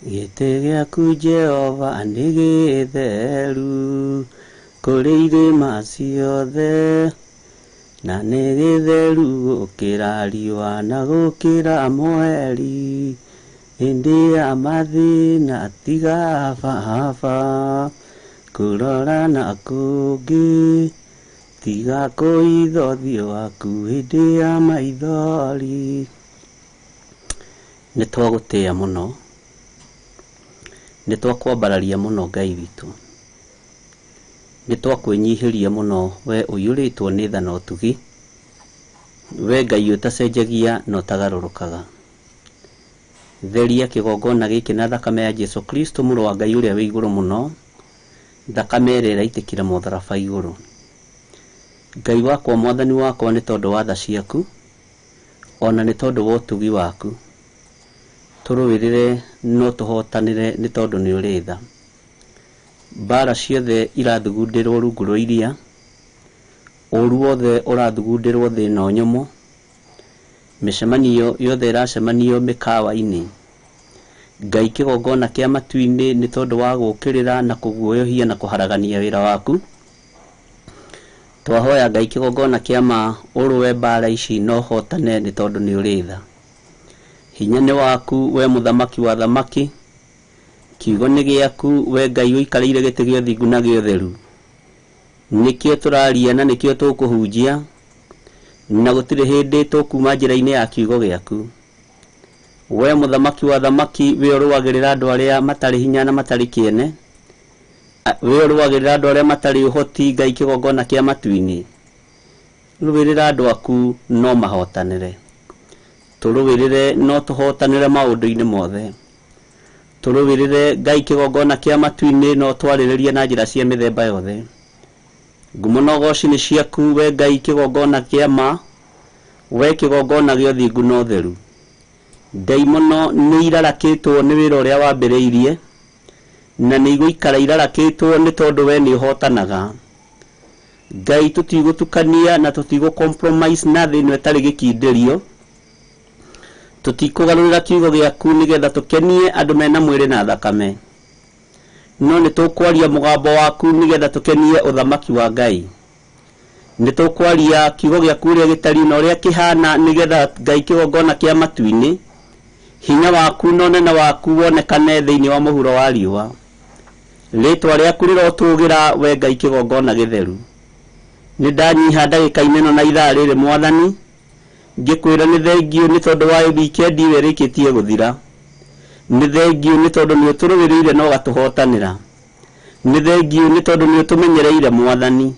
Gĩtĩ gĩaku Jehova nĩ gĩtheru kũrĩ irĩma ciothe, na nĩ gĩtheru gũkĩra riũa na gũkĩra mweri. Hĩndĩ ya mathĩna tiga baba kũrora na kũngĩ, tiga kũitha ũthiũ waku hĩndĩ ya maithori. Nĩ twagũtĩĩa mũno, nĩ twakwambararia mũno Ngai witũ, nĩ twakwĩnyihĩria mũno we ũiyũrĩtwo nĩ tha na ũtugi, we Ngai ũtacenjagia na ũtagarũrũkaga. Theria kĩgongona gĩkĩ na thakame ya Jesu Kristo mũrũ wa Ngai ũrĩa wĩ igũrũ mũno, thakame ĩrĩa ĩraitĩkire mũtharaba igũrũ. Ngai wakwa, mwathani wakwa, nĩ tondũ wa tha ciaku ona nĩ tondũ wa ũtugi waku, tũrũĩrĩre no tũhotanĩre nĩ tondũ nĩ ũrĩ tha. Mbara ciothe irathugundĩrwo rungu rwa iria, ũru wothe ũrathugundĩrwo thĩ ĩno nyũmũ, mĩcemanio yothe ĩracemanio mĩkawa-inĩ. Ngai kĩgongona kĩa matu-inĩ nĩ tondũ wa gũũkĩrĩra na kũguoyohia na kũharagania wĩra waku. Twahoya Ngai kĩgongona kĩa ma ũrũe mbara ici na ũhotane nĩ tondũ nĩ ũrĩ tha. Hinya nĩ waku we mũthamaki wa thamaki, kiugo nĩ gĩaku we Ngai ũikarĩire gĩtĩ gĩa ũthingu na gĩa ũtheru. Nĩkĩo tũraria na nĩkĩo tũkũhunjia, na gũtirĩ hĩndĩ tũkuma njĩra-inĩ ya kiugo gĩaku. We mũthamaki wa thamaki, we ũrũagĩrĩra andũ arĩa matarĩ hinya na matarĩ kĩene, we ũrũagĩrĩra andũ arĩa matarĩ ũhoti, Ngai kĩgongona kĩa matu-inĩ. Rũĩrĩra andũ aku no mahotanĩre. Tũrũĩrĩre no tũhotanĩre maũndũ-inĩ mothe. Tũrũĩrĩre Ngai kĩgongona kĩa matu-inĩ no twarĩrĩrie na njĩra cia mĩthemba yothe. Ngumo na ũgoci nĩ ciaku we Ngai kĩgongona kĩa ma, we kĩgongona gĩa ũthingu na ũtheru. Ndaimono nĩ irarakĩtwo nĩ wĩra ũrĩa wambĩrĩirie, na nĩ igũikara irarakĩtwo nĩ tondũ we nĩ ũhotanaga. Ngai tũtigũtukania na tũtigũ compromise na thĩ ĩno ĩtarĩ gĩkindĩrio. Tũtikũgarũrĩra kiugo gĩaku nĩgetha tũkenie andũ mena mwĩrĩ na thakame. No nĩ tũkwaria mũgambo waku nĩgetha tũkenie ũthamaki wa Ngai. Nĩ tũkwaria kiugo gĩaku ũrĩa gĩtariĩ na ũrĩa kĩhana nĩgetha Ngai kĩgongona kĩa matu-inĩ, hinya waku na ũnene waku wonekane thĩinĩ wa mũhuro wa riũa. Rĩtwa rĩaku rĩrotũgĩra we Ngai kĩgongona gĩtheru. Nĩ ndanyiha ndagĩka-inĩ ĩno na ithaa rĩrĩ mwathani, ngĩkwĩra nĩ thengiũ nĩ tondũ wa wikendi ĩyo ĩrĩkĩtie gũthira. Nĩ thengiũ nĩ tondũ nĩ ũtũrũĩrĩire na ũgatũhotanĩra. Nĩ thengiũ nĩ tondũ nĩ ũtũmenyereire mwathani.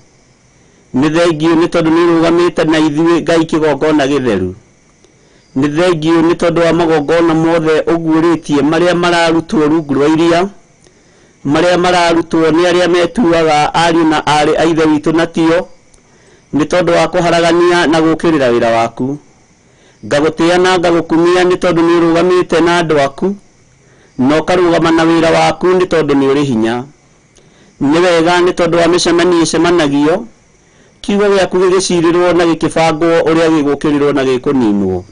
Nĩ thengiũ nĩ tondũ nĩ ũrũgamĩte na ithuĩ Ngai kĩgongona gĩtheru. Nĩ thengiũ nĩ tondũ wa magongona mothe ũguũrĩtie marĩa mararutwo rungu rwa iria, marĩa mararutwo nĩ arĩa metuaga ariũ na aarĩ a Ithe witũ na tio, nĩ tondũ wa kũharagania na gũũkĩrĩra wĩra waku. Ngagũtĩĩa na ngagũkumia nĩ tondũ nĩ ũrũgamĩte na andũ aku, na ũkarũgama na wĩra waku nĩ tondũ nĩ ũrĩ hinya. Nĩ wega nĩ tondũ wa mĩcemanio ĩcemanagio, kiugo gĩaku gĩgĩcirĩrwo na gĩkĩbangwo ũrĩa gĩgũũkĩrĩrwo na gĩkũninwo.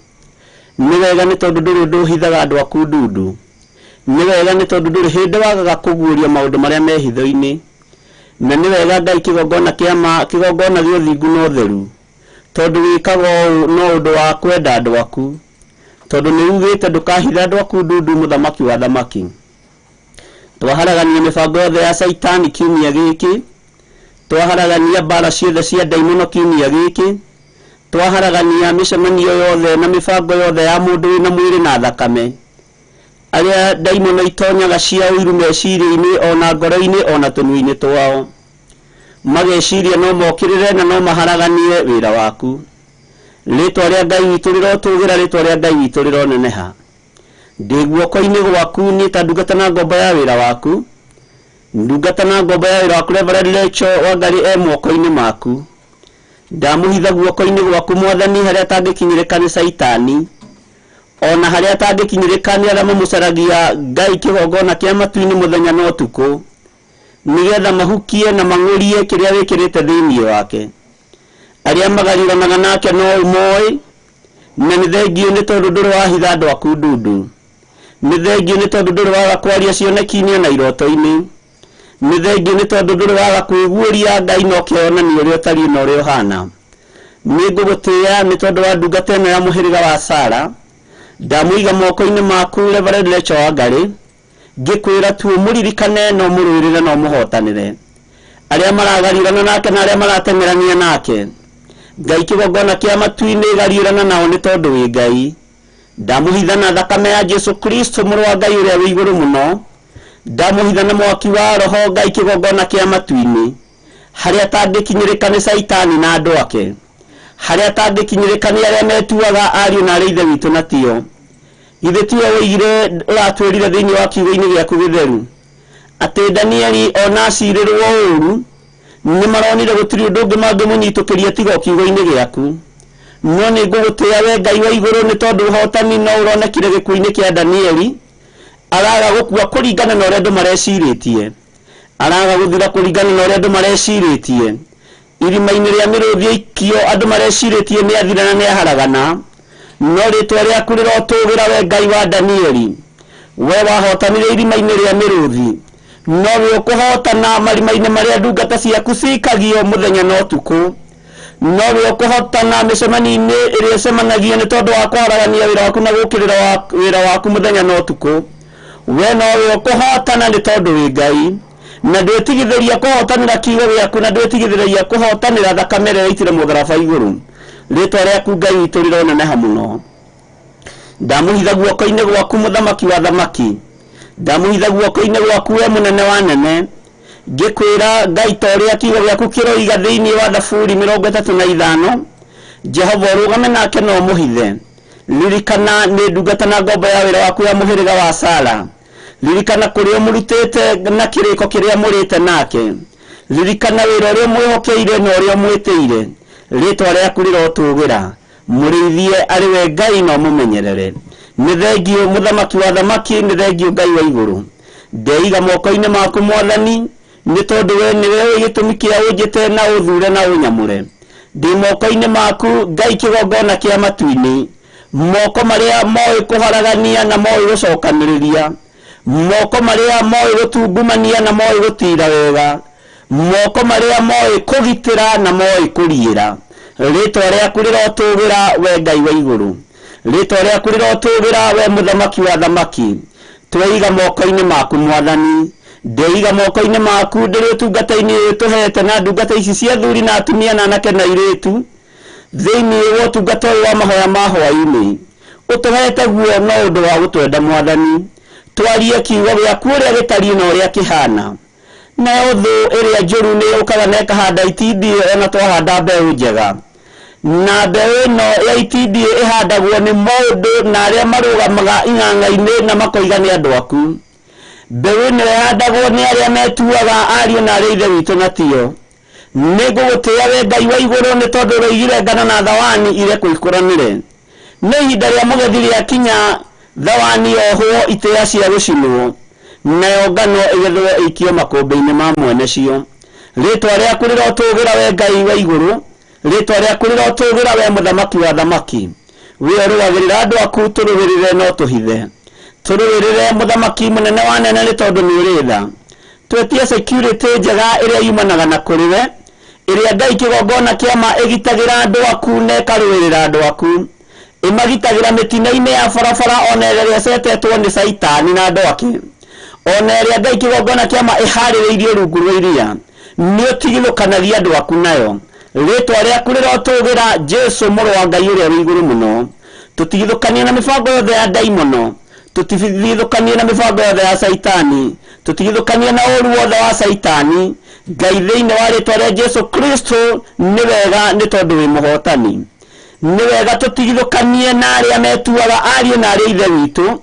Nĩ wega nĩ tondũ ndũrĩ ũndũ ũhithaga andũ aku ndundu. Nĩ wega nĩ tondũ ndũrĩ hĩndĩ wagaga kũguũria maũndũ marĩa me hitho-inĩ. Na nĩ wega Ngai kĩgongona kĩa ma, kĩgongona gĩa ũthingu na ũtheru, tondũ wĩkaga ũũ no ũndũ wa kwenda andũ aku, tondũ nĩ ugĩte ndũkahitha andũ aku ndundu, mũthamaki wa thamaki. Twaharagania mĩbango yothe ya Caitani kiumia gĩkĩ, twaharagania mbara ciothe cia ndaimono kiumia gĩkĩ, twaharagania mĩcemanio yothe na mĩbango yothe ya mũndũ wĩna mwĩrĩ na thakame, arĩa ndaimono itonyaga cia ũiru meciria-inĩ ona ngoro-inĩ ona tũnua-inĩ twao, mageciria no mokĩrĩre na no maharaganie wĩra waku. Rĩtwa rĩa Ngai witũ rĩrotũgĩra, rĩtwa rĩa Ngai witũ rĩroneneha. Ndĩ guoko-inĩ gwaku niĩ ta ndungata na ngombo ya wĩra waku, ndungata na ngombo ya wĩra waku Reverend Rachel Wangari e moko-inĩ maku. Ndamũhitha guoko-inĩ gwaku mwathani harĩa atangĩkinyĩrĩka nĩ Caitani, ona harĩa atangĩkinyĩrĩka nĩ arĩa mamũcaragia Ngai kĩgongona kĩa matu-inĩ mũthenya na ũtukũ, nĩgetha mahukie na mang'ũrie kĩrĩa wĩkĩrĩte thĩinĩ wake. Arĩa magariũranaga nake no ũmoĩ, na nĩ thengiũ nĩ tondũ ndũrĩ wahitha andũ aku ndundu. Nĩ thengiũ nĩ tondũ ndũrĩ waga kwaria cioneki-inĩ na iroto-inĩ. Nĩ thengiũ nĩ tondũ ndũrĩ waga kwĩguũria Ngai na ũkeyonania ũrĩa ũtariĩ na ũrĩa ũhana. Nĩ ngũgũtĩĩa nĩ tondũ wa ndungata ĩno ya mũhĩrĩga wa Sara. Ndamũiga moko-inĩ maku Reverend Rachel Wangari, ngĩkwĩra tu ũmũririkane na ũmũrũĩrĩre na ũmũhotanĩre. Arĩa maragariũrana nake na arĩa marateng'erania nake, Ngai kĩgongona kĩa matu-inĩ gariũrana nao nĩ tondũ wĩ Ngai. Ndamũhitha na thakame ya Jesu Kristo mũrũ wa Ngai ũrĩa wĩ igũrũ mũno. Ndamũhitha na mwaki wa roho Ngai kĩgongona kĩa matu-inĩ, harĩa atangĩkinyĩrĩka nĩ Caitani na andũ ake, harĩa atangĩkinyĩrĩka nĩ arĩa metuaga ariũ na arĩa ithe witũ na tio. Githĩ tiwe woigire ũratwĩrire thĩinĩ wa kiugo-inĩ gĩaku gĩtheru atĩ Danieli ona acirĩrwo ũũru nĩ maronire gũtirĩ ũndũ ũngĩ mangĩmũnyitũkĩria tiga o kiugo-inĩ gĩaku. No nĩ ngũgũtĩĩa we Ngai wa igũrũ nĩ tondũ ũhotani no ũronekire gĩkuũ-inĩ kĩa Danieli. Araga gũkua kũringana na ũrĩa andũ marecirĩtie, araga gũthira kũringana na ũrĩa andũ marecirĩtie. Irima-inĩ rĩa mĩrũthi ĩikio andũ marecirĩtie nĩ athira na nĩ aharagana, no rĩtwa rĩaku rĩrotũgĩra we Ngai wa Danieli. We wahotanire irima-inĩ rĩa mĩrũthi, no we ũkũhotana marima-inĩ marĩa ndungata ciaku cikagio mũthenya na ũtukũ. No we ũkũhotana mĩcemanio-inĩ ĩrĩa ĩcemanagio nĩ tondũ wa kũharagania wĩra waku na gũũkĩrĩra wĩra waku mũthenya na ũtukũ. We no we ũkũhotana nĩ tondũ wĩ Ngai, na ndwĩtigithĩria kũhotanĩra kiugo gĩaku, na ndwĩtigithĩria kũhotanĩra thakame ĩrĩa yaitire mũtharaba igũrũ. Rĩtwa rĩaku Ngai witũ rĩroneneha mũno. Ndamũhitha guoko-inĩ gwaku mũthamaki wa thamaki, ndamũhitha guoko-inĩ gwaku we mũnene wa nene, ngĩkwĩra Ngai ta ũrĩa kiugo gĩaku kĩroiga thĩinĩ wa Thaburi 35, Jehova ũrũgame nake na ũmũhithe. Ririkana nĩ ndungata na ngombo ya wĩra waku ya mũhĩrĩga wa Sara. Ririkana kũrĩa ũmũrutĩte na kĩrĩko kĩrĩa mũrĩte nake. Ririkana wĩra ũrĩa ũmwĩhokeire na ũrĩa ũmwĩtĩire. Rĩtwa rĩaku rĩrotũgĩra. Mũrĩithie arĩ we Ngai na ũmũmenyerere. Nĩ thengiũ mũthamaki wa thamaki, nĩ thengiũ Ngai wa igũrũ. Ndeiga moko-inĩ maku Mwathani, nĩ tondũ we nĩwe ũĩ gĩtũmi kĩa ũnjĩte na ũthure na ũnyamũre. Ndĩ moko-inĩ maku Ngai kĩgongona kĩa matu-inĩ, moko marĩa moĩ kũharagania na moĩ gũcokanĩrĩria, moko marĩa moĩ gũtungumania na moĩ gũtira wega, moko marĩa moĩ kũgitĩra na moĩ kũriĩra. Rĩtwa rĩaku rĩrotũgĩra we Ngai wa igũrũ. Rĩtwa rĩaku rĩrotũgĩra we mũthamaki wa thamaki. Tweiga moko-inĩ maku Mwathani. Ndeiga moko-inĩ maku ndĩrĩ ũtungata-inĩ ũyũ tũhete na ndungata ici cia athuri na atumia na anake na airĩtu thĩinĩ wa ũtungata ũyũ wa mahoya ma hwaĩ-inĩ. Ũtũhete guo no ũndũ wa gũtwenda Mwathani. Twarie kiugo gĩaku ũrĩa gĩtariĩ na ũrĩa kĩhana. Nayo thũ ĩrĩa njũru nĩ yũkaga na ĩkahanda itindiĩ ona twahanda mbeũ njega. Na mbeũ ĩno ya itindiĩ ĩhandagwo nĩ mũndũ na arĩa marũgamaga ing'ang'a-inĩ na makoiga nĩ andũ aku. Mbeũ ĩno ĩhandagwo nĩ arĩa metuaga ariũ na arĩa ithe witũ na tio. Nĩ ngũgũtĩĩa we Ngai wa igũrũ nĩ tondũ ũroigire ngano na thawani irekwo ikũranĩre. Nĩ ihinda rĩa mũgethi rĩakinya, thawani yohwo itĩĩa cia gũcinwo, nayo ngano ĩgethwo ĩikio makũmbĩ-inĩ ma mwene cio. Rĩtwa rĩaku rĩrotũgĩra we Ngai wa igũrũ, rĩtwa rĩaku rĩrotũgĩra we mũthamaki wa thamaki. We ũrũagĩrĩra andũ aku, tũrũĩrĩre no tũhithe. Tũrũĩrĩre mũthamaki mũnene wa nene nĩ tondũ nĩ ũrĩ tha. Twetie security njega ĩrĩa yumanaga na kũrĩ we, ĩrĩa Ngai kĩgongona kĩa ma ĩgitagĩra andũ aku na ĩkarũĩrĩra andũ aku. Ĩmagitagĩra mĩtino-inĩ ya barabara ona ĩrĩa ĩcetetwo nĩ Caitani na andũ ake. Ona ĩrĩa Ngai kĩgongona kĩa ma ĩharĩrĩirio rungu rwa iria, nĩ ũtigithũkanagia andũ aku nayo. Rĩtwa rĩaku rĩrotũgĩra Jesu mũrũ wa Ngai ũrĩa wĩ igũrũ mũno. Tũtigithũkanie na mĩbango yothe ya ndaimono, tũtigithũkanie na mĩbango yothe ya Caitani, tũtigithũkanie na ũũru wothe wa Caitani. Ngai thĩinĩ wa rĩtwa rĩa Jesu Kristo nĩ wega nĩ tondũ wĩ mũhotani. Nĩ wega tũtigithũkanie na arĩa metuaga ariũ na arĩa ithe witũ,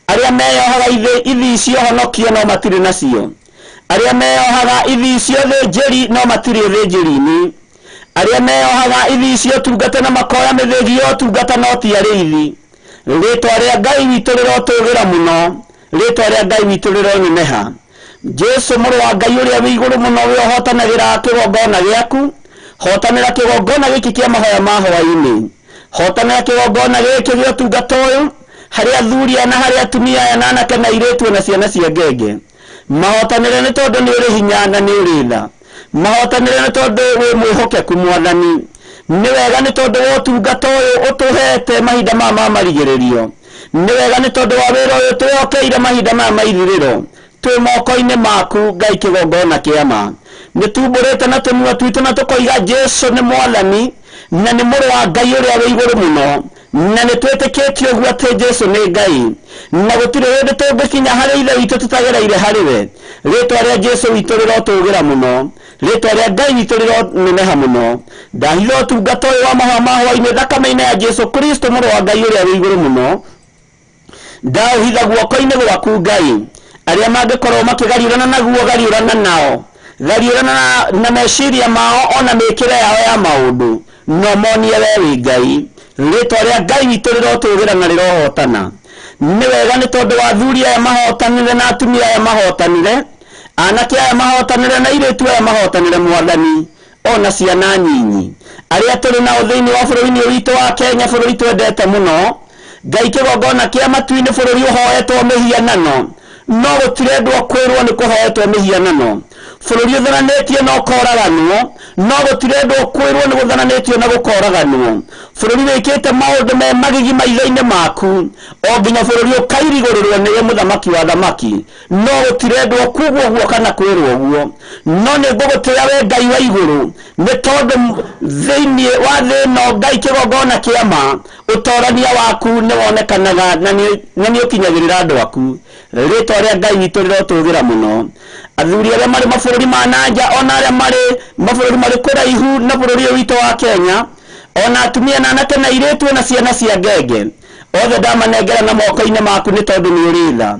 arĩa meyohaga ithi cio honokio no matirĩ nacio, arĩa meyohaga ithi cio thĩnjĩri no matirĩ thĩnjĩri-inĩ, arĩa meyohaga ithi cio tungata na makoya mĩthĩgi ya ũtungata no ti arĩithi. Rĩtwa rĩa Ngai witũ rĩrotũgĩra mũno, rĩtwa rĩa Ngai witũ rĩroneneha. Jesu mũrũ wa Ngai ũrĩa wĩ igũrũ mũno, we ũhotanagĩra kĩgongona gĩaku, hotanĩra kĩgongona gĩkĩ kĩa mahoya ma hwaĩ-inĩ, hotanĩra kĩgongona gĩkĩ gĩa ũtungata ũyũ, Harĩ athuri aya na harĩ atumia aya na anake na airĩtu na ciana cia ngenge. Mahotanĩre nĩ tondũ nĩ ũrĩ hinya na nĩ ũrĩ tha. Mahotanĩre nĩ tondũ wĩ mwĩhokeku Mwathani. Nĩ wega nĩ tondũ wa ũtungata ũyũ ũtũhete mahinda maya ma marigĩrĩrio. Nĩ wega nĩ tondũ wa wĩra ũyũ twĩhokeire mahinda maya ma ithirĩro. Twĩ moko-inĩ maku Ngai kĩgongona kĩa ma. Nĩ tumbũrĩte na tũnua twitũ na tũkoiga Jesu nĩ Mwathani na nĩ mũrũ wa Ngai ũrĩa wĩ igũrũ mũno. Na nĩ twĩtĩkĩtie ũguo atĩ Jesu nĩ Ngai. Na gũtirĩ hĩndĩ tũngĩkinya harĩ Ithe witũ tũtagereire harĩ we. Rĩtwa rĩa Jesu witũ rĩrotũgĩra mũno. Rĩtwa rĩa Ngai witũ rĩroneneha mũno. Ndahitha ũtungata ũyũ wa mahoya ma hwaĩ-inĩ thakame-inĩ ya Jesu Kristo mũrũ wa Ngai ũrĩa wĩ igũrũ mũno. Ndaũhitha guoko-inĩ gwaku Ngai. Arĩa mangĩkorwo makĩgariũrana naguo gariũrana nao. Gariũrana na meciria mao ona mĩkĩre yao ya maũndũ. No monie we wĩ Ngai. Rĩtwa rĩa Ngai witũ rĩrotũgĩra na rĩrohotana. Nĩ wega nĩ tondũ wa athuri aya mahotanire na atumia aya mahotanire. Anake aya mahotanire na airĩtu aya mahotanire Mwathani. Ona ciana nyinyi. Arĩa tũrĩ nao thĩinĩ wa bũrũri-inĩ witũ wa Kenya, bũrũri twendete mũno. Ngai kĩgongona kĩa matu-inĩ bũrũri ũhoetwo mĩhianano. No gũtirendwo kwĩrwo nĩ kũhoetwo mĩhianano. Bũrũri ũtharanĩtie na ũkoraganwo. No gũtirendwo kwĩrwo nĩ gũtharanĩtio na gũkoraganwo. Bũrũri wĩkĩte maũndũ me magigi maitho-inĩ maku. O nginya bũrũri ũkairigũrĩrwo nĩwe mũthamaki wa thamaki. No gũtirendwo kugwo ũguo kana kwĩrwo ũguo. No nĩ ngũgũtĩĩa we Ngai wa igũrũ. Nĩ tondũ thĩinĩ wa thĩ ĩno Ngai kĩgongona kĩa ma, ũtorania waku nĩ wonekanaga na nĩ ũkinyagĩrĩra andũ aku. Rĩtwa rĩa Ngai witũ rĩrotũgĩra mũno. Athuri arĩa marĩ mabũrũri ma nanja ona arĩa marĩ mabũrũri marĩ kũraihu na bũrũri ũyũ witũ wa Kenya, ona atumia na anake na airĩtu na ciana cia ngenge, othe ndamanengera na moko-inĩ maku nĩ tondũ nĩ ũrĩ tha.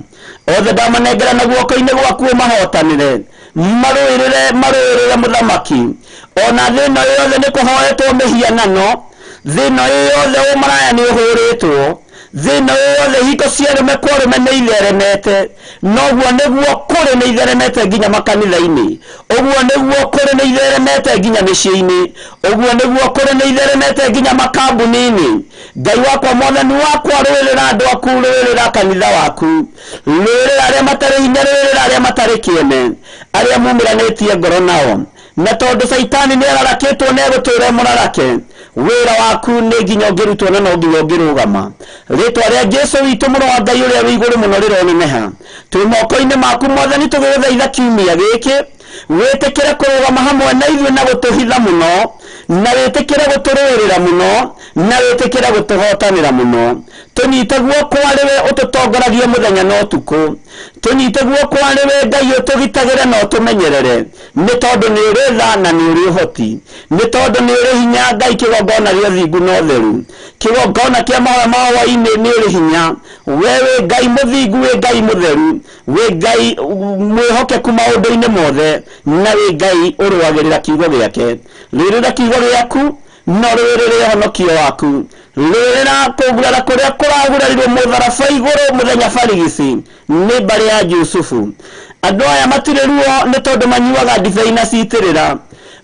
Othe ndamanengera na guoko-inĩ gwaku ũmahotanĩre. Marũĩrĩre, marũĩrĩre mũthamaki. Ona thĩ ĩno yothe nĩ kũhoetwo mĩhianano. Thĩ ĩno yothe ũmaraya nĩ ũhũrĩtwo. Thĩ ĩno yothe hingo cia arũme kwa arũme nĩ itheremete. Noguo nĩguo kũrĩ nĩ itheremete nginya makanitha-inĩ. Ũguo nĩguo kũrĩ nĩ itheremete nginya mĩciĩ-inĩ. Ũguo nĩguo kũrĩ nĩ itheremete nginya makambuni-inĩ. Ngai wakwa Mwathani wakwa rũĩrĩra andũ aku, rũĩrĩra kanitha waku. Rũĩrĩra arĩa matarĩ hinya, rũĩrĩra arĩa matarĩ kĩene, arĩa mumĩranĩtie ngoro nao. Na tondũ Caitani nĩ ararakĩtwo na egũtũũra mũrarake, wĩra waku nĩ nginya ũngĩrutwo na no nginya ũngĩrũgama. Rĩtwa rĩa Jesu witũ mũrũ wa Ngai ũrĩa wĩ igũrũ mũno rĩroneneha. Twĩ moko-inĩ maku Mwathani tũgĩgũthaitha kiumia gĩkĩ, wĩtĩkĩre kũrũgama hamwe na ithuĩ na gũtũhitha mũno, na wĩtĩkĩre gũtũrũĩrĩra mũno, na wĩtĩkĩre gũtũhotanĩra mũno. Tũnyite guoko arĩ we ũtũtongoragie mũthenya na ũtukũ. Tũnyite guoko arĩ we Ngai ũtũgitagĩre na ũtũmenyerere. Nĩ tondũ nĩ ũrĩ tha na nĩ ũrĩ ũhoti. Nĩ tondũ nĩ ũrĩ hinya Ngai kĩgongona gĩa ũthingu na ũtheru. Kĩgongona kĩa mahoya ma hwaĩ-inĩ nĩ ũrĩ hinya. We wĩ Ngai mũthingu, wĩ Ngai mũtheru, wĩ Ngai mwĩhokeku maũndũ-inĩ mothe, na wĩ Ngai ũrũagĩrĩra kiugo gĩake. Rũĩrĩra kiugo gĩaku, no rũĩrĩre ũhonokio waku. Rũĩrĩra kũgurara kũrĩa kũragurarirwo mũtharaba igũrũ mũthenya barigici nĩ mbarĩ ya Jusufu. Andũ aya matirĩ ruo nĩ tondũ manyuaga ndibei na citĩrĩra.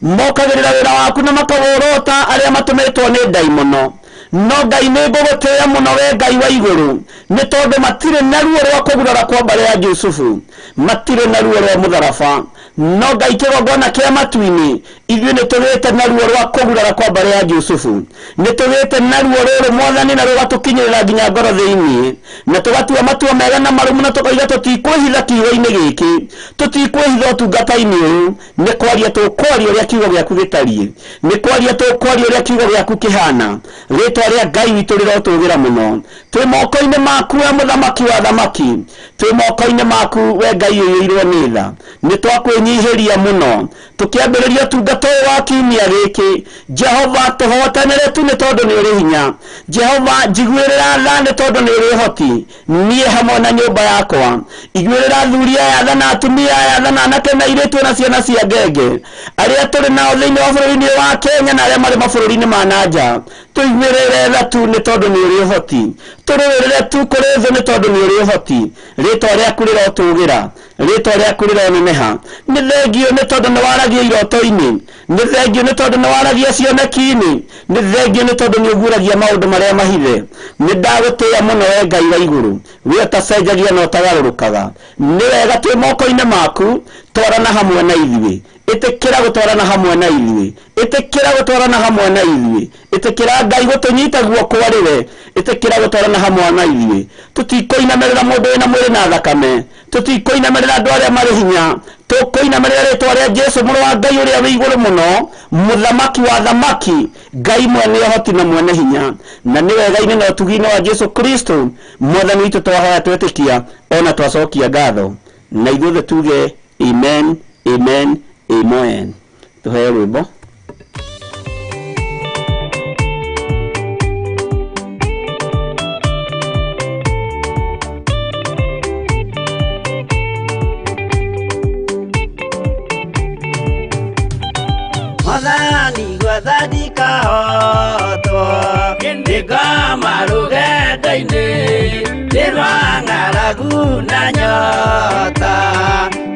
Mokagĩrĩra wĩra waku na makawũrota arĩa matũmĩtwo nĩ ndaimono. No Ngai nĩ ngũgũtĩĩa mũno we Ngai wa igũrũ, nĩ tondũ matirĩ na ruo rwa kũgurara kwa mbarĩ ya Jusufu. Matirĩ na ruo rwa mũtharaba. No Ngai kĩgongona kĩa matu-inĩ, ithuĩ nĩ tũgĩte na ruo rwa kũgurara kwa mbarĩ ya Jusufu. Nĩ tũgĩte na ruo rũrũ Mwathani na rũgatũkinyĩrĩra nginya ngoro thĩinĩ. Na tũgatua matua mega na marũmu na tũkoiga tũtikwĩhitha kiugo-inĩ gĩkĩ. Tũtikwĩhitha ũtungata-inĩ ũyũ. Nĩ kwaria tũkwaria ũrĩa kiugo gĩaku gĩtariĩ. Nĩ kwaria tũkwaria ũrĩa kiugo gĩaku kĩhana. Rĩtwa rĩa Ngai witũ rĩrotũgĩra mũno. Twĩ moko-inĩ maku we mũthamaki wa thamaki. Twĩ moko-inĩ maku we Ngai ũiyũirwo nĩ tha. Nĩ twakwĩnyihĩria mũno. Tũkĩambĩrĩria ũtungata ũyũ wa kiumia gĩkĩ, Jehova tũhotanĩre tu nĩ tondũ nĩ ũrĩ hinya. Jehova njiguĩrĩra tha nĩ tondũ nĩ ũrĩ ũhoti. Niĩ hamwe na nyũmba yakwa. Iguĩrĩra athuri aya tha na atumia aya tha na anake na airĩtu na ciana cia ngenge. Arĩa tũrĩ nao thĩinĩ wa bũrũri-inĩ wa Kenya na arĩa marĩ mabũrũri-inĩ ma na nja. Tũiguĩrĩre tha tu nĩ tondũ nĩ ũrĩ ũhoti. Tũrũĩrĩre tu kũrĩ thũ nĩ tondũ nĩ ũrĩ ũhoti. Rĩtwa rĩaku rĩrotũgĩra, rĩtwa rĩaku rĩroneneha. Nĩ thengio nĩ tondũ nĩ waragia iroto-inĩ, nĩ thengio nĩ tondũ nĩ waragia cioneki-inĩ, nĩ thengio nĩ tondũ nĩ ũguũragia maũndũ marĩa mahithe. Nĩ ndagũtĩĩa mũno we Ngai wa igũrũ, we ũtacenjagia na ũtagarũrũkaga. Nĩ wega twĩ moko-inĩ maku, twarana hamwe na ithuĩ. Ĩtĩkĩra gũtwarana hamwe na ithuĩ, ĩtĩkĩra gũtwarana hamwe na ithuĩ, ĩtĩkĩra Ngai gũtũnyita guoko arĩ we, ĩtĩkĩra gũtwarana hamwe na ithuĩ. Tũtikũinamĩrĩra mũndũ wĩna mwĩrĩ na thakame, tũtikũinamĩrĩra andũ arĩa marĩ hinya, tũkũinamĩrĩra rĩtwa rĩa Jesũ mũrũ wa Ngai ũrĩa wĩ igũrũ mũno, mũthamaki wa thamaki, Ngai mwene ũhoti na mwene hinya. Na nĩ wega-inĩ na ũtugi-inĩ wa Jesũ Kristo mwathani witũ twahoya twetĩkia ona twacokia ngatho, na ithuothe tuge amen, amen, amen. Tuheo rwĩmbo. Mwathani gwetha ndikahotwo, ndĩngoma rũgendo-inĩ, ndĩ rwa ng'aragu na nyota.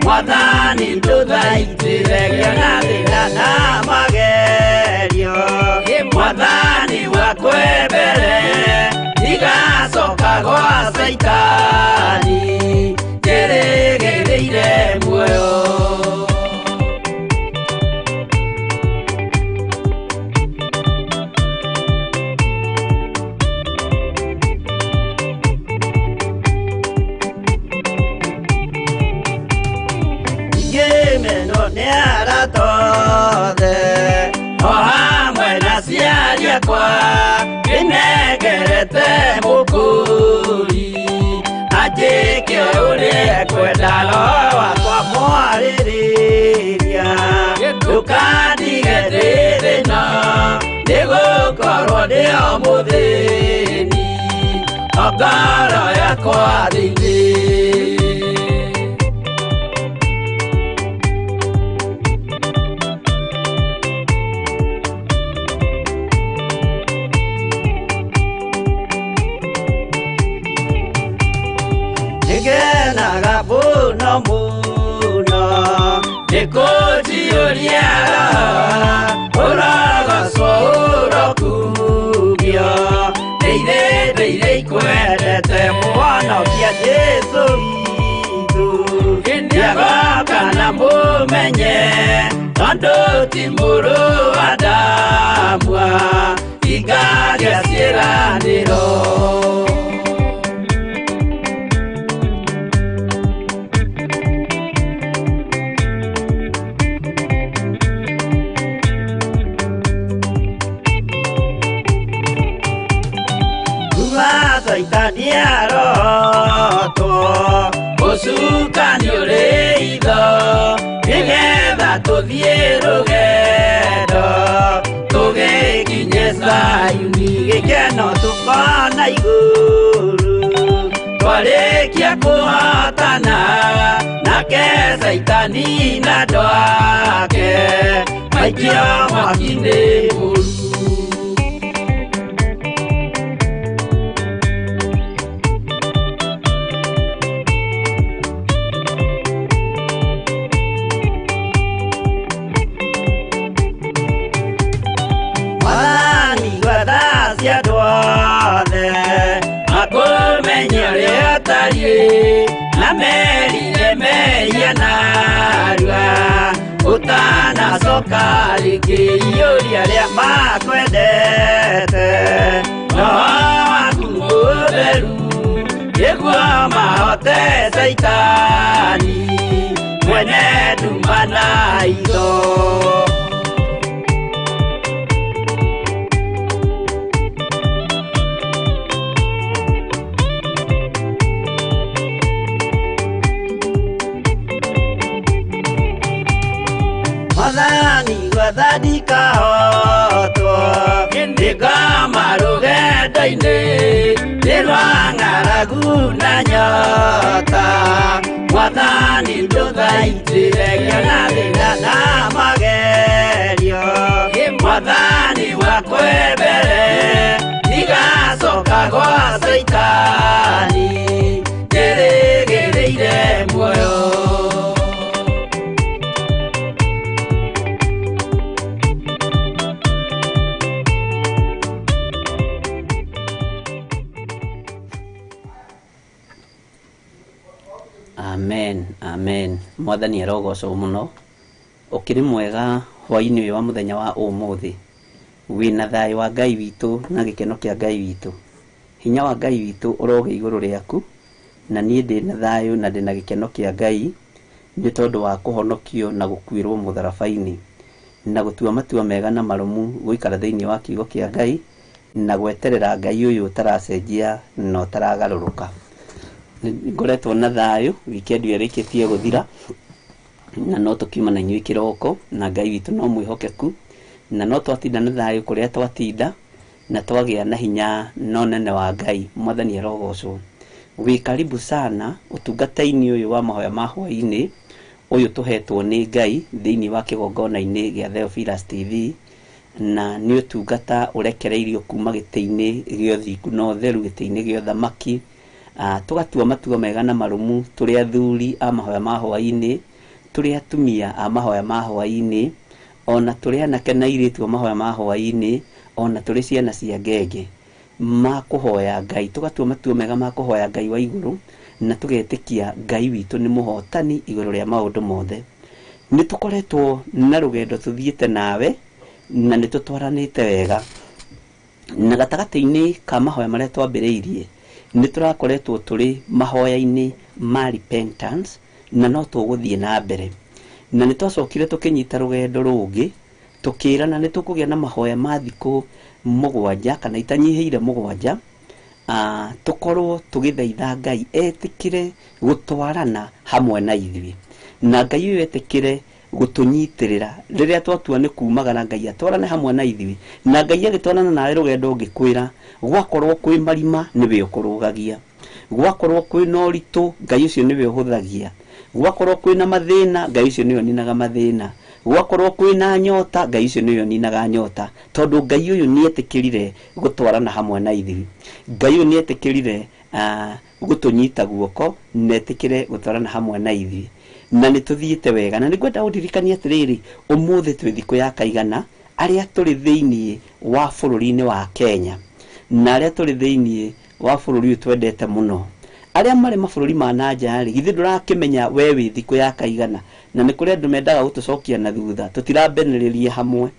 Mwathani ndũthaitĩre ngĩona thĩna na magerio. Mwathani wakwe mbere, ndigacoka gwa Caitani, njĩrĩgĩrĩire muoyo. Ngĩmenwo nĩ arata othe, o hamwe na aciari akwa, ndĩnengerete mũkũri, anjĩke ũrĩa ekwenda, roho wakwa mwarĩrĩria. Ndũkandige ndĩ thĩna, nĩgũkorwo ndĩ o mũthĩni, o ngoro yakwa thĩinĩ. Nĩngenaga mũno mũno, nĩkũnjiyũria roho, ũrogocwo ũrokumio. Ndĩire ndĩire ikwendete mũhonokia Jesũ witũ. Nĩagoka na mũmenye, tondũ ti mũrũ wa Adamu, hingagia ciĩranĩro. Caitani arotwo, ũcukani ũrĩ itho, nĩgetha tũthiĩ rũgendo, tũgĩkinye Zayuni, gĩkeno tũkona igũrũ. Twarĩkia kũhotana, nake Caitani na andũ ake, maikio mwaki-inĩ mũru. Mwathani gwetha cia andũ othe, makũmenye ũrĩa ũtariĩ, na merire mehia narua, ũtanacoka rĩngĩ iyũria arĩa makwendete. Roho waku mũtheru, nĩguo mahote Caitani, mwene nduma na itho. Mwathani gwetha ndikahotwo, ndĩngoma rũgendo-inĩ, ndĩ rwa ng'aragu na nyota. Mwathani ndũthaitĩre ngĩona thĩna na magerio. Mwathani wakwe mbere ndigacoka gwa Caitani njĩrĩgĩrĩire muoyo. Amen, amen. Mwathani arogocwo muno. Ũkĩrĩ mwega hwaĩ-inĩ ũyũ wa mũthenya wa ũmũthĩ. Wĩna thayũ wa Ngai witũ na gĩkeno kĩa Ngai witũ. Hinya wa Ngai witũ ũrogĩa igũrũ rĩaku, na niĩ ndĩna thayũ na ndĩna gĩkeno kĩa Ngai nĩ tondũ wa kũhonokio na gũkuĩrwo mũtharaba-inĩ na gũtua matua mega na marũmu gũikara thĩinĩ wa kiugo kĩa Ngai na gweterera Ngai ũyũ ũtaracenjia na ũtaragarũrũka. Ngoretwo na thayũ wikendi ĩyo ĩrĩkĩtie gũthira na no tũkiuma na inyuĩ kĩroko na Ngai witũ no mwĩhokeku na no twatinda na thayũ kũrĩa twatinda na twagĩa na hinya na ũnene wa Ngai. Mwathani arogocwo. Wĩ karibu sana ũtungata-inĩ ũyũ wa mahoya ma hwaĩ-inĩ ũyũ tũhetwo nĩ Ngai thĩinĩ wa kĩgongona-inĩ gĩa Theophilus TV, na nĩ ũtungata ũrekereirio kuma gĩtĩ-inĩ gĩa ũthingu na ũtheru, gĩtĩ-inĩ gĩa ũthamaki. Tũgatua matua mega na marũmu tũrĩ athuri a mahoya ma hwaĩ-inĩ, tũrĩ atumia a mahoya ma hwaĩ-inĩ, ona tũrĩ anake na airĩtu a mahoya ma hwaĩ-inĩ, ona tũrĩ ciana cia ngenge ma kũhoya Ngai. Tũgatua matua mega ma kũhoya Ngai wa igũrũ na tũgetĩkia Ngai witũ nĩ mũhotani igũrũ rĩa maũndũ mothe. Nĩ tũkoretwo na rũgendo tũthiĩte nawe na nĩ tũtwaranĩte wega, na gatagatĩ-inĩ ka mahoya marĩa twambĩrĩirie nĩ tũrakoretwo tũrĩ mahoya-inĩ ma repentance na no tũgũthiĩ na mbere. Na nĩ twacokire tũkĩnyita rũgendo rũngĩ tũkĩrana nĩ tũkũgĩa na mahoya ma thikũ 7 kana itanyihĩire 7, tũkorwo tũgĩthaitha Ngai etĩkĩre gũtwarana hamwe na ithuĩ, na Ngai ũyũ etĩkĩre gũtũnyitĩrĩra rĩrĩa twatua nĩ kumagara. Ngai atwarane hamwe na ithuĩ, na Ngai agĩtwarana nawe rũgendo ngĩkwĩra gwakorwo kwĩ marima nĩwe ũkũrũgagia, gwakorwo kwĩna ũritũ Ngai ũcio nĩwe ũhũthagia, gwakorwo kwĩna mathĩna Ngai ũcio nĩwe ũninaga mathĩna, gwakorwo kwĩna nyota Ngai ũcio nĩwe ũninaga nyota, tondũ Ngai ũyũ nĩetĩkĩrire gũtwarana hamwe na ithuĩ. Ngai ũyũ nĩetĩkĩrire gũtũnyita guoko, na etĩkĩre gũtwarana hamwe na ithuĩ, na nĩ tũthiĩte wega. Na nĩngwenda ũndirikanie atĩrĩrĩ, ũmũthĩ twĩ thikũ ya kaigana arĩa tũrĩ thĩinĩ wa bũrũri-inĩ wa Kenya na arĩa tũrĩ thĩinĩ wa bũrũri ũyũ twendete mũno, arĩa marĩ mabũrũri ma na nja rĩ, githĩ ndũrakĩmenya we wĩ thikũ ya kaigana? Na nĩ kũrĩ andũ mendaga gũtũcokia na thutha, tũtirambanĩrĩria hamwe.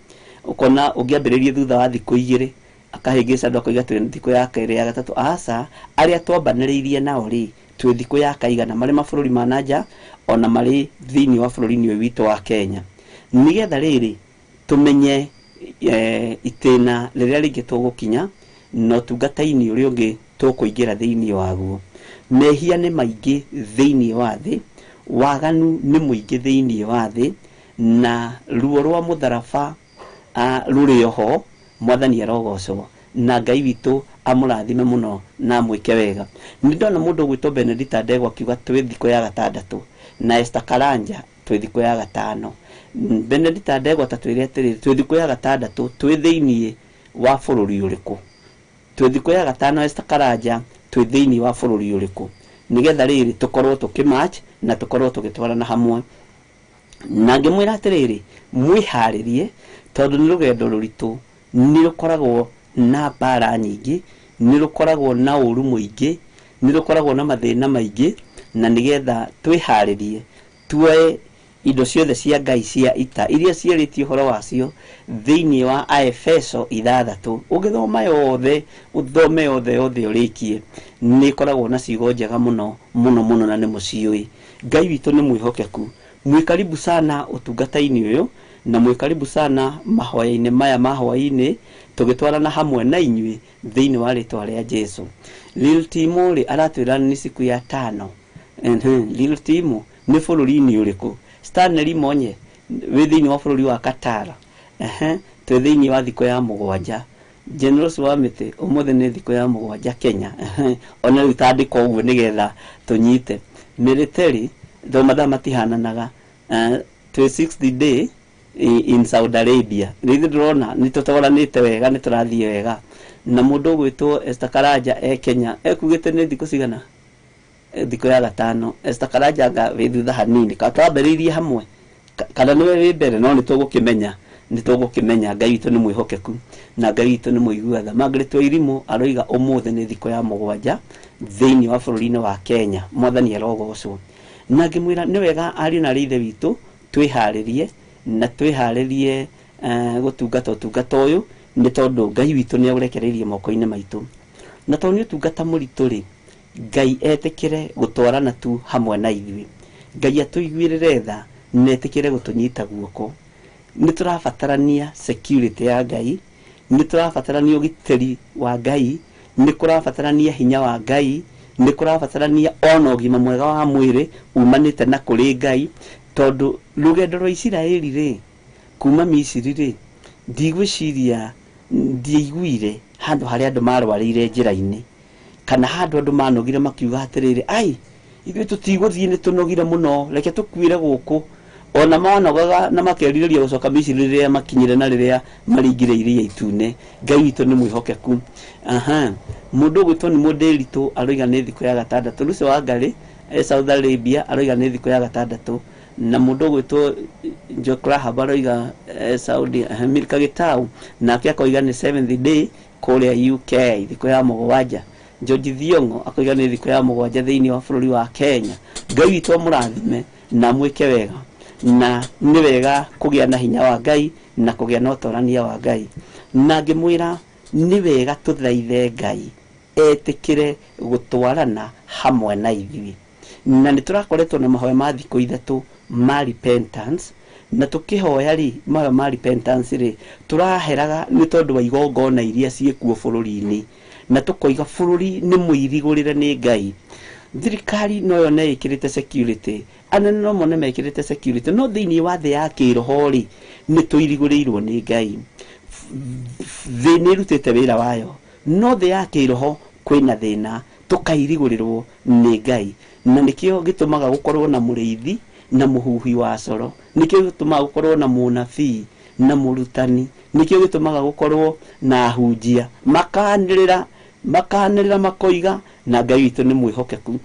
Ũkona ũngĩambĩrĩrie thutha wa thikũ 2 akahĩngĩca andũ akoiga twĩ thikũ ya 2 ya 3. Aca, arĩa twambanĩrĩirie nao rĩ, twĩ thikũ ya kaigana marĩ mabũrũri ma na nja ona marĩ thĩinĩ wa bũrũri-inĩ ũyũ witũ wa Kenya, nĩgetha rĩrĩ tũmenye itĩna rĩrĩa rĩngĩ tũgũkinya na ũtungata-inĩ ũrĩa ũngĩ tũkũingĩra thĩinĩ waguo. Mehia nĩ maingĩ thĩinĩ wa thĩ, waganu nĩ mũingĩ thĩinĩ wa thĩ, na ruo rwa mũtharaba rũrĩ oho. Mwathani arogocwo na Ngai witũ amũrathime mũno na amwĩke wega. Nĩ ndona mũndũ ũgwĩtwo Benedita Ndegwa akiuga twĩ thikũ ya 6, na Esther Karanja twĩ thikũ ya 5. Benedita Ndegwa ta twĩre atĩrĩrĩ, twĩ thikũ ya 6 twĩ thĩinĩ wa bũrũri ũrĩkũ? Twĩ thikũ ya 5 Esther Karanja twĩ thĩinĩ wa bũrũri ũrĩkũ? Nĩgetha rĩrĩ tũkorwo tũkĩmatch na tũkorwo tũgĩtwarana hamwe. Na ngĩmwĩra atĩrĩrĩ, mwĩharĩrie tondũ nĩ rũgendo rũritũ, nĩ rũkoragwo na mbara nyingĩ, nĩ rũkoragwo na ũru mũingĩ, nĩ rũkoragwo na mathĩna maingĩ, na nĩgetha twĩharĩrie tuoe indo ciothe cia Ngai cia ita iria ciarĩtie ũhoro wacio thĩinĩ wa Aefeso 6. Ũngĩthoma yothe, ũthome yothe yothe ũrĩkie, nĩ ĩkoragwo na ciugo njega mũno mũno mũno na nĩ mũciũĩ. Ngai witũ nĩ mwĩhokeku. Mwĩ karibu sana ũtungata-inĩ ũyũ na mwĩ karibu sana mahoya-inĩ maya ma hwaĩ-inĩ tũgĩtwarana hamwe na inyuĩ thĩinĩ wa rĩtwa rĩa Jesu. Lil Timo rĩ aratwĩra nĩ siku ya 5. Lil Timo nĩ bũrũri-inĩ ũrĩkũ? Stanley Monye wĩ thĩinĩ wa bũrũri wa Qatar. Twĩ thĩinĩ wa thikũ ya 7. Generous wa mĩtĩ ũmũthĩ nĩ thikũ ya 7 Kenya. Ona rĩu tandĩka ũguo nĩgetha tũnyite. Military tondũ mathaa matihananaga. Twĩ 6th day in Saudi Arabia. Rĩu ndĩrona nĩ tũtwaranĩte wega, nĩ tũrathiĩ wega. Na mũndũ ũgwĩtwo Esther Karanja e Kenya ekugĩte nĩ thikũ cigana? Thikũ ya gatano. Esther Karanja anga wĩ thutha hanini, ka twambĩrĩirie hamwe kana nĩwe wĩ mbere, no nĩ tũgũkĩmenya, nĩ tũgũkĩmenya. Ngai witũ nĩ mwĩhokeku na Ngai witũ nĩ mũigua tha. Margaret Wairimu aroiga ũmũthĩ nĩ thikũ ya 7 thĩinĩ wa bũrũri-inĩ wa Kenya. Mwathani arogocwo. Na ngĩmwĩra nĩ wega ariũ na ithe witũ twĩharĩrie na twĩharĩrie gũtungata ũtungata ũyũ, nĩ tondũ Ngai witũ nĩ aũrekereirie moko-inĩ maitũ. Na tondũ nĩ ũtungata mũritũ rĩ, Ngai etĩkĩre gũtwarana tu hamwe na ithuĩ. Ngai atũiguĩrĩre tha na etĩkĩre gũtũnyita guoko. Nĩ tũrabatarania security ya Ngai, nĩ tũrabatarania ũgitĩri wa Ngai, nĩ kũrabatarania hinya wa Ngai, nĩ kũrabatarania ona ũgima mwega wa mwĩrĩ umanĩte na kũrĩ Ngai, tondũ rũgendo rwa Isiraeli rĩ, kuma Misiri rĩ, ndigwĩciria ndiaiguire handũ harĩa andũ marwarĩire njĩra-inĩ, kana handũ andũ manogire makiuga atĩrĩrĩ, ai ithuĩ tũtigũthiĩ, nĩ tũnogire mũno, reke tũkuĩre gũkũ. Ona manogaga na makerirĩria gũcoka Misiri rĩrĩa makinyire na rĩrĩa maringire iria itune. Ngai witũ nĩ mwĩhokeku. Aha, mũndũ ũgwĩtwo nĩ Mũndĩritũ aroiga nĩ thikũ ya 6. Lucy Wangari Saudi Arabia aroiga nĩ thikũ ya 6. Na mũndũ ũgwĩtwo Jock Rahab aroiga Saudi. Milka Gitau nake akoiga nĩ 7th day kũrĩa UK, thikũ ya 7. George Thiong'o akoiga nĩ thikũ ya 7 thĩinĩ wa bũrũri wa Kenya. Ngai witũ amũrathime na mwĩke wega, na nĩ wega kũgĩa na hinya wa Ngai na kũgĩa na ũtorania wa Ngai. Na ngĩmwĩra nĩ wega tũthaithe Ngai etĩkĩre gũtwarana hamwe na ithuĩ. Na nĩ tũrakoretwo na mahoya ma thikũ 3 ma repentance, na tũkĩhoya rĩ mahoya ma repentance rĩ, tũraheraga nĩ tondũ wa igongona iria ciĩkuo bũrũri-inĩ, na tũkoiga bũrũri nĩ mũirigũrĩre nĩ Ngai. Thirikari no yone ĩkĩrĩte security, anene no mone mekĩrĩte security, no thĩinĩ wa thĩ ya kĩroho rĩ, nĩ tũirigũrĩirwo nĩ Ngai. Thĩ nĩ ĩrutĩte wĩra wayo, no thĩ ya kĩroho kwĩna thĩna, tũkairigũrĩrwo nĩ Ngai. Na nĩkĩo gĩtũmaga gũkorwo na mũrĩithi na mũhuhi wa coro, nĩkĩo gĩtũmaga gũkorwo na mũnabii na mũrutani, nĩkĩo gĩtũmaga gũkorwo na ahunjia makanĩrĩra, makanĩrĩra makoiga, na Ngai witũ nĩ mwĩhokeku.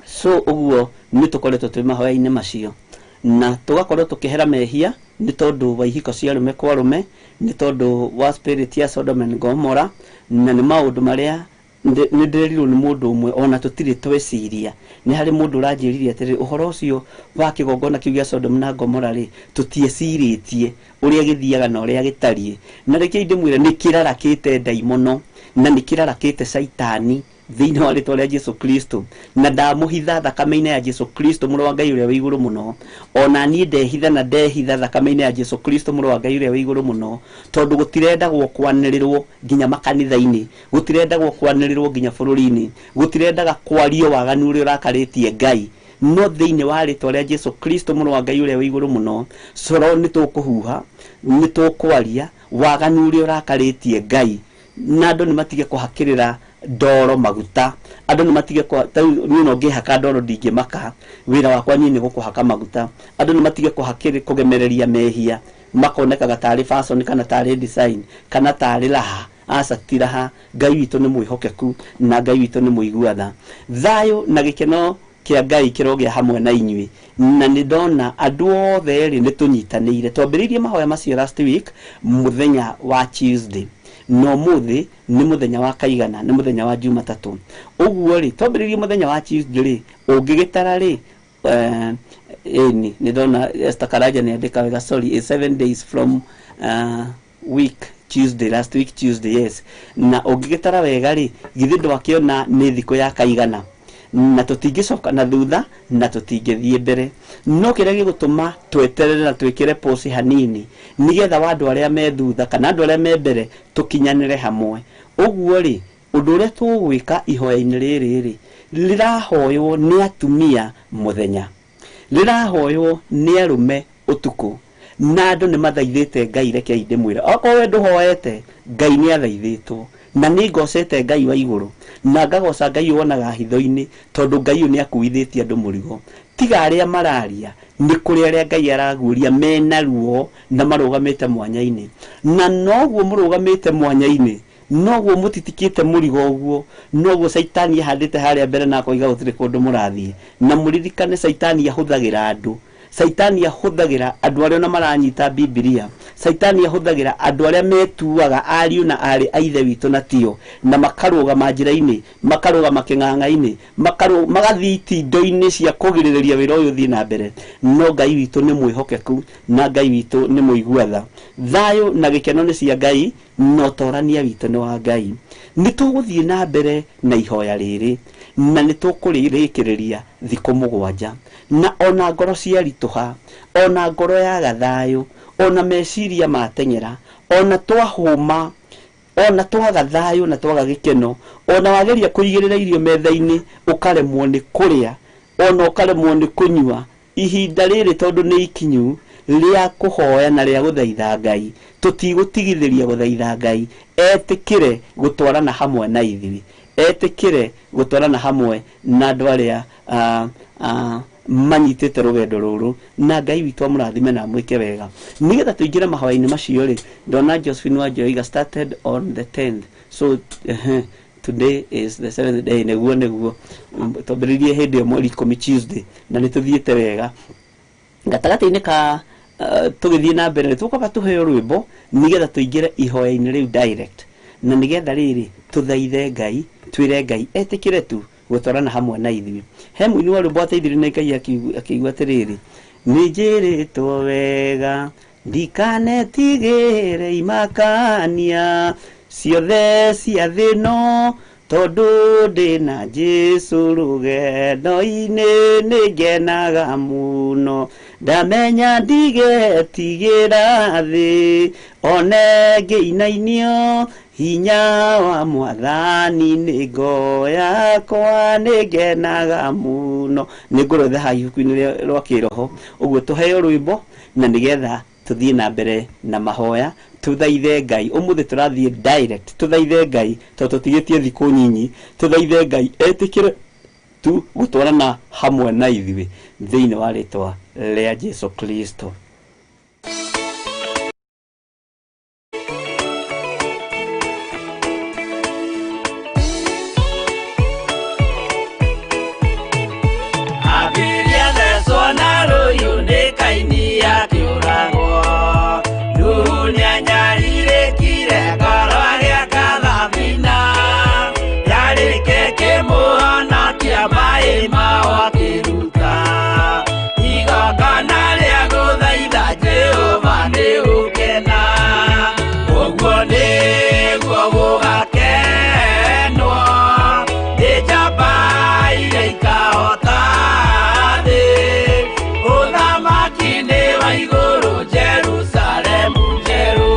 So ũguo nĩ tũkoretwo twĩ mahoya-inĩ macio, na tũgakorwo tũkĩhera mehia nĩ tondũ wa ihiko cia arũme kwa arũme, nĩ tondũ wa spirit ya Sodom and Gomorrah, na nĩ maũndũ marĩa nĩ ndĩrerirwo nĩ mũndũ ũmwe ona tũtirĩ tweciria. Nĩ harĩ mũndũ ũranjĩrire atĩrĩrĩ, ũhoro ũcio wa kĩgongona kĩu gĩa Sodom na Gomorrah rĩ, tũtiecirĩtie ũrĩa gĩthiaga na ũrĩa gĩtariĩ. Na reke ndĩmwĩre nĩ kĩrarakĩte ndaimono na nĩ kĩrarakĩte caitani thĩinĩ wa rĩtwa rĩa Jesu Kristo. Na ndamũhitha thakame-inĩ ya Jesu Kristo mũrũ wa Ngai ũrĩa wĩ igũrũ mũno. Ona niĩ ndehitha na ndehitha thakame-inĩ ya Jesu Kristo mũrũ wa Ngai ũrĩa wĩ igũrũ mũno, tondũ gũtirendagwo kwanĩrĩrwo nginya makanitha-inĩ, gũtirendagwo kwanĩrĩrwo nginya bũrũri-inĩ, gũtirendaga kwario waganu ũrĩa ũrakarĩtie Ngai. No thĩinĩ wa rĩtwa rĩa Jesu Kristo mũrũ wa Ngai ũrĩa wĩ igũrũ mũno, coro nĩ tũkũhuha, nĩ tũkwaria waganu ũrĩa ũrakarĩtie Ngai. Na andũ nĩ matige kũhakĩrĩra ndoro maguta, andũ nĩ matige tarĩu niĩ no ngĩhaka ndoro ndingĩmaka, wĩra wakwa niĩ nĩ gũkũhaka maguta. Andũ nĩ matige kũgemereria mehia makonekaga tarĩ fashion kana tarĩ design kana tarĩ raha. Aca, ti raha. Ngai witũ nĩ mwĩhokeku na Ngai witũ nĩ mũigua tha. Thayũ na gĩkeno kĩa Ngai kĩrogĩa hamwe na inyuĩ. Na nĩ ndona andũ othe rĩ nĩ tũnyitanĩire. Twambĩrĩirie mahoya macio last week mũthenya wa Tuesday, no mũthĩ nĩ mũthenya wa kaigana, nĩ mũthenya wa Jumatatũ. Ũguo rĩ, twambĩrĩirie mũthenya wa Tuesday rĩ, ũngĩgĩtara rĩ, ĩni nĩ ndona Esther Karanja nĩ andĩka wega, sorry, it's 7 days from week Tuesday, last week Tuesday, yes. Na ũngĩgĩtara wega rĩ, githĩ ndwakĩona nĩ thikũ ya kaigana, na tũtingĩcoka na thutha na tũtingĩthiĩ mbere. No kĩrĩa gĩgũtũma tweterere na twĩkĩre pause hanini, nĩgetha wa andũ arĩa me thutha kana andũ arĩa me mbere tũkinyanĩre hamwe. Ũguo rĩ, ũndũ ũrĩa tũgwĩka ihoya-inĩ rĩrĩ rĩ, rĩrahoywo nĩ atumia mũthenya, rĩrahoywo nĩ arũme ũtukũ, na andũ nĩ mathaithĩte Ngai. Rekei ndĩmwĩre, okorwo we ndũhoete, Ngai nĩ athaithĩtwo. Na nĩ ngocete Ngai wa igũrũ na ngagoca Ngai wonaga hitho-inĩ, tondũ Ngai ũyũ nĩ akuithĩtie andũ mũrigo. Tiga arĩa mararia, nĩ kũrĩ arĩa Ngai araguũria mena ruo na marũgamĩte mwanya-inĩ. Na noguo mũrũgamĩte mwanya-inĩ, noguo mũtitikĩte mũrigo ũguo, noguo Caitani ahandĩte harĩa mbere na akoiga gũtirĩ kũndũ mũrathiĩ. Na mũririkane Caitani ahũthagĩra andũ. Caitani ahũthagĩra andũ arĩa ona maranyita Bibilia. Caitani ahũthagĩra andũ arĩa metuaga ariũ na aarĩ a ithe witũ na tio, na makarũgama njĩra-inĩ, makarũgama kĩng'ang'a-inĩ, magathiĩ itindo-inĩ cia kũgirĩrĩria wĩra ũyũ ũthiĩ na mbere. No Ngai witũ nĩ mwĩhokeku na Ngai witũ nĩ mũigua tha. Thayũ na gĩkeno nĩ cia Ngai, na ũtorania witũ nĩ wa Ngai. Nĩ tũgũthiĩ na mbere na ihoya rĩrĩ, na nĩ tũkũrĩrĩkĩrĩria thikũ 7. Na ona ngoro ciaritũha, ona ngoro yaga thayũ, ona meciria mateng'era, ona twahũma, ona twaga thayũ na twaga gĩkeno, ona wageria kũigĩrĩra irio metha-inĩ ũkaremwo nĩ kũrĩa, ona ũkaremwo nĩ kũnyua, ihinda rĩrĩ tondũ nĩ ikinyu rĩa kũhoya na rĩa gũthaitha Ngai, tũtigũtigithĩria gũthaitha Ngai etĩkĩre gũtwarana hamwe na ithuĩ, etĩkĩre gũtwarana hamwe na andũ arĩa manyitĩte rũgendo rũrũ, na Ngai witũ amũrathime na amwĩke wega. Nĩgetha tũingĩre mahoya-inĩ macio rĩ, ndona Josephine Wanjoiga started on the 10th, so today is the 7th day. Nĩguo twambĩrĩirie hĩndĩ ĩyo mweri 10 Tuesday, na nĩ tũthiĩte wega. Gatagatĩ-inĩ ka tũgĩthiĩ na mbere, tũkwamba tũheo rwĩmbo nĩgetha tũingĩre ihoya-inĩ rĩu direct, na nĩgetha rĩrĩ tũthaithe Ngai, twĩre Ngai etĩkĩre tu gũtwarana hamwe na ithuĩ. He mũini wa rwĩmbo ateithirie nĩ Ngai akiuga atĩrĩrĩ, nĩ njĩrĩtwo wega ndikanetigĩre imakania ciothe cia thĩ ĩno, tondũ ndĩna Jesũ rũgendo-inĩ nĩ ngenaga mũno. Ndamenya ndigetigĩra thĩ one ngĩinainio, hinya wa mwathani nĩ ngo yakwa nĩ ngenaga mũno. Nĩ ngũrothe haha ibuku-inĩ rwa kĩroho. Ũguo tũheo rwĩmbo na nĩgetha tũthiĩ na mbere na mahoya, tũthaithe Ngai. Ũmũthĩ tũrathiĩ direct, tũthaithe Ngai tondũ tũtigĩtie thikũ nyinyi, tũthaithe Ngai etĩkĩre tu gũtwarana hamwe na ithuĩ thĩinĩ wa rĩtwa rĩa Jesũ Kristo. Abiria thecwo na rũhiũ nĩ Kaini akĩũragwo. Nuhu nĩanyarirĩkire ngoro agĩaka thabina, yarĩke kĩmũhonokia maĩ mao akĩruta. Igongona rĩa gũthaitha Jehova nĩ gũkena, ũguo nĩguo gũgakenwo nĩ njamba iria ikahota thĩ. Ũthamaki nĩ wa igũrũ Jerusalemu njerũ,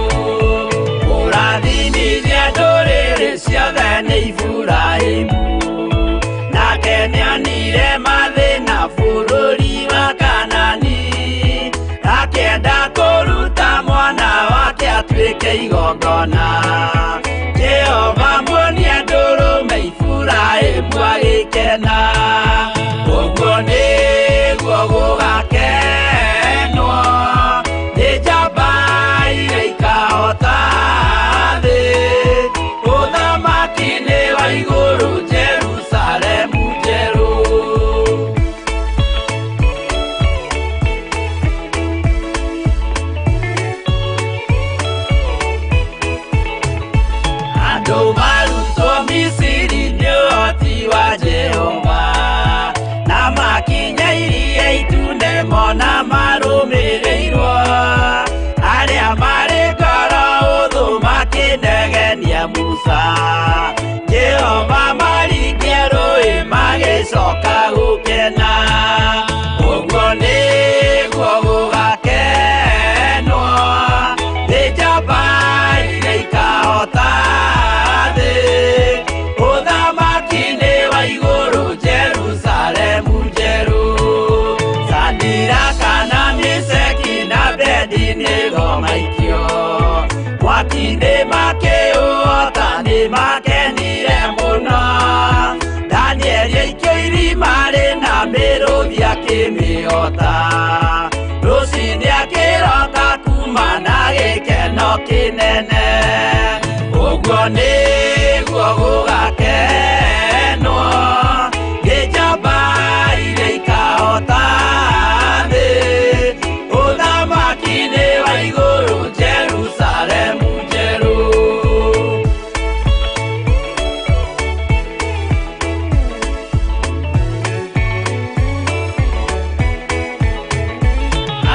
kũrathimithia ndũrĩrĩ ciothe nĩ Iburahĩmu. Nake nĩonire mathĩna bũrũri wa Kanani, akĩenda kũruta mwana wake atuĩke igongona. Jehova muonia ndũrũme Iburahĩmu agĩkena, ũguo nĩguo gũgakenwo nĩ njamba iria ikahota thĩ. Ũthamaki nĩ wa igũrũ Jerusalemu njerũ. Andũ marutwo Misiri nĩ ũhoti wa Jehova, na makinya iria itune mona marũmĩrĩirwo. Arĩa marĩ ngoro ũthũ makĩnegenia Musa, Jehova maringia rũĩ magĩcoka gũkena. Ũguo nĩguo gũgakenwo nĩ njamba iria ikahota thĩ. Ũthamaki nĩ wa igũrũ Jerusalemu njerũ. Sadiraka na Meshaki na Abednego maikio mwaki-inĩ makĩũhota nĩ nĩ makenire mũno. Danieli aikio irima rĩna mĩrũthi akĩmĩhota. Rũcinĩ akĩroka kuma na gĩkeno kĩnene. Ũguo nĩguo gũgakenwo nĩ njamba iria ikahota thĩ. Ũthamaki-inĩ wa igũrũ Jerusalemu njerũ.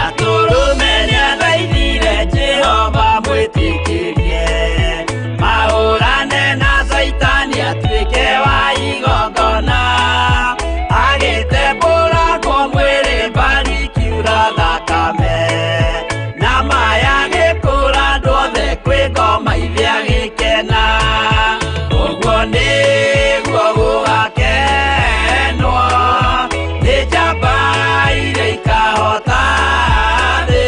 Atũrũme nĩathaithire Jehova mwĩtĩkĩrie mahũrane na Caitani atuĩke wa igongona. Agĩtembũrangwo mwĩrĩ mbari ikiura thakame, na maya agĩkũra andũ othe kwĩ ngoma ithe agĩkena. Ũguo nĩguo gũgakenwo nĩ njamba iria ikahota thĩ.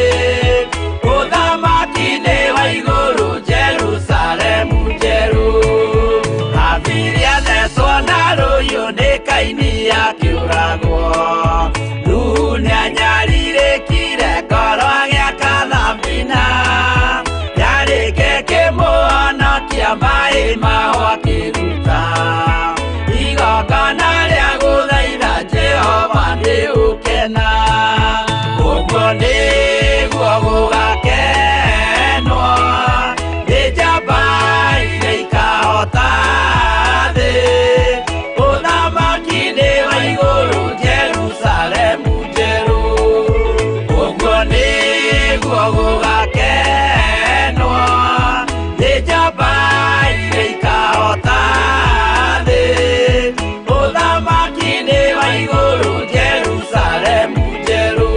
Ũthamaki-inĩ wa igũrũ Jerusalemu njerũ. Habili athecwo na rũhiũ nĩ Kaini akĩũragwo. Nuhu nĩanyarirĩkire ngoro agĩaka thabina. Yarĩke kĩmũhonokia maĩ maho akĩruta. Igongona rĩa gũthaitha Jehova nĩ ũkena. Ũguo nĩguo gũgakenwo nĩ njamba iria ikahota thĩ. Ũthamaki-inĩ wa igũrũ Jerusalemu njerũ. Ũguo nĩguo gũgakenwo nĩ njamba iria ikahota thĩ. Ũthamaki-inĩ wa igũrũ Jerusalemu njerũ.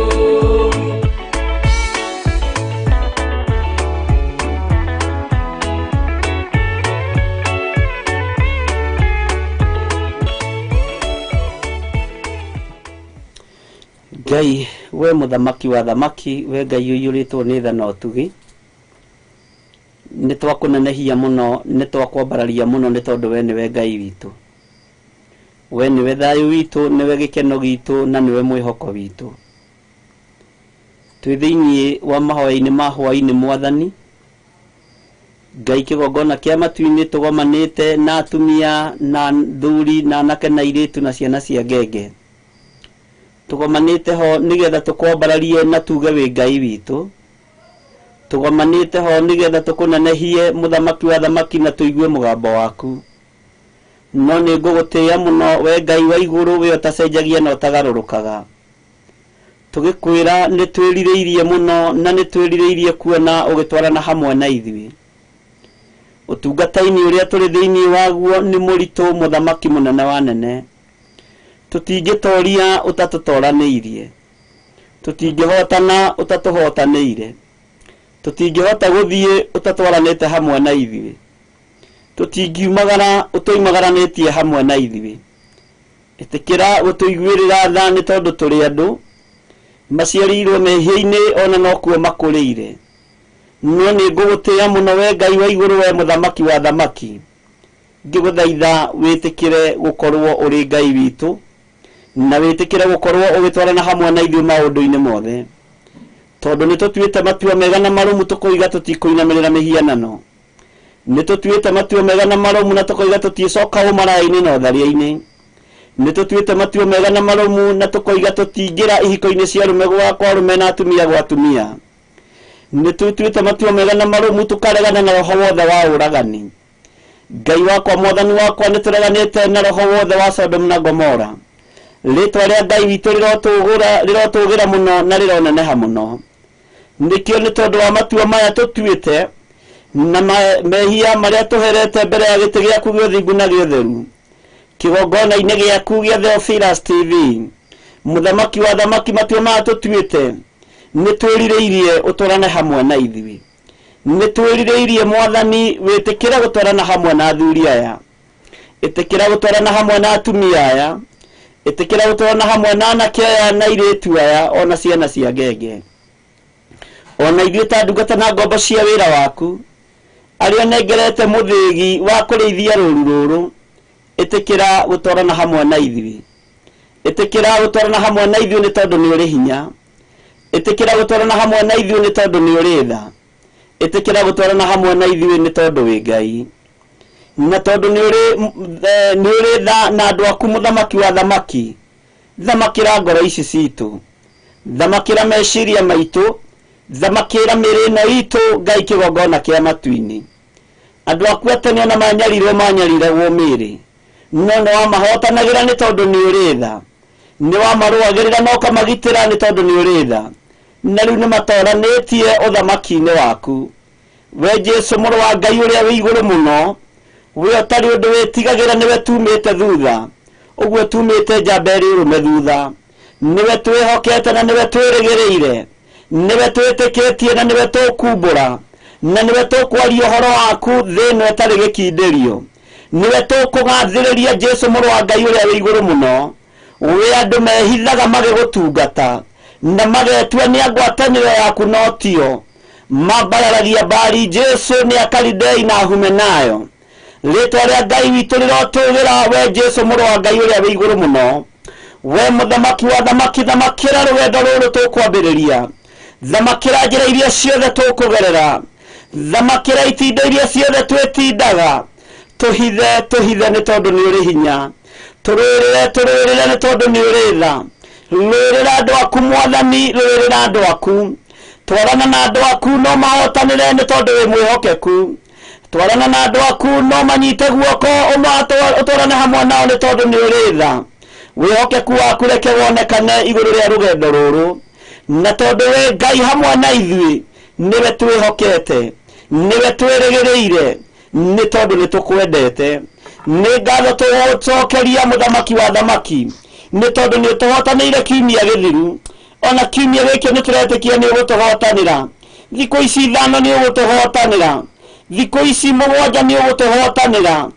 Ngai we mũthamaki wa thamaki, we Ngai ũiyũrĩtwo nĩ tha na ũtugi, nĩ twakũnenehia mũno, nĩ twakwambararia mũno, nĩ tondũ we nĩwe Ngai witũ. We nĩwe thayũ witũ, nĩwe gĩkeno gitũ, na nĩwe mwĩhoko witũ. Twĩ thĩinĩ wa mahoya-inĩ ma hwaĩ-inĩ Mwathani Ngai, kĩgongona kĩa matu-inĩ tũgomanĩte na atumia na thuri na anake na airĩtu na ciana cia ngenge. Tũgomanĩte ho nĩgetha tũkwambararie na tuge wĩ Ngai witũ. Tũgomanĩte ho nĩgetha tũkũnenehie mũthamaki wa thamaki na tũigue mũgambo waku. No nĩ ngũgũtĩĩa mũno we Ngai wa igũrũ, we ũtacenjagia na ũtagarũrũkaga. Tũgĩkwĩra nĩ twĩrirĩirie mũno na nĩ twĩrirĩirie kuona ũgĩtwarana hamwe na ithuĩ. Ũtungata-inĩ ũrĩa tũrĩ thĩinĩ waguo nĩ mũritũ mũthamaki mũnene wa nene. Tũtingĩtoria ũtatũtoranĩirie. Tũtingĩhotana ũtatũhotanĩire. Tũtingĩhota gũthiĩ ũtatwaranĩte hamwe na ithuĩ. Tũtingiumagara ũtũimagaranĩtie hamwe na ithuĩ. Ĩtĩkĩra gũtũiguĩrĩra tha nĩ tondũ tũrĩ andũ maciarĩirwo mehia-inĩ ona nokuo makũrĩire. No nĩ ngũgũtĩĩa mũno we Ngai wa igũrũ, we mũthamaki wa thamaki. Ngĩgũthaitha wĩtĩkĩre gũkorwo ũrĩ Ngai witũ, na wĩtĩkĩre gũkorwo ũgĩtwarana hamwe na ithuĩ maũndũ-inĩ mothe. Tondũ nĩ tũtuĩte matua mega na marũmu tũkoiga tũtikũinamĩrĩra mĩhianano. Nĩ tũtuĩte matua mega na marũmu na tũkoiga tũtiĩcoka ũmaraya-inĩ na ũtharia-inĩ. Nĩ tũtuĩte matua mega na marũmu na tũkoiga tũtingĩra ihiko-inĩ cia arũme gwa arũme na atumia gwa atumia. Nĩ tũtuĩte matua mega na marũmu tũkaregana na roho wothe wa ũragani. Ngai wakwa Mwathani wakwa, nĩ tũreganĩte na roho wothe wa Sodom na Gomora. Rĩtwa rĩa Ngai witũ rĩrotũgĩra mũno na rĩroneneha mũno. Nĩkĩo nĩ tondũ wa matua maya tũtuĩte na mehia marĩa tũherete mbere ya gĩtĩ gĩaku gĩa ũthingu na gĩa ũtheru, kĩgongona-inĩ gĩaku gĩa Theophilus TV, mũthamaki wa thamaki, matua maya tũtuĩte nĩ twĩrirĩirie ũtwarane hamwe na ithuĩ. Nĩ twĩrirĩirie Mwathani wĩtĩkĩre gũtwarana hamwe na athuri aya, ĩtĩkĩra gũtwarana hamwe na atumia aya, ĩtĩkĩra gũtwarana hamwe na anake aya na airĩtu aya ona ciana cia ngenge. Ona ithuĩ ta ndungata na ngombo cia wĩra waku, Arĩa nengerete mũthĩgi wa kũrĩithia rũru rũrũ, ĩtĩkĩra gũtwarana hamwe na ithuĩ. Ĩtĩkĩra gũtwarana hamwe na ithuĩ nĩ tondũ nĩ ũrĩ hinya. Ĩtĩkĩra gũtwarana hamwe na ithuĩ nĩ tondũ nĩ ũrĩ tha. Ĩtĩkĩra gũtwarana hamwe na ithuĩ nĩ tondũ wĩ Ngai. Na tondũ nĩ ũrĩ tha na andũ aku mũthamaki wa thamaki, thamakĩra ngoro ici citũ, thamakĩra meciria maitũ, thamakĩra mĩĩrĩ ĩno itũ, Ngai kĩgongona kĩa matu-inĩ. Andũ aku a tene ona manyarirwo manyariragwo mĩĩrĩ, no nĩ wamahotanagĩra nĩ tondũ nĩ ũrĩ tha. Nĩ wamarũagĩrĩra na ũkamagitĩra nĩ tondũ nĩ ũrĩ tha. Na rĩu nĩ matoranĩtie ũthamaki-inĩ waku. We Jesũ mũrũ wa Ngai ũrĩa wĩ igũrũ mũno, we ũtarĩ ũndũ wĩtigagĩra, nĩwe tumĩte thutha, ũguo tumĩte njamba ĩrĩ ũrũme thutha. Nĩwe twĩhokete na nĩwe twĩrĩgĩrĩire, nĩwe twĩtĩkĩtie na nĩwe tũkumbũra, na nĩwe tũkwaria ũhoro waku thĩ ĩno ĩtarĩ gĩkindĩrio. Nĩwe tũkũgathĩrĩria Jesũ mũrũ wa Ngai ũrĩa wĩ igũrũ mũno, we andũ mehithaga magĩgũtungata na magetua nĩ a ngwatanĩro yaku no tio. Mambararagia mbari Jesũ nĩ Akaridei na Ahumenayo. Rĩtwa rĩa Ngai witũ rĩrotũgĩra, we Jesũ mũrũ wa Ngai ũrĩa wĩ igũrũ mũno. We mũthamaki wa thamaki, thamakĩra rũgendo rũrũ tũkwambĩrĩria, thamakĩra njĩra iria ciothe tũkũgerera, thamakĩra itindo iria ciothe twĩtindaga. Tũhithe, tũhithe nĩ tondũ nĩ ũrĩ hinya. Tũrũĩrĩre, tũrũĩrĩre nĩ tondũ nĩ ũrĩ tha. Rũĩrĩra andũ aku Mwathani, rũĩrĩra andũ aku. Twarana na andũ aku no mahotanĩre nĩ tondũ wĩ mwĩhokeku. Twarana na andũ aku no manyite guoko, ũtwarane hamwe nao nĩ tondũ nĩ ũrĩ tha. Wĩhokeku waku reke wonekane igũrũ rĩa rũgendo rũrũ, na tondũ wĩ Ngai hamwe na ithuĩ, nĩwe twĩhokete, nĩwe twĩrĩgĩrĩire, nĩ tondũ nĩ tũkwendete. Nĩ ngatho tũgũcokeria mũthamaki wa thamaki, nĩ tondũ nĩ ũtũhotanĩire kiumia gĩthiru. Ona kiumia gĩkĩ nĩ tũretĩkia nĩ ũgũtũhotanĩra. Thikũ ici 5 nĩ ũgũtũhotanĩra, thikũ ici 7 nĩ ũgũtũhotanĩra,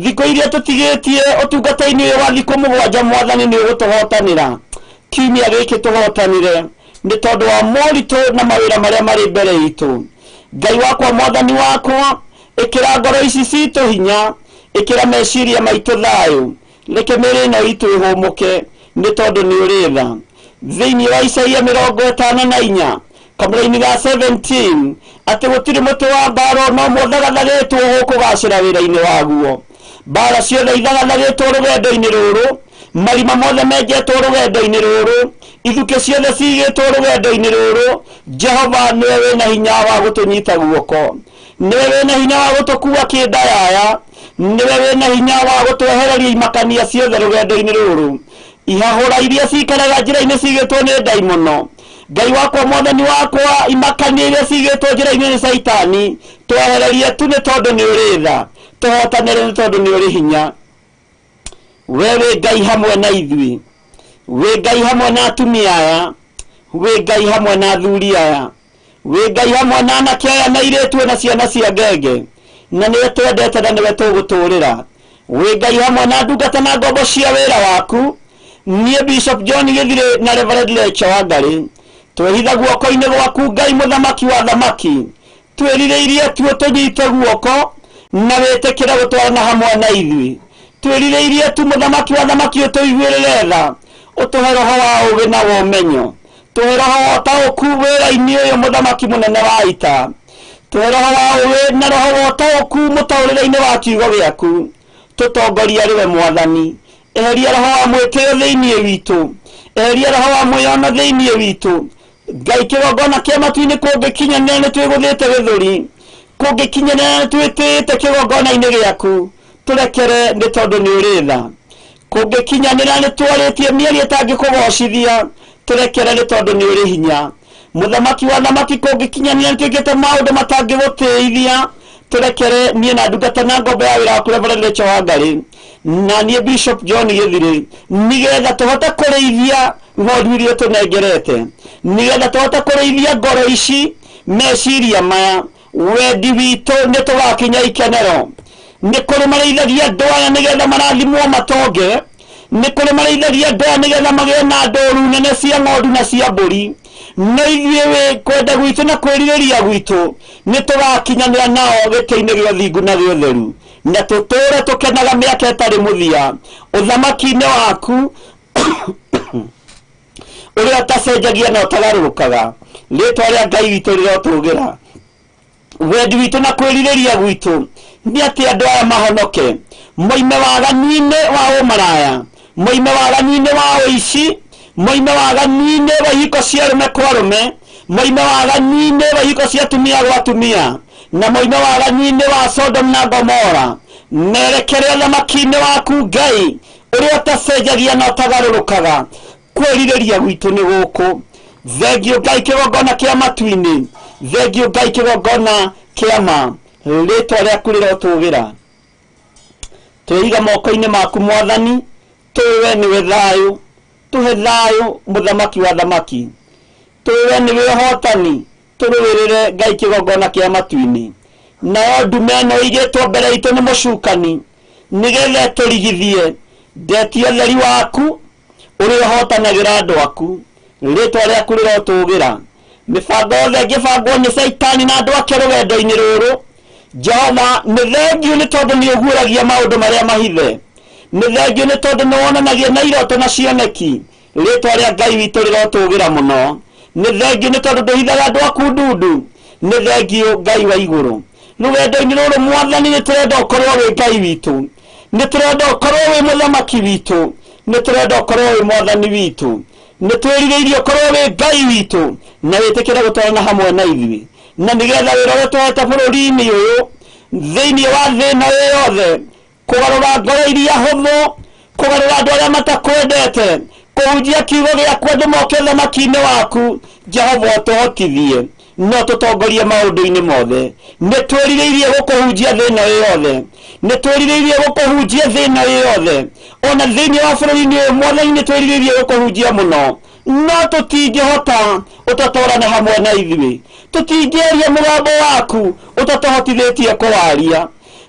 thikũ iria tũtigĩtie ũtungata-inĩ ũyũ wa thikũ 7 Mwathani nĩ ũgũtũhotanĩra. Kiumia gĩkĩ tũhotanĩre nĩ tondũ wa moritũ na mawĩra marĩa marĩ mbere itũ. Ngai wakwa, Mwathani wakwa, ĩkĩra ngoro ici citũ hinya, ĩkĩra meciria maitũ thayũ, reke mĩĩrĩ ĩno itũ ĩhũmũke nĩ tondũ nĩ ũrĩ tha. Thĩinĩ wa Isaia 54 kamũraini ga 17, atĩ gũtirĩ mũtĩ wa mbara no mũthagathagĩtwo ũkũgacĩra wĩra-inĩ waguo. Mbara ciothe ithagathagĩtwo rũgendo-inĩ rũrũ, marima mothe menjetwo rũgendo-inĩ rũrũ, ithukĩ ciothe cigĩtwo rũgendo-inĩ rũrũ, Jehova nĩwe wĩna hinya wa gũtũnyita guoko, nĩwe wĩna hinya wa gũtũkua kĩndayaya, nĩwe wĩna hinya wa gũtwehereria imakania ciothe rũgendo-inĩ rũrũ. Ihahũra iria cikaraga njĩra-inĩ cigĩtwo nĩ ndaimono, Ngai wakwa, Mwathani wakwa, imakania iria cigĩtwo njĩra-inĩ nĩ Caitani, twehererie tu nĩ tondũ nĩ ũrĩ tha, tũhotanĩre nĩ tondũ nĩ ũrĩ hinya. We wĩ Ngai hamwe na ithuĩ, wĩ Ngai hamwe na atumia aya, wĩ Ngai hamwe na athuri aya, wĩ Ngai hamwe na anake aya na airĩtu na ciana cia ngenge, na nĩwe twendete na nĩwe tũgũtũrĩra. Wĩ Ngai hamwe na ndungata na ngombo cia wĩra waku. Niĩ Bishop John Gĩthirĩ na Reverend Lecha Wangari twĩhitha guoko-inĩ gwaku Ngai mũthamaki wa thamaki, twĩrirĩirie tu ũtũnyite guoko na wĩtĩkĩre gũtwarana hamwe na ithuĩ. Twĩrirĩirie tu mũthamaki wa thamaki ũtũiguĩrĩre tha, ũtũhe roho wa ũũgĩ na wa ũmenyo, tũhe roho wa ũtaũku wĩra-inĩ ũyũ mũthamaki mũnene wa ita, tũhe roho wa ũũgĩ na roho wa ũtaũku mũtaũrĩre-inĩ wa kiugo gĩaku. Tũtongorie arĩ we Mwathani, eheria roho wa mwĩtĩo thĩinĩ witũ, eheria roho wa mwĩono thĩinĩ witũ. Ngai kĩgongona kĩa matu-inĩ kũngĩkinyanĩra nĩ twĩgũthĩte gĩthũri, kũngĩkinyanĩra nĩ twĩtĩĩte kĩgongona-inĩ gĩaku, tũrekere nĩ tondũ nĩ ũrĩ tha. Kũngĩkinyanĩra nĩ twarĩtie mĩario ĩtangĩkũgocithia, tũrekere nĩ tondũ nĩ ũrĩ hinya. Mũthamaki wa thamaki, kũngĩkinyanĩra nĩ twĩkĩte maũndũ matangĩgũtĩithia, tũrekere niĩ na ndungata na ngombo ya wĩra waku Reverend Rachel Wangari na niĩ Bishop John Gĩthirĩ, nĩgetha tũhote kũrĩithia ng'ondu iria tũnengerete, nĩgetha tũhote kũrĩithia ngoro ici, meciria maya, wendi witũ nĩ tũgakinya ikenero. Nĩ kũrĩ marĩithagia andũ aya nĩgetha marathimwo matonge, nĩ kũrĩ marĩithagia andũ aya nĩgetha magĩe na ndũru nene cia ng'ondu na cia mbũri, No ithuĩ kwenda gwitũ na kwĩrirĩria gwitũ nĩ tũgakinyanĩra nao gĩtĩ-inĩ gĩa ũthingu na gĩa ũtheru, na tũtũũre tũkenaga mĩaka ĩtarĩ mũthia ũthamaki-inĩ waku ũrĩa ũtacenjagia na ũtagarũrũkaga. Rĩtwa rĩa Ngai witũ rĩrotũgĩra. Wendi witũ na kwĩrirĩria gwitũ nĩ atĩ andũ aya mahonoke, moime waganu-inĩ wa ũmaraya, moime waganu-inĩ wa ũici, moime waganu-inĩ wa ihiko cia arũme kwa arũme, moime waganu-inĩ wa ihiko cia atumia gwa atumia, na moime waganu-inĩ wa Sodom na Gomora, merekere ũthamaki-inĩ waku Ngai ũrĩa ũtacenjagia na ũtagarũrũkaga. Kwĩrirĩria gwitũ nĩ gũkũ. Thengio Ngai kĩgongona kĩa matu-inĩ, thengio Ngai kĩgongona kĩa ma, rĩtwa rĩaku rĩrotũgĩra. Twĩiga moko-inĩ maku Mwathani, tũĩ we nĩwe thayũ, tũhe thayũ mũthamaki wa thamaki, tũĩ we nĩwe ũhotani, tũrũĩrĩre Ngai kĩgongona kĩa matu-inĩ. Nayo ndume ĩno ĩigĩtwo mbere itũ nĩ mũcukani nĩgetha ĩtũrigithie, ndetie ũtheri waku ũrĩa ũhotanagĩra andũ aku, rĩtwa rĩaku rĩrotũgĩra. Mĩbango yothe ĩngĩbangwo nĩ Caitani na andũ ake rũgendo-inĩ rũrũ, Jehova nĩ thengiũ nĩ tondũ nĩ ũguũragia maũndũ marĩa mahithe, nĩ thengiũ nĩ tondũ nĩ wonanagia na iroto na cioneki, rĩtwa rĩa Ngai witũ rĩrotũgĩra mũno. Nĩ thengiũ nĩ tondũ ndũhithaga andũ aku ndundu, nĩ thengiũ Ngai wa igũrũ. Rũgendo-inĩ rũrũ Mwathani nĩ tũrenda ũkorwo wĩ Ngai witũ, nĩ tũrenda ũkorwo wĩ mũthamaki witũ, nĩ tũrenda ũkorwo wĩ mwathani witũ, nĩ twĩrirĩirie ũkorwo wĩ Ngai witũ, na wĩtĩkĩre gũtwarana hamwe na ithuĩ, na nĩgetha wĩra ũrĩa tũhete bũrũri-inĩ ũyũ thĩinĩ wa thĩ ĩno ĩ yothe, kũgarũra ngoro iria hũthũ, kũgarũra andũ arĩa matakwendete, kũhunjia kiugo gĩaku andũ moke ũthamaki-inĩ waku, Jehova ũtũhotithie no tũtongorie maũndũ-inĩ mothe. Nĩ twĩrirĩirie gũkũhunjia thĩ ĩno ĩ yothe, nĩ twĩrirĩirie gũkũhunjia thĩ ĩno ĩ yothe, ona thĩinĩ wa bũrũri-inĩ ũyũ Mwathani nĩ twĩrirĩirie gũkũhunjia mũno, no tũtingĩhota ũtatwarane hamwe na ithuĩ, tũtingĩaria mũgambo waku ũtatũhotithĩtie kũwaria,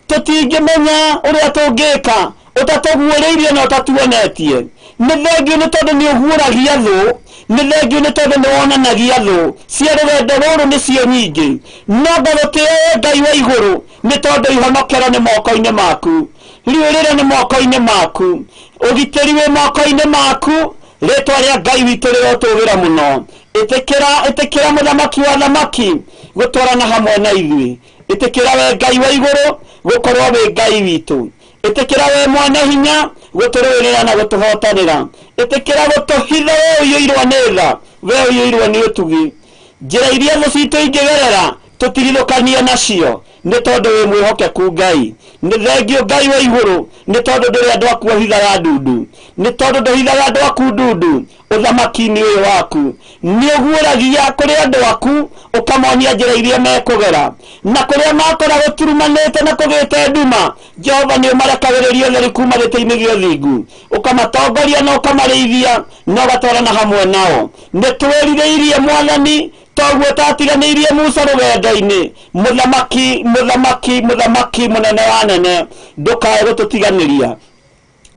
tũtingĩmenya ũrĩa tũngĩka ũtatũguũrĩirie na ũtatuonetie. Nĩ thengiũ nĩ tondũ nĩ ũguũragia thũ, nĩ thengiũ nĩ tondũ nĩ wonanagia thũ cia rũgendo rũrũ nĩcio nyingĩ, no ngagũtĩĩa we Ngai wa igũrũ nĩ tondũ ihonokero nĩ moko-inĩ maku, rĩũrĩro nĩ moko-inĩ maku, ũgitĩri wĩ moko-inĩ maku, rĩtwa rĩa Ngai witũ rĩrotũgĩra mũno. Ĩtĩkĩra, ĩtĩkĩra mũthamaki wa thamaki gũtwarana hamwe na ithuĩ, ĩtĩkĩra we Ngai wa igũrũ gũkorwo wĩ Ngai witũ, ĩtĩkĩra we mwene hinya gũtũrũĩrĩra na gũtũhotanĩra, ĩtĩkĩra gũtũhitha we ũiyũirwo nĩ tha, we ũiyũirwo nĩ ũtugi. Njĩra iria thũ citũ ingĩgerera tũtigithũkanie nacio nĩ tondũ wĩ mwĩhokeku Ngai. Nĩ thengio Ngai wa igũrũ nĩ tondũ ndũrĩ andũ aku ũhithaga ndundu, nĩ tondũ ndũhithaga andũ aku ndundu ũthamaki-inĩ ũyũ waku. Nĩ ũguũragia kũrĩ andũ aku ũkamonia njĩra iria mekũgera, na kũrĩa makora gũturumanĩte na kũgĩte nduma, Jehova nĩ ũmarekagĩrĩria ũtheri kuma gĩtĩ-inĩ gĩa ũthingu, ũkamatongoria na ũkamarĩithia na ũgatwarana hamwe nao. Nĩ twĩrirĩirie Mwathani toguo ũtatiganĩirie Musa rũgendo-inĩ, mũthamaki, mũthamaki, mũthamaki mũnene wa nene, ndũkae gũtũtiganĩria.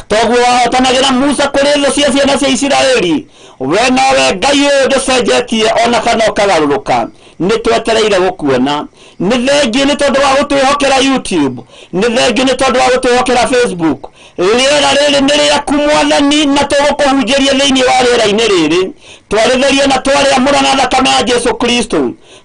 Toguo wahotanagĩra Musa kũrĩ thũ cia ciana cia Isiraeli, we nowe Ngai ũyũ ndũcenjetie ona kana ũkagarũrũka. Nĩ twetereire gũkuona. Nĩ thengiũ nĩ tondũ wa gũtwĩhokera YouTube, nĩ thengiũ nĩ tondũ wa gũtwĩhokera Facebook. Rĩera rĩrĩ nĩ rĩaku Mwathani, na tũgũkũhunjĩria thĩinĩ wa rĩera-inĩ rĩrĩ. Twarĩtheria na twarĩamũra na thakame ya Jesu Kristo.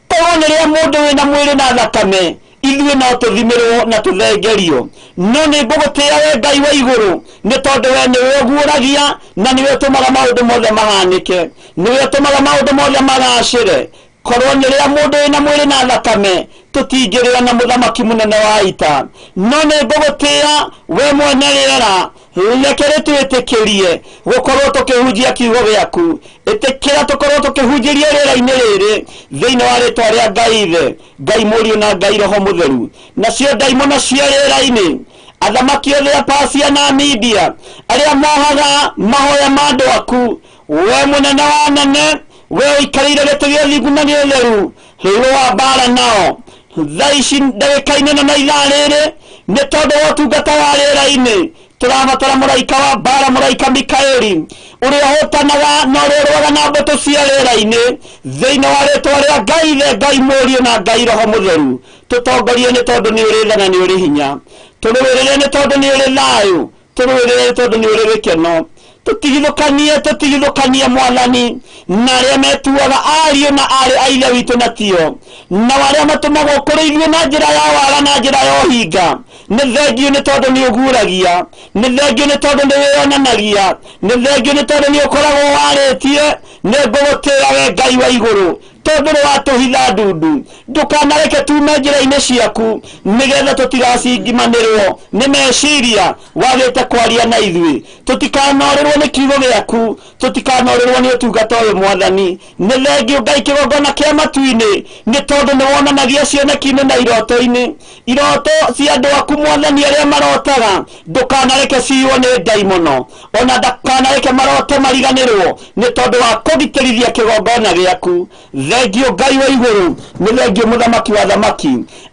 Korwo nĩ rĩa mũndũ wĩna mwĩrĩ na thakame, ithuĩ no tũthimĩrwo na tũthengerio. No nĩ ngũgũtĩĩa we Ngai wa igũrũ nĩ tondũ we nĩwe ũguũragia na nĩwe ũtũmaga maũndũ mothe mahanĩke, nĩwe ũtũmaga maũndũ mothe magacĩre. Korwo nĩ rĩa mũndũ wĩna mwĩrĩ na thakame, tũtingĩrĩra na mũthamaki mũnene wa ita. No nĩ ngũgũtĩĩa we mwene rĩera, reke rĩtwĩtĩkĩrie gũkorwo tũkĩhunjia kiugo gĩaku. Ĩtĩkĩra tũkorwo tũkĩhunjĩria rĩera-inĩ rĩrĩ thĩinĩ wa rĩtwa rĩa Ngai Ithe, Ngai Mũriũ na Ngai Roho Mũtheru. Nacio ndaimono cia rĩera-inĩ, athamaki othe a Pasia na Media, arĩa mohaga mahoya ma andũ aku, we mũnene wa nene, we ũikarĩire gĩtĩ gĩa ũthingu na gĩa ũtheru, rũa mbara nao thaa ici ndagĩka-inĩ ĩno na ithaa rĩrĩ nĩ tondũ wa ũtungata wa rĩera-inĩ. Tũrabatara mũraika wa mbara, mũraika Mikaeli ũrĩa ũhotanaga na ũrĩa ũrũaga na mbũtũ cia rĩera-inĩ, thĩinĩ wa rĩtwa rĩa Ngai Ithe, Ngai Mũriũ na Ngai Roho Mũtheru. Tũtongorie nĩ tondũ nĩ ũrĩ tha na nĩ ũrĩ hinya. Tũrũĩrĩre nĩ tondũ nĩ ũrĩ thayũ. Tũrũĩrĩre nĩ tondũ nĩ ũrĩ gĩkeno. Tũtigithũkanie, tũtigithũkanie Mwathani na arĩa metuaga ariũ na aarĩ a Ithe witũ na tio, na arĩa matũmagwo kũrĩ ithuĩ na njĩra ya wara na njĩra ya ũhinga. Nĩ thengiũ nĩ tondũ nĩ ũguragia, nĩ thengiũ nĩ tondũ nĩ wĩyonanagia, nĩ thengiũ nĩ tondũ nĩ ũkoragwo warĩtie. Nĩ ngũgũtĩĩa we Ngai wa igũrũ, tondũ nĩ watũhitha ndundu. Ndũkanareke tume njĩra-inĩ ciaku, nĩgetha tũtigacingimanĩrwo nĩ meciria wagĩte kwaria na ithuĩ. Tũtikanorĩrwo nĩ kiugo gĩaku, tũtikanorĩrwo nĩ ũtungata ũyũ Mwathani. Nĩ thengiũ Ngai kĩgongona kĩa matu-inĩ, nĩ tondũ nĩ wonanagia cioneki-inĩ na iroto-inĩ. Iroto cia andũ aku Mwathani arĩa marotaga, ndũkanareke ciywo nĩ ndaimono, ona ndakanareke maroto mariganĩrwo nĩ tondũ wa kũgitĩrithia kĩgongona gĩaku. Thengiũ Ngai wa igũrũ, nĩ thengiũ mũthamaki wa thamaki.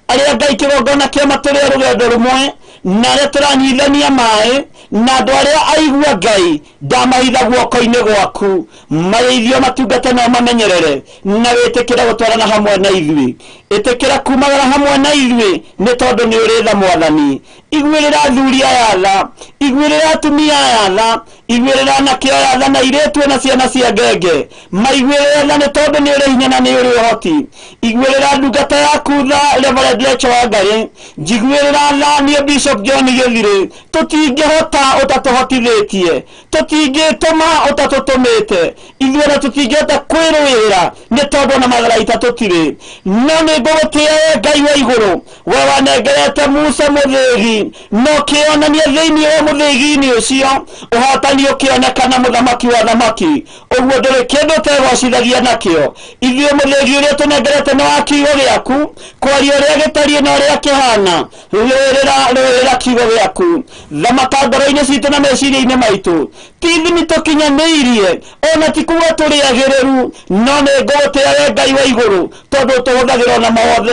Arĩa Ngai kĩgongona kĩa matũrĩa rũgendo rũmwe, na arĩa tũranyuithania maĩ, na andũ arĩa aigua Ngai, ndamahitha guoko-inĩ gwaku. Marĩithio matungate nao mamenyerere, na wĩtĩkĩre gũtwarana hamwe na ithuĩ. Ĩtĩkĩra kumagara hamwe na ithuĩ, nĩ tondũ nĩ ũrĩ tha Mwathani. Iguĩrĩra athuri aya tha, iguĩrĩra atumia aya tha, iguĩrĩra anake aya tha na airĩtu na ciana cia ngenge. Maiguĩrĩre tha nĩ tondũ nĩ ũrĩ hinya na nĩ ũrĩ ũhoti. Iguĩrĩra ndungata yaku tha Reverend Rachel Wangari. Njiguĩrĩra tha niĩ Bishop John Gĩthirĩ. Tũtingĩhota ũtatũhotithĩtie, tũtingĩtũma ũtatũtũmĩte, ithuĩ ona tũtingĩhota kwĩrũĩrĩra nĩ tondũ ona matharaita tũtirĩ. No nĩ ngũgũtĩĩa we Ngai wa igũrũ, we wanengerete Musa mũthĩgi, na ũkĩonania thĩinĩ wa mũthĩgi-inĩ ũcio ũhotani ũkĩonekana, mũthamaki wa thamaki. Ũguo ndũrĩ kĩndũ ũtegocithagia nakĩo. Ithuĩ mũthĩgi ũrĩa tũnengerete nĩ wa kiugo gĩaku, kwaria ũrĩa gĩtariĩ na ũrĩa kĩhana. Rũĩrĩra, rũĩrĩra kiugo gĩaku. Thamaka ngoro-inĩ citũ na meciria-inĩ maitũ. Ti ithimi tũkinyanĩirie, ona ti kuga tũrĩ agĩrĩru, no nĩ ngũgũtĩĩa we Ngai wa igũrũ, tondũ tũhũthagĩra ona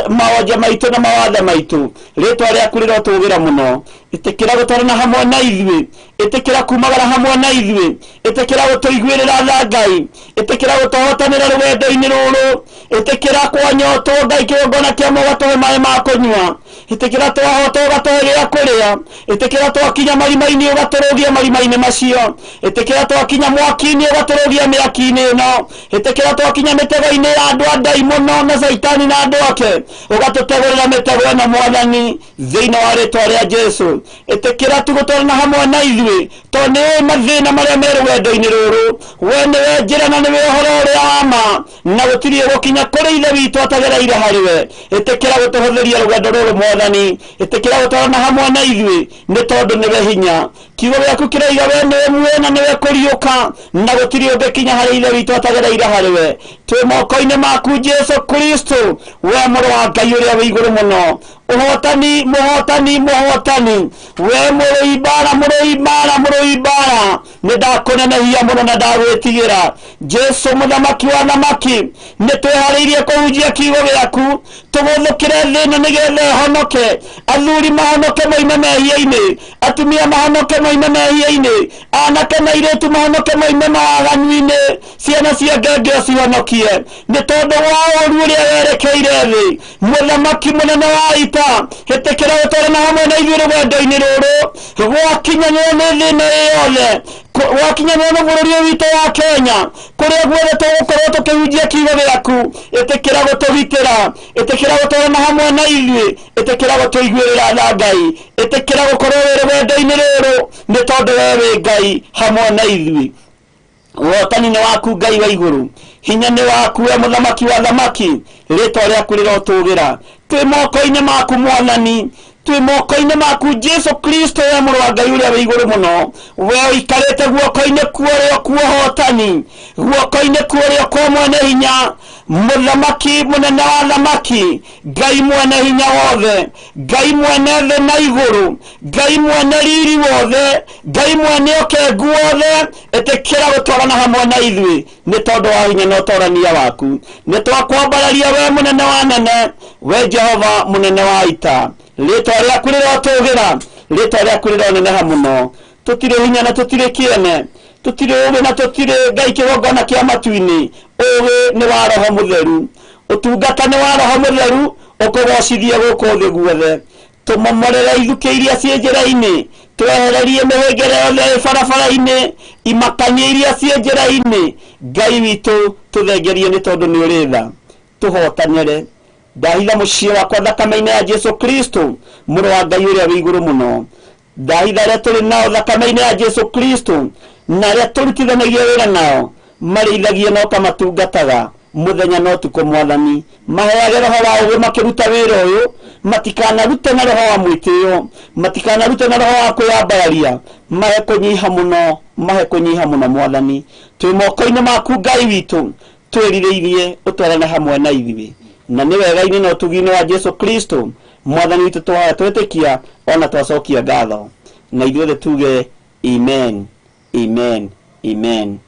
mawonje maitũ na mawathe maitũ. Rĩtwa rĩaku rĩrotũgĩra mũno. Ĩtĩkĩra gũtwarana hamwe na ithuĩ, ĩtĩkĩra kumagara hamwe na ithuĩ, ĩtĩkĩra gũtũiguĩrĩra tha Ngai, ĩtĩkĩra gũtũhotanĩra rũgendo-inĩ rũrũ, ĩtĩkĩra kwanyotwo Ngai kĩgongona kĩa ũgatũhe maĩ ma kũnyua, ĩtĩkĩra twahotwo ũgatũhe gĩa kũrĩa, ĩtĩkĩra twakinya marima-inĩ ũgatũrũgia marima-inĩ macio, ĩtĩkĩra twakinya mwaki-inĩ ũgatũrũgia mĩaki-inĩ ĩno, ĩtĩkĩra twakinya mĩtego-inĩ ya andũ a ndaimono na Caitani na andũ ake, ũgatũtegũrĩra mĩtego ĩno Mwathani, thĩinĩ wa rĩtwa rĩa Jesũ. Ĩtĩkĩra tu gũtwarana hamwe na ithuĩ, tondũ nĩ ũĩ mathĩna marĩa me rũgendo-inĩ rũrũ. We nĩwe njĩra na nĩwe ũhoro ũrĩa wa ma, na gũtirĩ gũkinya kũrĩ Ithe witũ atagereire harĩ we. Ĩtĩkĩra gũtũhũthĩria rũgendo rũrũ Mwathani, ĩtĩkĩra gũtwarana hamwe na ithuĩ, nĩ tondũ nĩwe hinya. Kiugo gĩaku kĩroiga we nĩwe muoyo na nĩwe kũriũka, na gũtirĩ ũngĩkinya harĩ Ithe witũ atagereire harĩ we. Twĩ moko-inĩ maku Jesũ Kristo, we mũrũ wa Ngai ũrĩa wĩ igũrũ mũno. Ũhotani, mũhotani, mũhotani, we mũrũi mbara, mũrũi mbara, mũrũi mbara, nĩ ndakũnenehia mũno na ndagwĩtigĩra. Jesũ mũthamaki wa thamaki, nĩ twĩharĩirie kũhunjia kiugo gĩaku, tũgũthũkĩre thĩ ĩno nĩgetha ĩhonoke, athuri mahonoke moime mehia-inĩ, atumia mahonoke moime mehia-inĩ, anake na airĩtu mahonoke moime mawaganu-inĩ, ciana cia ngenge ũcihonokie nĩ tondũ wa ũũru ũrĩa werekeire thĩ. Mũthamaki mũnene wa ita, ĩtĩkĩra gũtwarana hamwe na ithuĩ rũgendo-inĩ rũrũ, gwakinyanĩrwo nĩ thĩ ĩno ĩ yothe, gwakinyanĩrwo nĩ bũrũri ũyũ witũ wa Kenya, kũrĩa guothe tũgũkorwo tũkĩhunjia kiugo gĩaku. Ĩtĩkĩra gũtũgitĩra, ĩtĩkĩra gũtwarana hamwe na ithuĩ, ĩtĩkĩra gũtũiguĩrĩra tha Ngai, ĩtĩkĩra gũkorwo wĩ rũgendo-inĩ rũrũ, nĩ tondũ we wĩ Ngai hamwe na ithuĩ. Ũhotani nĩ waku Ngai wa igũrũ, hinya nĩ waku we mũthamaki wa thamaki, rĩtwa rĩaku rĩrotũgĩra. Twĩ moko-inĩ maku Mwathani, twĩ moko-inĩ maku Jesũ Kristo, we mũrũ wa Ngai ũrĩa wĩ igũrũ mũno. We ũikarĩte guoko-inĩ kwa ũrĩo kwa ũhotani, guoko-inĩ kwa ũrĩo kwa mwene hinya, mũthamaki mũnene wa thamaki, Ngai mwene hinya wothe, Ngai mwene thĩ na igũrũ, Ngai mwene riri wothe, Ngai mwene ũkengu wothe, ĩtĩkĩra gũtwarana hamwe na ithuĩ nĩ tondũ wa hinya na ũtorania waku. Nĩ twakwambararia we mũnene wa nene, we Jehova mũnene wa ita. Rĩtwa rĩaku rĩrotũgĩra, rĩtwa rĩaku rĩroneneha mũno. Tũtirĩ hinya na tũtirĩ kĩene, tũtirĩ ũgĩ na tũtirĩ Ngai kĩgongona kĩa matu-inĩ. Ũgĩ nĩ wa Roho Mũtheru, ũtungata nĩ wa Roho Mũtheru, ũkũgocithie gũkũ thĩ guothe. Tũmomorere ithukĩ iria ciĩ njĩra-inĩ, twehererie mĩhĩngĩre yothe ĩ barabara-inĩ, imakanie iria ciĩ njĩra-inĩ. Ngai witũ tũthengerie nĩ tondũ nĩ ũrĩ tha, tũhotanĩre. Ndahitha mũciĩ wakwa thakame-inĩ ya Jesu Kristo, mũrũ wa Ngai ũrĩa wĩ igũrũ mũno. Ndahitha arĩa tũrĩ nao thakame-inĩ ya Jesu Kristo, na arĩa tũrutithanagia wĩra nao, marĩithagie na ũkamatungataga mũthenya na ũtukũ. Mwathani, maheage roho wa ũgĩ makĩruta wĩra ũyũ, matikanarute na roho wa mwĩtĩo, matikanarute na roho wa kwĩyambararia, mahe kũnyiha mũno, mahe kũnyiha mũno. Mwathani, twĩ moko-inĩ maku Ngai witũ, twĩrirĩirie ũtwarane hamwe na ithuĩ, na nĩ wega-inĩ na ũtugi-inĩ wa Jesu Kristo Mwathani witũ twahoya twĩtĩkia ona twacokia ngatho, na ithuothe tuge amen, amen, amen.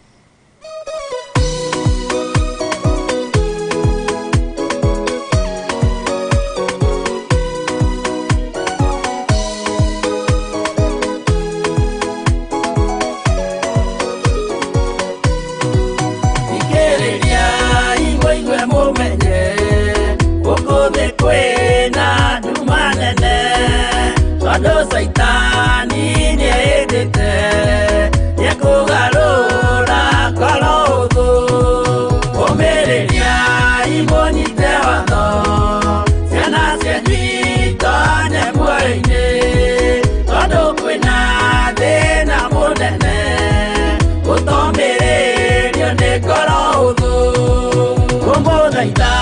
Thikĩrĩria igwe mũmenye gũkũ thĩ kwĩna nduma nene, tondũ Caitani nĩehĩtĩte nĩekũgarũra ngoro ũthũ. Ũmĩrĩria imũnyite watho, ciana cianyu itonye muoyo-inĩ, tondũ kwĩna thĩna mũnene gũtomĩrĩrio nĩ ngoro ũthũ. Kũmũthaitha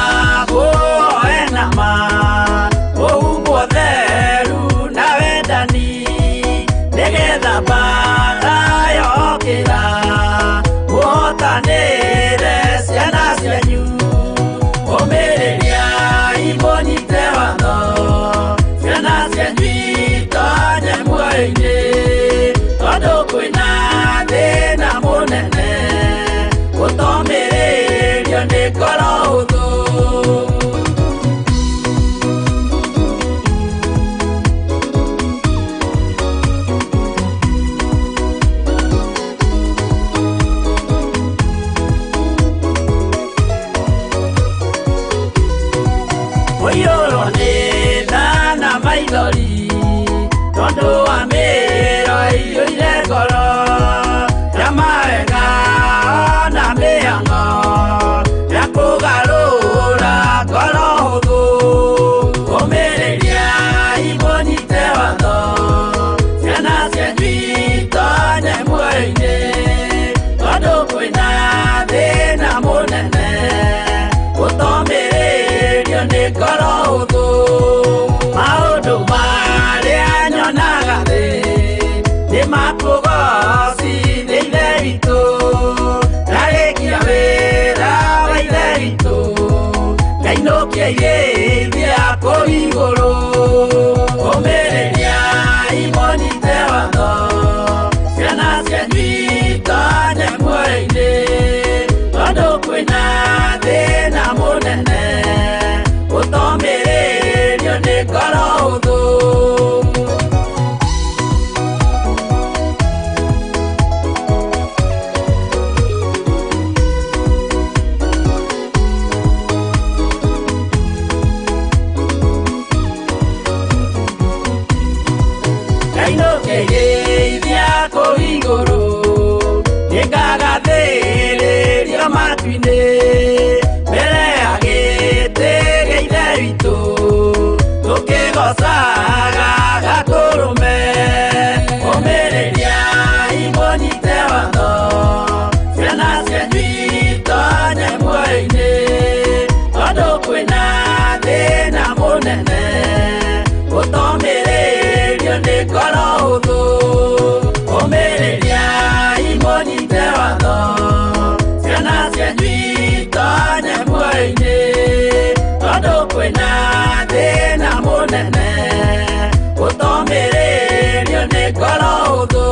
mũhoe na ma, mũhumbwo theru na wendani, nĩgetha mbaara yokĩra mũhotanĩre ciana cianyu. Ũmĩrĩria imũnyite watho, ciana cianyu itonye muoyo-inĩ, tondũ kwĩna thĩna mũnene gũtomĩrĩrio nĩ ngoro ũthũ. Ũiyũrwo nĩ tha na maithori, tondũ wa mĩĩro ĩiyũire ngoro, ya mawega ona mĩhang'o ya kũgarũra ngoro hũthũ. Ũmĩrĩria imũnyite watho, ciana cianyu itonye muoyo-inĩ, tondũ kwĩna thĩna mũnene gũtomĩrĩrio nĩ ngoro hũthũ. Maũndũ marĩa nyonaga thĩ nĩ makũgocithia Ithe witũ, ndarĩkia wĩra wa Ithe witũ, ngainũkia irĩithia kũu igũrũ. Ũmĩrĩria imũnyite watho, ciana cianyu itonye muoyo-inĩ, tondũ kwĩna thĩna mũnene gũtomĩrĩrio nĩ ngoro hũthũ. Ngainũkĩrĩithia kũu igũrũ, nĩngagathĩrĩrio matu-inĩ, mbere ya gĩtĩ gĩa Ithe witũ, tũkĩgocaga Gatũrũme. Ũmĩrĩria imũnyite watho, ciana cianyu itonye muoyo-inĩ, tondũ kwĩna thĩna mũnene gũtomĩrĩrio nĩ ngoro hũthũ. Ũmĩrĩria imũnyite watho, ciana cianyu itonye muoyo-inĩ, tondũ kwĩna thĩna mũnene gũtomĩrĩrio nĩ ngoro hũthũ.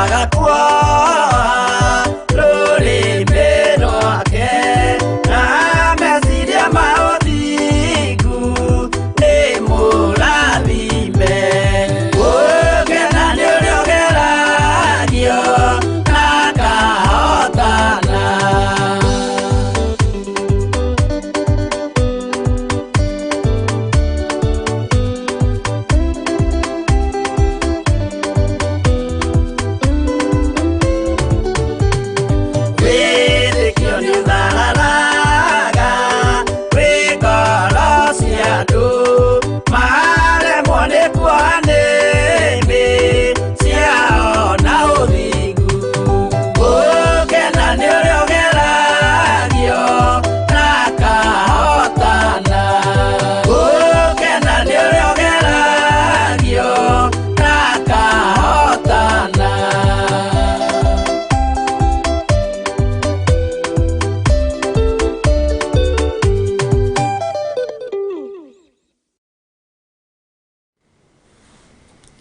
Ndahotaga kuoha rũrĩmĩ rwake na meciria ma ũthingu nĩ mũrathime. Gũkena nĩ ũrĩa ũgeragio na akahotana. Wĩtĩkio nĩũthararaga wĩ ngoro cia andũ maremwo nĩ kuoha nĩmĩ ciao na ũthingu. Gũkena nĩ ũrĩa ũgeragio na akahotana. Gũkena nĩ ũrĩa ũgeragio na akahotana.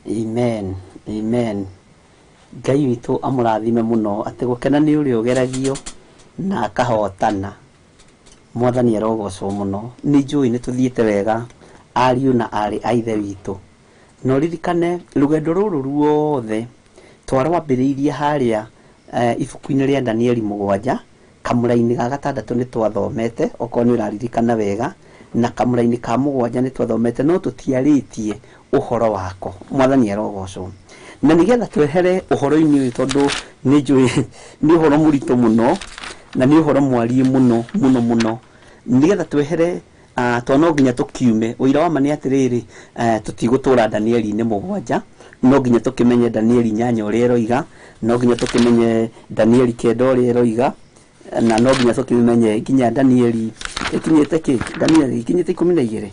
Amen, amen. Ngai witũ amũrathime mũno atĩ gũkena nĩ ũrĩa ũgeragio na akahotana. Mwathani arogocwo mũno. Nĩ njũĩ nĩ tũthiĩte wega ariũ na arĩ a ithe witũ. Na ũririkane rũgendo rũrũ ruothe twarwambĩrĩirie harĩa ibuku-inĩ rĩa Danieli 7 kamũra-inĩ ga 6 nĩ twathomete, okorwo nĩ ũraririkana wega, na kamũra-inĩ ka 7 nĩ twathomete no tũtiarĩtie ũhoro wako. Mwathani arogocwo. Na nĩgetha twehere ũhoro-inĩ ũyũ tondũ nĩ njũĩ nĩ ũhoro mũritũ mũno na nĩ ũhoro mwariĩ mũno mũno mũno, nĩgetha twehere to no nginya tũkiume. Ũira wa ma nĩ atĩrĩrĩ, tũtigũtũra Danieli-inĩ 7, no nginya tũkĩmenye Danieli 8 ũrĩa ĩroiga, no nginya tũkĩmenye Danieli 9 ũrĩa ĩroiga, na no nginya tũkĩmenye nginya Danieli ĩkinyĩte kĩ? Danieli ĩkinyĩte 12.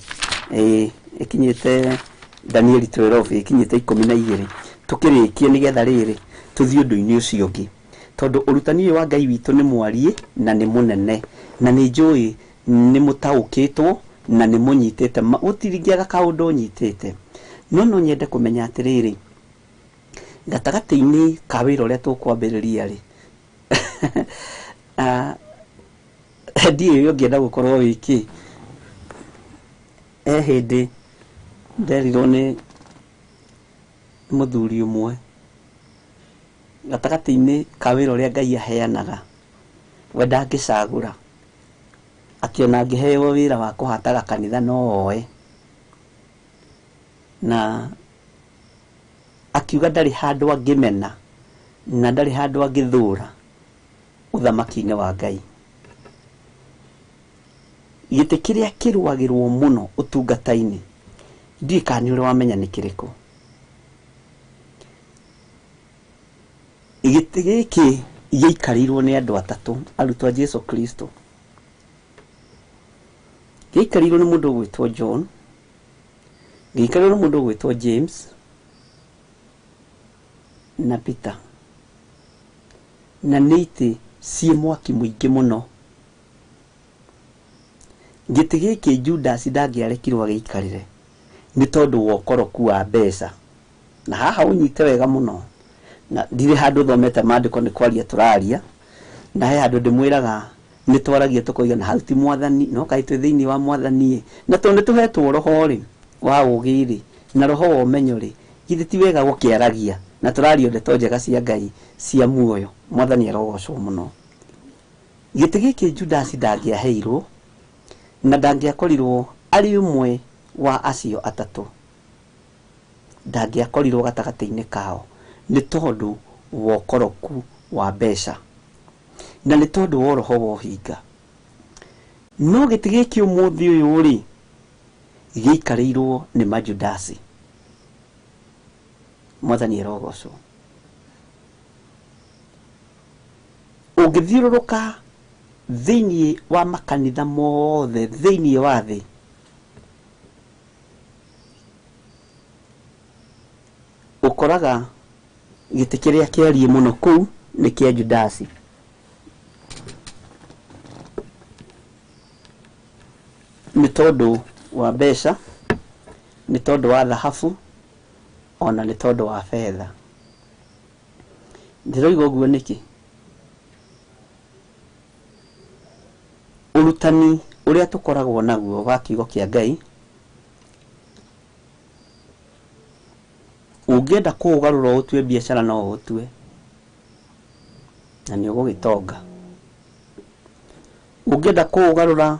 Ĩĩ, ĩkinyĩte Danieli 12 ĩkinyĩte 12. Tũkĩrĩkie nĩgetha rĩrĩ tũthiĩ ũndũ-inĩ ũcio ũngĩ, tondũ ũrutani ũyũ wa Ngai witũ nĩ mwariĩ na nĩ mũnene, na nĩ njũĩ nĩ mũtaũkĩtwo na nĩ mũnyitĩte, gũtiringĩaga kaũndũ ũnyitĩte. No no nyende kũmenya atĩrĩrĩ, gatagatĩ-inĩ ka wĩra ũrĩa tũkwambĩrĩria rĩ, ndiũĩ ũngĩenda gũkorwo wĩ kĩ. He hĩndĩ nderirwo nĩ mũthuri ũmwe, gatagatĩ-inĩ ka wĩra ũrĩa Ngai aheanaga, we ndangĩcagũra, atĩ ona angĩheo wĩra wa kũhataga kanitha no oe. Na akiuga ndarĩ handũ angĩmena na ndarĩ handũ angĩthũra ũthamaki-inĩ wa Ngai. Gĩtĩ kĩrĩa kĩrũagĩrwo mũno ũtungata-inĩ, ndiũĩ kana nĩ ũrĩ wamenya nĩ kĩrĩkũ. Gĩtĩ gĩkĩ gĩaikarĩirwo nĩ andũ atatũ, arutwo a Jesu Kristo. Gĩaikarĩirwo nĩ mũndũ ũgwĩtwo John, gĩaikarĩirwo nĩ mũndũ ũgwĩtwo James na Peter. Na nĩ itĩ ciĩ mwaki mũingĩ mũno. Gĩtĩ gĩkĩ Judas ndangĩarekirwo agĩikarĩre nĩ tondũ wa ũkoroku wa mbeca. Na haha ũnyite wega mũno, na ndirĩ handũ thomete maandĩko nĩ kwaria tũraria, na he handũ ndĩmwĩraga nĩ twaragia tũkoiga na hau ti mwathani, no kaĩ twĩ thĩinĩ wa mwathani ĩ, na tondũ nĩ tũhetwo roho rĩ wa ũũgĩ rĩ na roho wa ũmenyo rĩ, githĩ ti wega gũkĩaragia na tũraria ndeto njega cia Ngai cia muoyo. Mwathani arogocwo mũno. Gĩtĩ gĩkĩ Judas ndangĩaheirwo na ndangĩakorirwo arĩ ũmwe wa acio atatũ, ndangĩakorirwo gatagatĩ-inĩ kao nĩ tondũ wa ũkoroku wa mbeca na nĩ tondũ wa roho wa ũhinga. No gĩtĩ gĩkĩ ũmũthĩ ũyũ rĩ gĩikarĩirwo nĩ Majudasi. Mwathani arogocwo. Ũngĩthiũrũrũka thĩinĩ wa makanitha mothe thĩinĩ wa thĩ, ũkoraga gĩtĩ kĩrĩa kĩariĩ mũno kũu nĩ kĩa Judasi. Nĩ tondũ wa mbeca, nĩ tondũ wa thahabu, ona nĩ tondũ wa betha. Ndĩroiga ũguo nĩkĩ? Ũrutani ũrĩa tũkoragwo naguo wa kiugo kĩa Ngai, ũngĩenda kũũgarũra ũtue biacara no ũtue, na nĩ ũgũgĩtonga. Ũngĩenda kũũgarũra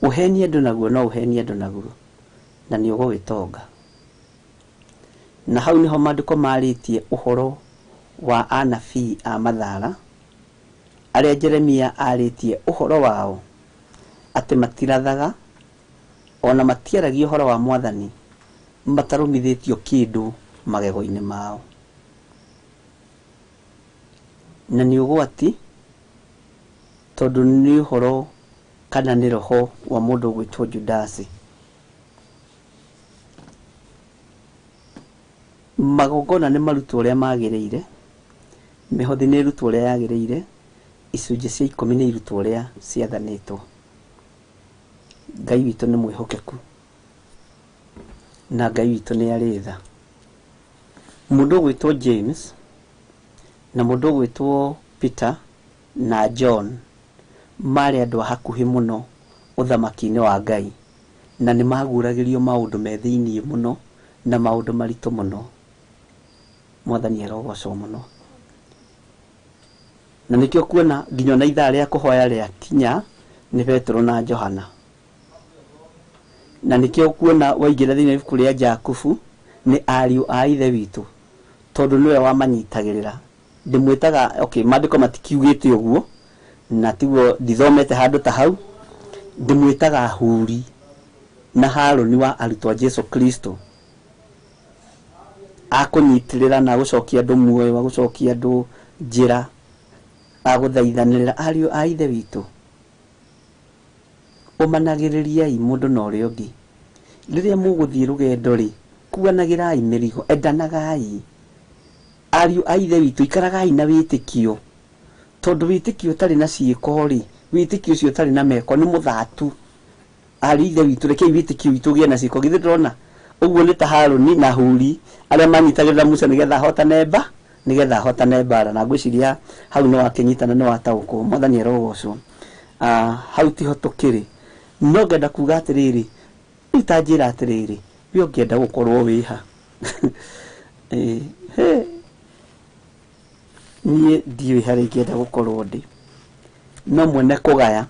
ũhenie andũ naguo no ũhenie andũ naguo, na nĩ ũgũgĩtonga. Na hau nĩho maandĩko marĩtie ũhoro wa anabii a mathara, arĩa Jeremia arĩtie ũhoro wao, atĩ matirathaga, ona matiaragia ũhoro wa Mwathani, matarũmithĩtio kĩndũ magego-inĩ mao. Na nĩ ũgwati, tondũ nĩ ũhoro kana nĩ roho wa mũndũ ũgwĩtwo Judasi. Magongona nĩ marutwo ũrĩa magĩrĩire, mĩhothi nĩ ĩrutwo ũrĩa yagĩrĩire, icunjĩ cia ikũmi nĩ irutwo ũrĩa ciathanĩtwo. Ngai witũ nĩ mwĩhokeku, na Ngai witũ nĩ arĩ tha. Mũndũ ũgwĩtwo James na mũndũ ũgwĩtwo Peter na John marĩ andũ a hakuhĩ mũno ũthamaki-inĩ wa Ngai, na nĩ maguũragĩrio maũndũ me thĩiniĩ mũno na maũndũ maritũ mũno. Mwathani arogocwo mũno. Na nĩkĩo kuona nginya ona ithaa rĩa kũhoya rĩakinya nĩ Petero na Johana. Na nĩkĩo kuona waingĩra thĩinĩ wa ibuku rĩa Jakubu nĩ ariũ a Ithe witũ, tondũ nĩwe wamanyitagĩrĩra. Ndĩmwĩtaga, okay, maandĩko matikiugĩte ũguo, na tiguo ndithomete handũ ta hau, ndĩmwĩtaga Huri na Harũni wa arutwo a Jesu Kristo. Akũnyitĩrĩra na agũcokia andũ muoyo, agũcokia andũ njĩra, agũthaithanĩrĩra ariũ a Ithe witũ. Ũmanagĩrĩriai mũndũ na ũrĩa ũngĩ. Rĩrĩa mũgũthiĩ rũgendo-rĩ, kuanagĩrai mĩrigo, endanagai. Ariũ a Ithe witũ, ikaragai na wĩtĩkio, tondũ wĩtĩkio ũtarĩ na ciĩko-rĩ, wĩtĩkio ũcio ũtarĩ na meko nĩ mũthatu. Ariũ a Ithe witũ, rekei wĩtĩkio witũ ũgĩe na ciĩko. Githĩ ndũrona? Ũguo nĩ ta Harũni na Huri arĩa manyitagĩrĩra Musa nĩgetha ahotane mba, nĩgetha ahotane mbara. Na ngwĩciria hau nĩ wakĩnyitana, nĩ wataũkwo. Mwathani arogocwo. Hau tiho tũkĩrĩ. No ngenda kuga atĩrĩrĩ, rĩu ta njĩra atĩrĩrĩ, we ũngĩenda gũkorwo wĩ ha? Niĩ ndiũĩ harĩa ingĩenda gũkorwo ndĩ. No mwene kũgaya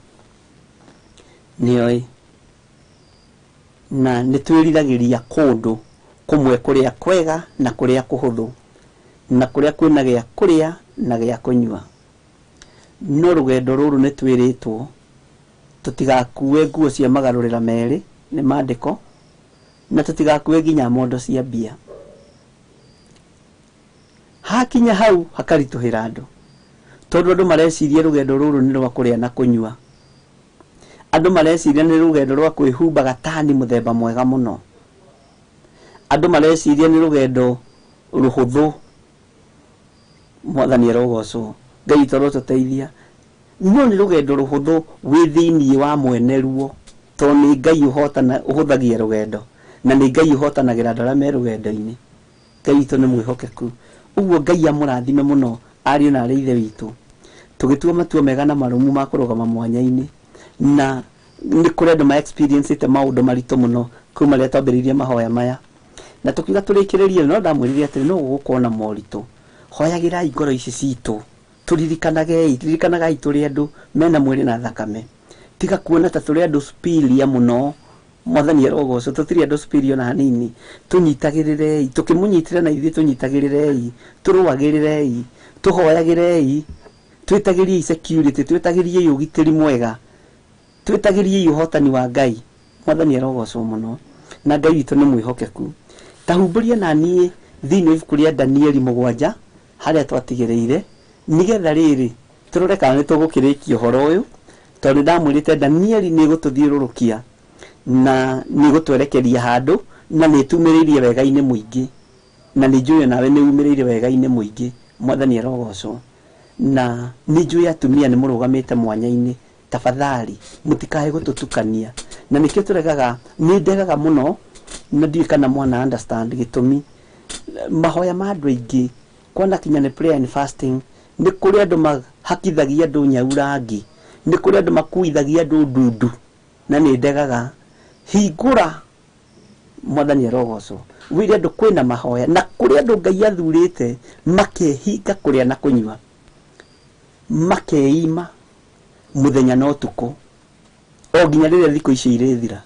nĩoĩ. Na nĩ twĩriragĩria kũndũ kũmwe kũrĩa kwega na kũrĩa kũhũthũ, na kũrĩa kwĩna gĩa kũrĩa na gĩa kũnyua. No rũgendo rũrũ nĩ twĩrĩtwo tũtigakue nguo cia magarũrĩra merĩ nĩ maandĩko, na tũtigakue nginya mondo cia mbia. Hakinya hau hakaritũhĩra andũ, tondũ andũ mareciria rũgendo rũrũ nĩ rwa kũrĩa na kũnyua. Andũ mareciria nĩ rũgendo rwa kwĩhumba gatani mũthemba mwega mũno. Andũ mareciria nĩ rũgendo rũhũthũ. Mwathani arogocwo. Ngai witũ arotũteithia. No nĩ rũgendo rũhũthũ wĩ thĩinĩ wa mwene ruo, tondũ nĩ Ngai ũhũthagia rũgendo, na nĩ Ngai ũhotanagĩra andũ arĩa me rũgendo-inĩ. Ngai witũ nĩ mwĩhokeku. Ũguo Ngai amũrathime mũno ariũ na arĩ Ithe witũ. Tũgĩtua matua mega na marũmu ma kũrũgama mwanya-inĩ, na nĩ kũrĩ andũ ma experience-ĩte maũndũ maritũ mũno kuma rĩrĩa twambĩrĩirie mahoya maya. Na tũkiuga tũrĩkĩrĩrie, no ndamwĩrire atĩrĩ, no gũgũkorwo na moritũ. Hoyagĩrai ngoro ici citũ, tũririkanagei, ririkanagai tũrĩ andũ mena mwĩrĩ na thakame. Tiga kuona ta tũrĩ andũ superior mũno. Mwathani arogocwo, tũtirĩ andũ superior ona hanini. Tũnyitagĩrĩrei, tũkĩmũnyitĩra na ithuĩ tũnyitagĩrĩrei, tũrũagĩrĩrei, tũhoyagĩrei, twĩtagĩriei security, twĩtagĩriei ũgitĩri mwega, twĩtagĩriei ũhotani wa Ngai. Mwathani arogocwo mũno, na Ngai witũ nĩ mwĩhokeku. Ta humbũria na niĩ thĩinĩ wa ibuku rĩa Danieli mũgwanja harĩa twatigĩrĩire, nĩgetha rĩrĩ tũrore kana nĩ tũgũkĩrĩkia ũhoro ũyũ, tondũ nĩ ndamwĩrĩte Danieli nĩ ĩgũtũthiũrũrũkia na nĩ ĩgũtwerekeria handũ, na nĩ ĩtumĩrĩirie wega-inĩ mũingĩ, na nĩ njũĩ onawe nĩ umĩrĩire wega-inĩ mũingĩ. Mwathani arogocwo. Na nĩ njũĩ atumia nĩ mũrũgamĩte mwanya-inĩ, tafadhali mũtikae gũtũtukania. Na nĩkĩo tũregaga, nĩ ndegaga mũno, na ndiũĩ kana mwana understand gĩtũmi. Mahoya ma andũ aingĩ Kwana kinya nĩ prayer and fasting, nĩ kũrĩ andũ mahakithagia andũ nyau rangi, nĩ kũrĩ andũ makuithagia andũ ndundu, na nĩ ndegaga. Hingũra, Mwathani arogocwo, wĩre andũ kwĩna mahoya, na kũrĩ andũ Ngai athurĩte makehinga kũrĩa na kũnyua, makeima mũthenya na ũtukũ, o nginya rĩrĩa thikũ icio irĩthira.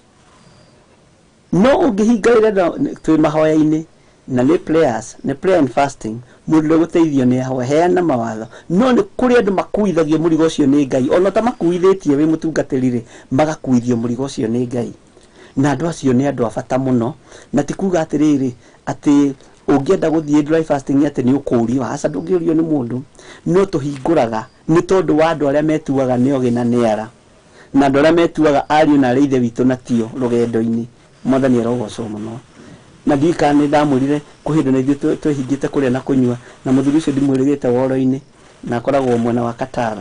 No ũngĩhinga rĩrĩa twĩ mahoya-inĩ, na nĩ prayers, nĩ prayer and fasting, mũndũ ndegũteithio nĩ ahoya, heana mawatho. No nĩ kũrĩ andũ makuithagio mũrigo ũcio nĩ Ngai, ona ũtamakuithĩtie wĩ mũtungatĩri rĩ, magakuithio mũrigo ũcio nĩ Ngai. Na andũ acio nĩ andũ a bata mũno, na ti kuga atĩrĩrĩ atĩ ũngĩenda gũthiĩ dry fasting atĩ nĩ ũkũrio, aca, ndũngĩũrio nĩ mũndũ. No tũhingũraga nĩ tondũ wa andũ arĩa metuaga nĩ ogĩ na nĩ ara, na andũ arĩa metuaga ariũ na arĩ ithe witũ na tio rũgendo-inĩ. Mwathani arogocwo mũno. Na ndiũĩ kana nĩ ndamwĩrire kwĩ hĩndĩ na ithuĩ twĩhingĩte kũrĩa na kũnyua, na mũthuri ũcio ndimwĩrĩgĩte woro-inĩ, na akoragwo mwena wa Qatar.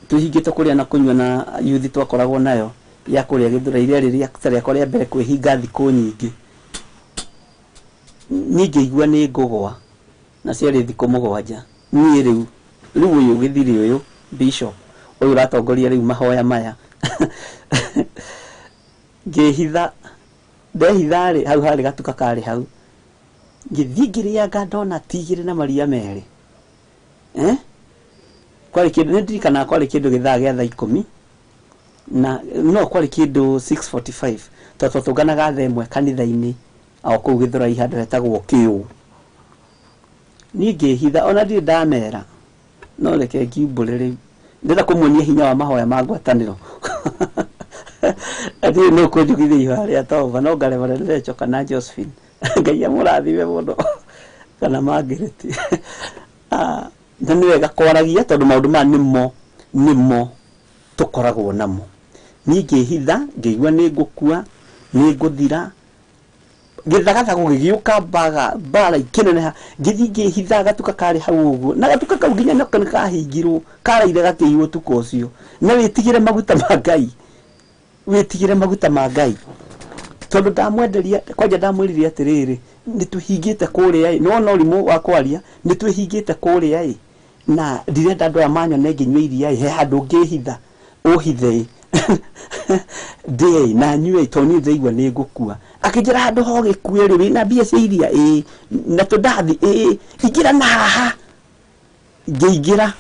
Twĩhingĩte kũrĩa na kũnyua na yuthi twakoragwo nayo ya kũrĩa Gĩthũrai, rĩarĩ rĩakwa rĩa mbere kwĩhinga thikũ nyingĩ. Niĩ ngĩigua nĩ ngũgwa, na ciarĩ thikũ 7. Niĩ rĩu ũyũ gĩthiri ũyũ bishop ũyũ ũratongoria rĩu mahoya maya, ngĩhitha, ndehitha rĩ, hau harĩ gatuka karĩ hau, ngĩthiĩ ngĩrĩanga ndonati 2 na maria 2. Kwarĩ kĩndũ, nĩ ndirikanaga kwarĩ kĩndũ gĩthaa gĩa thaa 10, na no kwarĩ kĩndũ 6:45, tondũ twatũnganaga thaa 1 kanitha-inĩ o kũu Gĩthũrai handũ hetagwo Kĩũ. Niĩ ngĩhitha, ona ndirĩ ndamera, no reke ngiumbũre rĩu, ndĩrenda kũmuonia hinya wa mahoya ma ngwatanĩro. Ndirĩ nũ kũnjugithia ihoya rĩa Tova, no ngaremwo Rachel kana Josephine. Ngai amũrathime mũno, kana Margaret. Na nĩ wega kwaragia tondũ maũndũ maya nĩmo tũkoragwo namo. Niĩ ngĩhitha, ngĩigua nĩ ngũkua, nĩ ngũthira. Gĩthagathago gĩgĩũka, mbara ikĩneneha, ngĩthiĩ ngĩhitha gatuka karĩ hau ũguo, na gatuka kau nginya nako nĩ kahingirwo, karaire gakĩiywo ũtukũ ũcio. Na wĩtigĩre maguta ma Ngai, wĩtigĩre maguta ma Ngai, tondũ ndamwenderia, kwanja ndamwĩrire atĩrĩrĩ, nĩ tũhingĩte kũrĩa ĩ, nĩwona ũrimũ wa kwaria, nĩ twĩhingĩte kũrĩa ĩ, na ndirenda andũ aya manyone ngĩnyua iria ĩ, he handũ ngĩhitha, ũhithe ĩ, ndĩe na nyue, tondũ niĩ ndĩraigua nĩ ngũkua. Akĩnjĩra handũ ho gĩkue rĩ, wĩna mbia cia iria ĩ, na tũndathi ĩ, ingĩra na haha. Ngĩingĩra.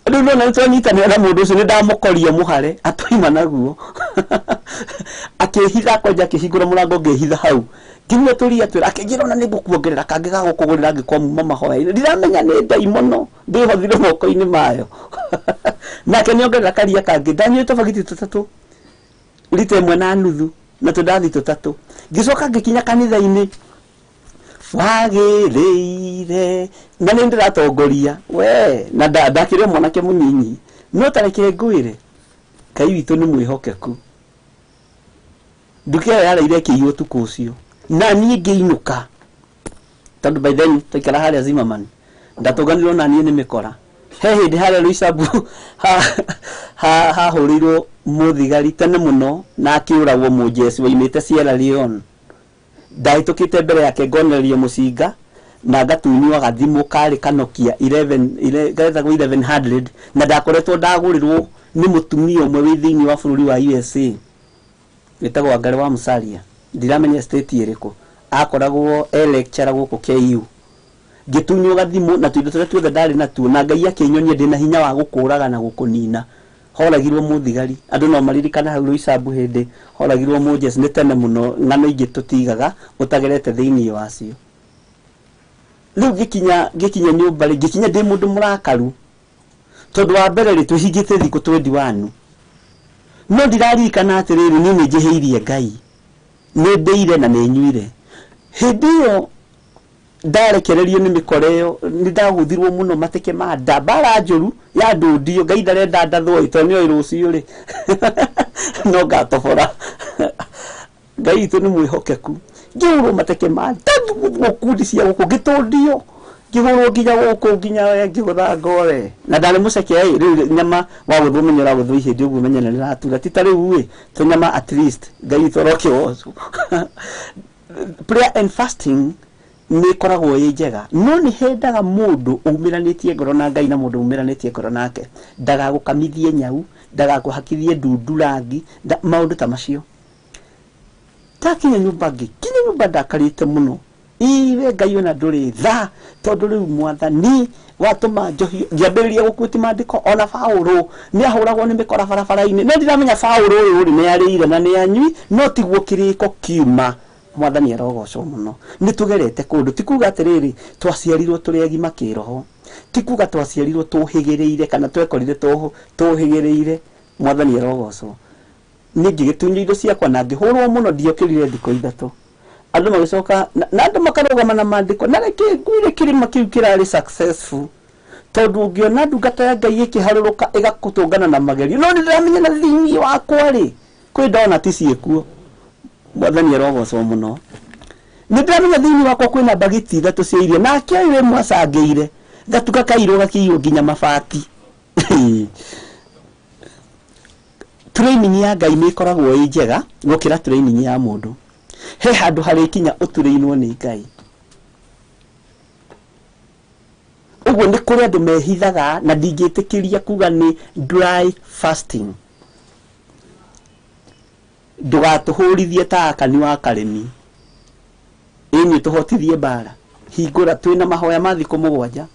Rĩu nĩwona nĩ twanyitanĩra na mũndũ ũcio, nĩ ndamũkoria mũhare, atũima naguo. Akĩhitha kwanja, akĩhingũra mũrango, ngĩhitha hau. Nginyua tũria twĩra, akĩnjĩra ona nĩ ngũkuongerera kangĩ ga gũkũgũrĩra angĩkorwo muma mahoya-inĩ. Ndiramenya nĩ ndaimono, ndĩhothire moko-inĩ mayo. Nake nĩongerera karia kangĩ, ndanyuĩte tũbagiti 3, rita 1.5, na tũndathi 3. Ngĩcoka ngĩkinya kanitha-inĩ, wagĩrĩire, na nĩ ndĩratongoria, we, na ndakĩrĩ mwanake mũnyinyi, no ta reke ngwĩre, Ngai witũ nĩ mwĩhokeku. Nduka ĩyo yaraire ĩkĩiywo ũtukũ ũcio, na niĩ ngĩinũka, tondũ by then twaikara harĩa Zimmerman, ndatũnganirwo na niĩ nĩ mĩkora. He hĩndĩ harĩa Roysambu hahũrĩirwo mũthigari tene mũno na akĩũragwo mũjeci waimĩte Sierra Leone. Ndahĩtũkĩte mbere yake ngonererio mũcinga na ngatunywo gathimũ karĩ kanokia 11, getagwo 1100, na ndakoretwo ndagũrĩrwo nĩ mũtumia ũmwe wĩ thĩinĩ wa bũrũri wa USA wĩtagwo Wangari wa Musalia, ndiramenya state ĩrĩkũ, akoragwo e lecturer gũkũ KU. Ngĩtunywo gathimũ na tũindo tũrĩa tuothe ndarĩ natuo, na Ngai akĩnyonia ndĩna hinya wa gũkũraga na gũkũnina. Horagirwo mũthigari, andũ no maririkane hau Roysambu hĩndĩ horagirwo mũjeci, nĩ tene mũno, ng'ano ingĩ tũtigaga ũtagerete thĩinĩ wacio. Rĩu ngĩkinya nyũmba rĩ, ngĩkinya ndĩ mũndũ mũrakaru, tondũ wa mbere rĩ, twĩhingĩte thikũ 21. No ndiraririkana atĩrĩrĩ, niĩ nĩ njĩhĩirie Ngai, nĩ ndĩire na nĩ nyuire. Hĩndĩ ĩyo ndarekererio nĩ mĩkora ĩyo, nĩ ndagũthirwo mũno mateke ma nda, mbara njũru ya ndũndio, Ngai ndarenda ndathwo ĩ, tondũ nĩoĩ rũciũ rĩ, no ngatobora. Ngai witũ nĩ mwĩhokeku. Ngĩhũrwo mateke ma nda, ngĩgũthwo kundi cia gũkũ, ngĩtũndio, ngĩhũrwo nginya gũkũ, nginya we ngĩgũtha ngore. Na ndarĩ mũceke ĩ, rĩu nyama wagũthwo ũmenye ũragũthwo ihĩndĩ ũguo ũmenye nĩ rĩratura. Ti ta rĩu ĩ, tũnyama at least, Ngai witũ arokĩgocwo. Prayer and fasting Nĩ ĩkoragwo ĩ njega, no nĩ hendaga mũndũ umĩranĩtie ngoro na Ngai na mũndũ umĩranĩtie ngoro nake ndagagũkamithie nyau, ndagakũhakithie ndundu rangi, maũndũ ta macio. Ndakinya nyũmba, ngĩkinya nyũmba ndakarĩte mũno. Iwe Ngai ona ndũrĩ tha, tondũ rĩu Mwathani watũma njohi ngĩambĩrĩria gũkuĩti maandĩko. Ona Baũrũ nĩ ahũragwo nĩ mĩkora barabara-inĩ, no ndiramenya Baũrũ ũyũ rĩ nĩ arĩire na nĩ anyui, no tiguo kĩrĩko kiuma. Mwathani arogocwo mũno. Nĩ tũgerete kũndũ, ti kuga atĩrĩrĩ twaciarirwo tũrĩ agima kĩroho, ti kuga twaciarirwo tũhĩgĩrĩire kana twekorire tũhĩgĩrĩire. Mwathani arogocwo. Niĩ ngĩgĩtunywo indo ciakwa na ngĩhũrwo mũno, ndiokĩrire thikũ 3. Andũ magĩcoka na andũ makarũgama na maandĩko, na reke ngwĩre kĩrĩma kĩu kĩrarĩ successful, tondũ ũngĩona ndungata ya Ngai ĩkĩharũrũka ĩgakũtũngana na magerio, no nĩ ndĩramenya na thĩinĩ wakwa rĩ kwĩ ndona ti ciĩkuo. Mwathani arogocwo mũno. Nĩ ndĩramenya thĩinĩ wakwa kwĩna mbagiti 3 cia irio, nake ũyũ ĩmwe acangĩire gatuka kairũ gakĩiywo nginya mabati. Training ya Ngai nĩ ĩkoragwo ĩ njega gũkĩra training ya mũndũ. He handũ harĩkinya ũturĩinwo nĩ Ngai. Ũguo nĩ kũrĩ andũ mehithaga, na ndingĩtĩkĩria kuga nĩ dry fasting. Ndũgatũhũrithie ta Akani wa Karĩmi, ĩnyuĩ tũhotithie mbara. Hingũra twĩna mahoya ma thikũ 7.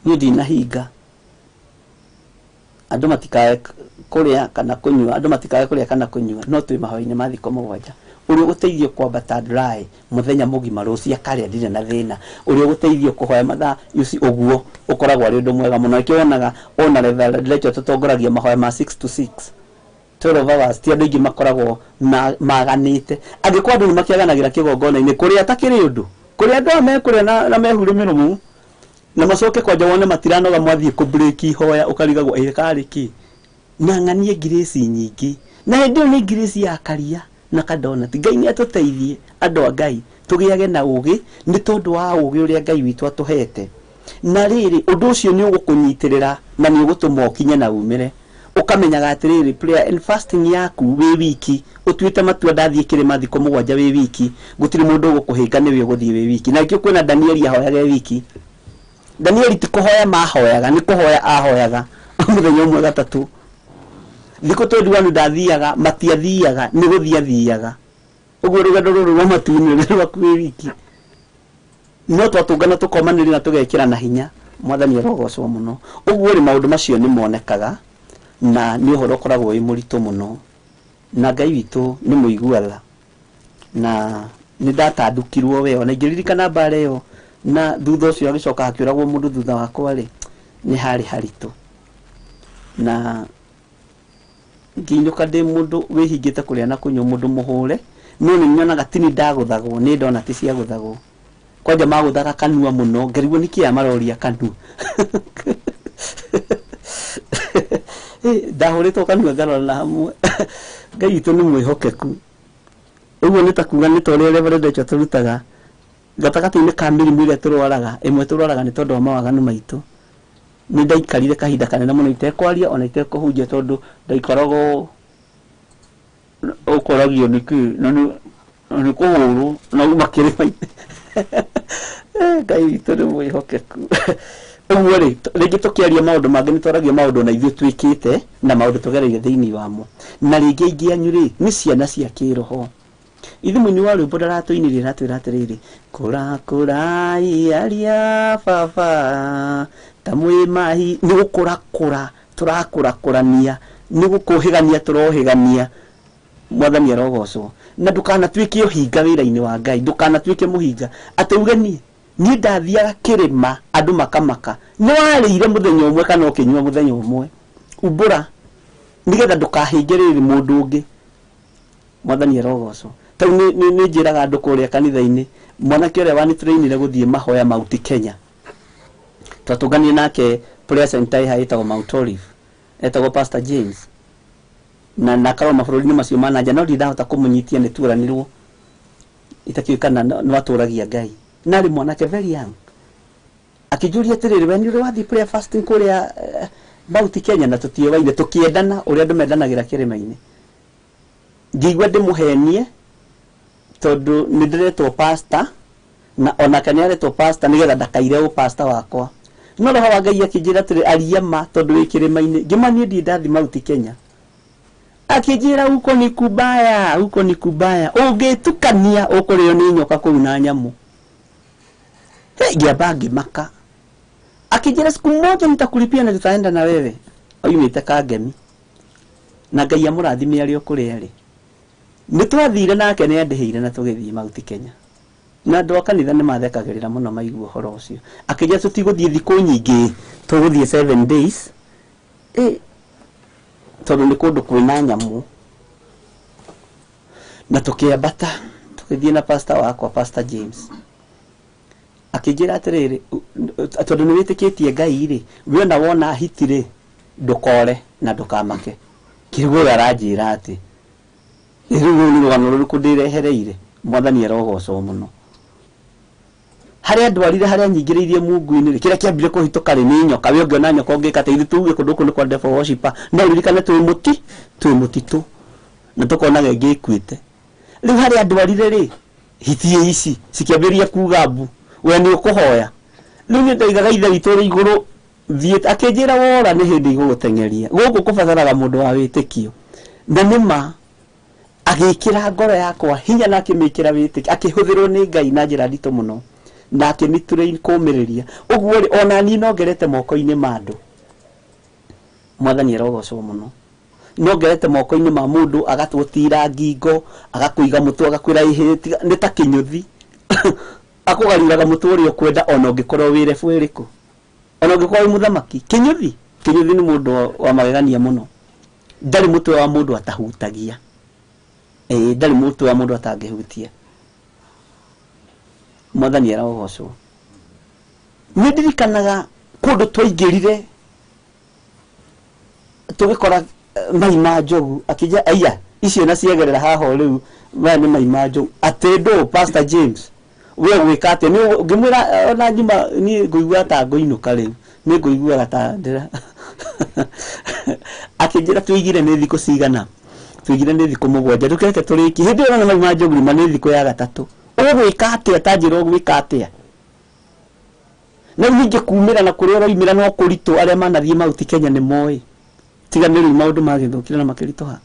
Niĩ ndinahinga andũ matikae kũrĩa kana kũnyua, andũ matikae kũrĩa kana kũnyua, no twĩ mahoya-inĩ ma thikũ 7. Ũrĩa ũgũteithio kwambata dry mũthenya mũgima, rũciũ akarĩa, ndirĩ na thĩna. Ũrĩa ũgũteithio kũhoya mathaa you see, ũguo ũkoragwo arĩ ũndũ mwega mũno. Nĩkĩo wonaga ona Reverend Rachel tũtongoragia mahoya ma 6 to 6, 12 hours. Ti andũ aingĩ makoragwo maganĩte. Angĩkorwo andũ nĩ makĩaganagĩra kĩgongona-inĩ, kũrĩa takĩrĩ ũndũ kũrĩa andũ aya mekũrĩa na mehure mĩromo na macoke kwanja wone matiranoga, mwathiĩ kũ break ihoya ũkarigagwo ĩ karĩ kĩ na ng'anie ngirĩci nyingĩ, na hĩndĩ ĩyo nĩ ngirĩci ya karia na kadonati. Ngai nĩ atũteithie, andũ a Ngai, tũgĩage na ũgĩ, nĩ tondũ wa ũgĩ ũrĩa Ngai witũ atũhete. Na rĩrĩ, ũndũ ũcio nĩ ũgũkũnyitĩrĩra na nĩ ũgũtũma ũkinye na umĩre ũkamenyaga atĩrĩrĩ, prayer and fasting yaku wĩ wiki, ũtuĩte matua ndathiĩ kĩrĩma thikũ 7 wĩ wiki, gũtirĩ mũndũ ũgũkũhĩnga, nĩwe ũgũthiĩ wĩ wiki. Na nĩkĩo kwĩna Danieli ahoyaga e wiki. Danieli ti kũhoya mahoyaga, nĩ kũhoya ahoyaga mũthenya ũmwe gatatũ. Thikũ 21 ndathiaga, matiathiaga, nĩ gũthiĩ athiaga. Ũguo rũgendo rũrũ rwa matu-inĩ rũrĩ rwaku wĩ wiki, no twatũngana tũkomanĩrĩra na tũgekĩra na hinya. Mwathani arogocwo mũno. Ũguo rĩ, maũndũ macio nĩ monekaga na nĩ ũhoro ũkoragwo wĩ mũritũ mũno, na Ngai witũ nĩ mũigua tha. Na nĩ ndatandũkirwo we, ona ingĩririkana mbara ĩyo, na thutha ũcio agĩcoka hakĩũragwo mũndũ thutha wakwa rĩ, nĩ harĩ haritũ. Na ngĩinũka ndĩ mũndũ wĩhingĩte kũrĩa na kũnyua, mũndũ mũhũre, no nĩ nyonaga tini ndagũthagwo nĩ ndona ti ciagũthagwo. Kwanja magũthaga kanua mũno, ngarigwo nĩkĩ aya maroria kanua. Ndahũrĩtwo kanua ngarora na hamwe. Ngai witũ nĩ mwĩhokeku. Ũguo nĩ ta kuga nĩ ta ũrĩa Reverend Rachel tũrutaga gatagatĩ-inĩ ka mĩrimũ ĩrĩa tũrwaraga, ĩmwe tũrwaraga nĩ tondũ wa mawaganu maitũ. Nĩ ndaikarire kahinda kanene mũno itekwaria ona itekũhunjia, tondũ ndaikaragwo ũkoragio nĩkĩ na nĩ kũhũrwo na uma kĩrĩma-inĩ. Ngai witũ nĩ mwĩhokeku. Ũguo rĩ, rĩngĩ tũkĩaria maũndũ mangĩ nĩ twaragia maũndũ na ithuĩ twĩkĩte na maũndũ tũgereire thĩinĩ wamo. Na rĩngĩ aingĩ anyu rĩ nĩ ciana cia kĩroho. Ithe mũini wa rwĩmbo ndaratũinĩire, aratwĩra atĩrĩrĩ, kũrakũrai aria baba ta mwĩ mahi. Nĩ gũkũrakũra tũrakũrakũrania, nĩ gũkũhĩgania tũrohĩgania. Mwathani arogocwo. Na ndũkanatuĩke ũhinga wĩra-inĩ wa Ngai, ndũkanatuĩke mũhinga atĩ uge niĩ ndathiaga kĩrĩma andũ makamaka. Nĩ warĩire mũthenya ũmwe kana ũkĩnyua mũthenya ũmwe, umbũra nĩgetha ndũkahĩnge rĩrĩ mũndũ ũngĩ. Mwathani arogocwo. Tau nĩ njĩraga andũ kũrĩa kanitha-inĩ, mwanake ũrĩa wanitũrainire gũthiĩ mahoya Mount Kenya, twatũnganire nake prayer center ĩha ĩtagwo Mount Olive, etagwo Pastor James, na akarwo mabũrũri-inĩ macio ma nanja, no ndirĩ ndahota kũmũnyitia, nĩ tuoranirwo itakĩũĩ kana no atũragia Ngai. Na arĩ mwanake very young, akĩnjũria atĩrĩrĩ, we nĩ ũrĩ wathiĩ prayer fasting kũrĩa Mount Kenya? Na tũtiũaine, tũkĩendana ũrĩa andũ mendanagĩra kĩrĩma-inĩ. Ngĩigua ndĩmũhenie. Tondũ nĩ ndĩretwo pastor na onake nĩ aretwo pastor nĩgetha ndakaire ũ pastor wakwa. No roho wa Ngai akĩnjĩra atĩrĩ aria ma tondũ wĩ kĩrĩma-inĩ. Ngĩma niĩ ndirĩ ndathiĩ Mount Kenya. Akĩnjĩra huko ni kubaya, huko ni kubaya. Ũngĩtukania ũkũrĩo nĩ nyoka kũu na nyamũ. Hey, ngĩamba ngĩmaka. Akĩnjĩra siku moja nitakulipia na tutaenda na wewe. Oimĩte Kangemi. Na Ngai amũrathime arĩ o kũrĩa arĩ. Nĩ twathire nake nĩ andĩhĩire na tũgĩthiĩ Mount Kenya. Na andũ a kanitha nĩ mathekagĩrĩra mũno maigua ũhoro ũcio. Akĩnjĩra tũtigũthiĩ thikũ nyingĩ, tũgũthiĩ 7 days. Tondũ nĩ kũndũ kwĩna nyamũ. Na tũkĩambata, tũgĩthiĩ na pastor wakwa, Pastor James. Akĩnjĩra atĩrĩrĩ, tondũ nĩ wĩtĩkĩtie Ngai rĩ, we ona wona hiti rĩ, ndũkore na ndũkamake. Kĩrĩguo ũyũ aranjĩra atĩ, rĩu rũrũ nĩ rũgano rũrĩkũ ndĩrehereire? Mwathani arogocwo mũno. Harĩa ndwarire, harĩa nyingĩrĩirie mungu-inĩ rĩ, kĩrĩa kĩambire kũhĩtũka rĩ nĩ nyoka. We ũngĩona nyoka ũngĩka atĩa? Ithuĩ tuge kũndũ gũkũ nĩ kwa devil worshipper, no ũririkane twĩ mũtitũ na tũkonaga ĩngĩ ĩkuĩte. Rĩu harĩa ndwarire rĩ, hiti ici cikĩambĩrĩria kuga mbu, we nĩ ũkũhoya. Rĩu nĩ ndaigaga ithe witũ ũrĩ igũrũ thiĩte, akĩnjĩra wora nĩ hĩndĩ igũgũteng'eria. Gũkũ kũbataraga mũndũ wa wĩtĩkio. Na nĩ ma agĩkĩra ngoro yakwa hinya na akĩmĩkĩra wĩtĩkio, akĩhũthĩrwo nĩ Ngai na njĩra nditũ mũno, na akĩmĩtrain kũmĩrĩria. Ũguo rĩ, ona niĩ no ngerete moko-inĩ ma andũ. Mwathani arogocwo mũno. No ngerete moko-inĩ ma mũndũ, agatũtira ngingo, agakũiga mũtwe, agakwĩra ĩhĩ, tiga, nĩ ta kĩnyũthi. Akũgaruraga mũtwe ũrĩa ũkwenda ona ũngĩkorwo wĩ rebu ĩrĩkũ. Ona ũngĩkorwo wĩ mũthamaki. Kĩnyũthi. Kĩnyũthi nĩ mũndũ wa magegania mũno. Ndarĩ mũtwe wa mũndũ atahutagia. Ndarĩ mũtwe wa mũndũ atangĩhutia. Mwathani arogocwo. Nĩ ndirikanaga kũndũ twaingĩrire tũgĩkora mai ma njogu, akĩnjĩra aiya icio na ciegerera haha o rĩu, maya nĩ mai ma njogu. Atĩ ndũ Pastor James, we ũgwĩka atĩa? Nĩ ngĩmwĩra ona nyuma niĩ ngũigua ta ngũinũka rĩu, nĩ ngũiguaga ta ndĩra. Akĩnjĩra tũigire nĩ thikũ cigana? Tũigire nĩ thikũ 7. Ndũkereke tũrĩkie. Hĩndĩ ĩyo na mai ma njogu ma nĩ thikũ ya gatatũ. Ũgwĩka atĩa? Ta njĩra ũgwĩka atĩa? Na rĩu ningĩ kumĩra na kũrĩa ũroimĩra no kũritũ, arĩa manathiĩ Mount Kenya nĩ moĩ. Tiga nĩ rĩu maũndũ magĩthũkire na makĩritũha.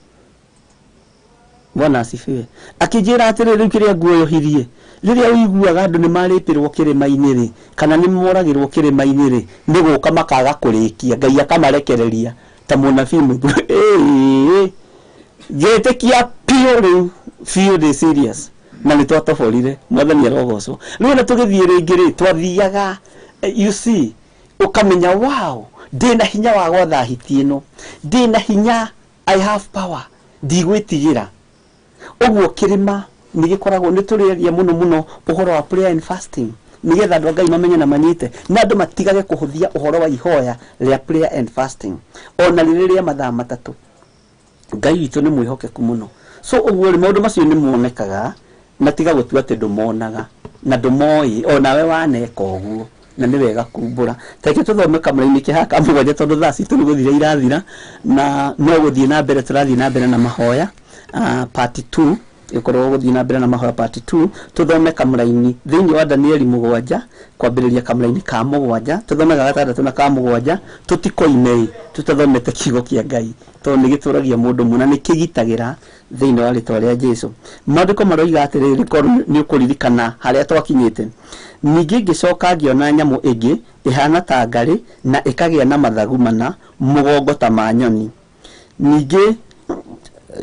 Bwana asifiwe. Akĩnjĩra atĩrĩ, rĩu kĩrĩa nguoyohirie, rĩrĩa ũiguaga andũ nĩ marĩpĩrwo kĩrĩma-inĩ rĩ, kana nĩ moragĩrwo kĩrĩma-inĩ rĩ, nĩ gũka makaga kũrĩkia, Ngai akamarekereria ta mũnabii mũthuri. Ngĩtĩkia biũ rĩu, biũ ndĩ serious. Na nĩ twatoborire, Mwathani arogocwo. Rĩu ona tũgĩthiĩ rĩngĩ rĩ, twathiaga, you see, ũkamenya wow, ndĩna hinya wa gwatha hiti ĩno, ndĩna hinya, I have power, ndigwĩtigĩra. Ũguo kĩrĩma nĩ gĩkoragwo, nĩ tũrĩaria mũno mũno ũhoro wa prayer and fasting, nĩgetha andũ a Ngai mamenye na manyite, na andũ matigage kũhũthia ũhoro wa ihoya rĩa prayer and fasting, ona rĩrĩ rĩa mathaa 3. Ngai witũ nĩ mwĩhokeku mũno. So ũguo rĩ, maũndũ macio nĩ monekaga, na tiga gũtua atĩ ndũmonaga na ndũmoĩ, onawe waneka ũguo, na nĩ wega kumbũra. Reke tũthome kamũra-inĩ ke haha ka 7, tondũ thaa citũ nĩ gũthira irathira, na no gũthiĩ na mbere tũrathiĩ na mbere na mahoya. Part 2, ĩkorwo gũthiĩ na mbere na mahoya part 2, tũthome kamũra-inĩ thĩinĩ wa Danieli 7, kwambĩrĩria kamũra-inĩ ka 7, tũthome ga 6 na ka 7, tũtikoime tũtathomete kiugo kĩa Ngai, tondũ nĩ gĩtũragia mũndũ mũna, nĩ kĩgitagĩra thĩinĩ wa rĩtwa rĩa Jesũ. Maandĩko maroiga atĩrĩrĩ, korwo nĩ ũkũririkana harĩa twakinyĩte. Ningĩ ngĩcoka ngĩona nyamũ ĩngĩ ĩhana ta ngarĩ na ĩkagĩa na mathagu mana, mũgongo ta ma nyoni. Ningĩ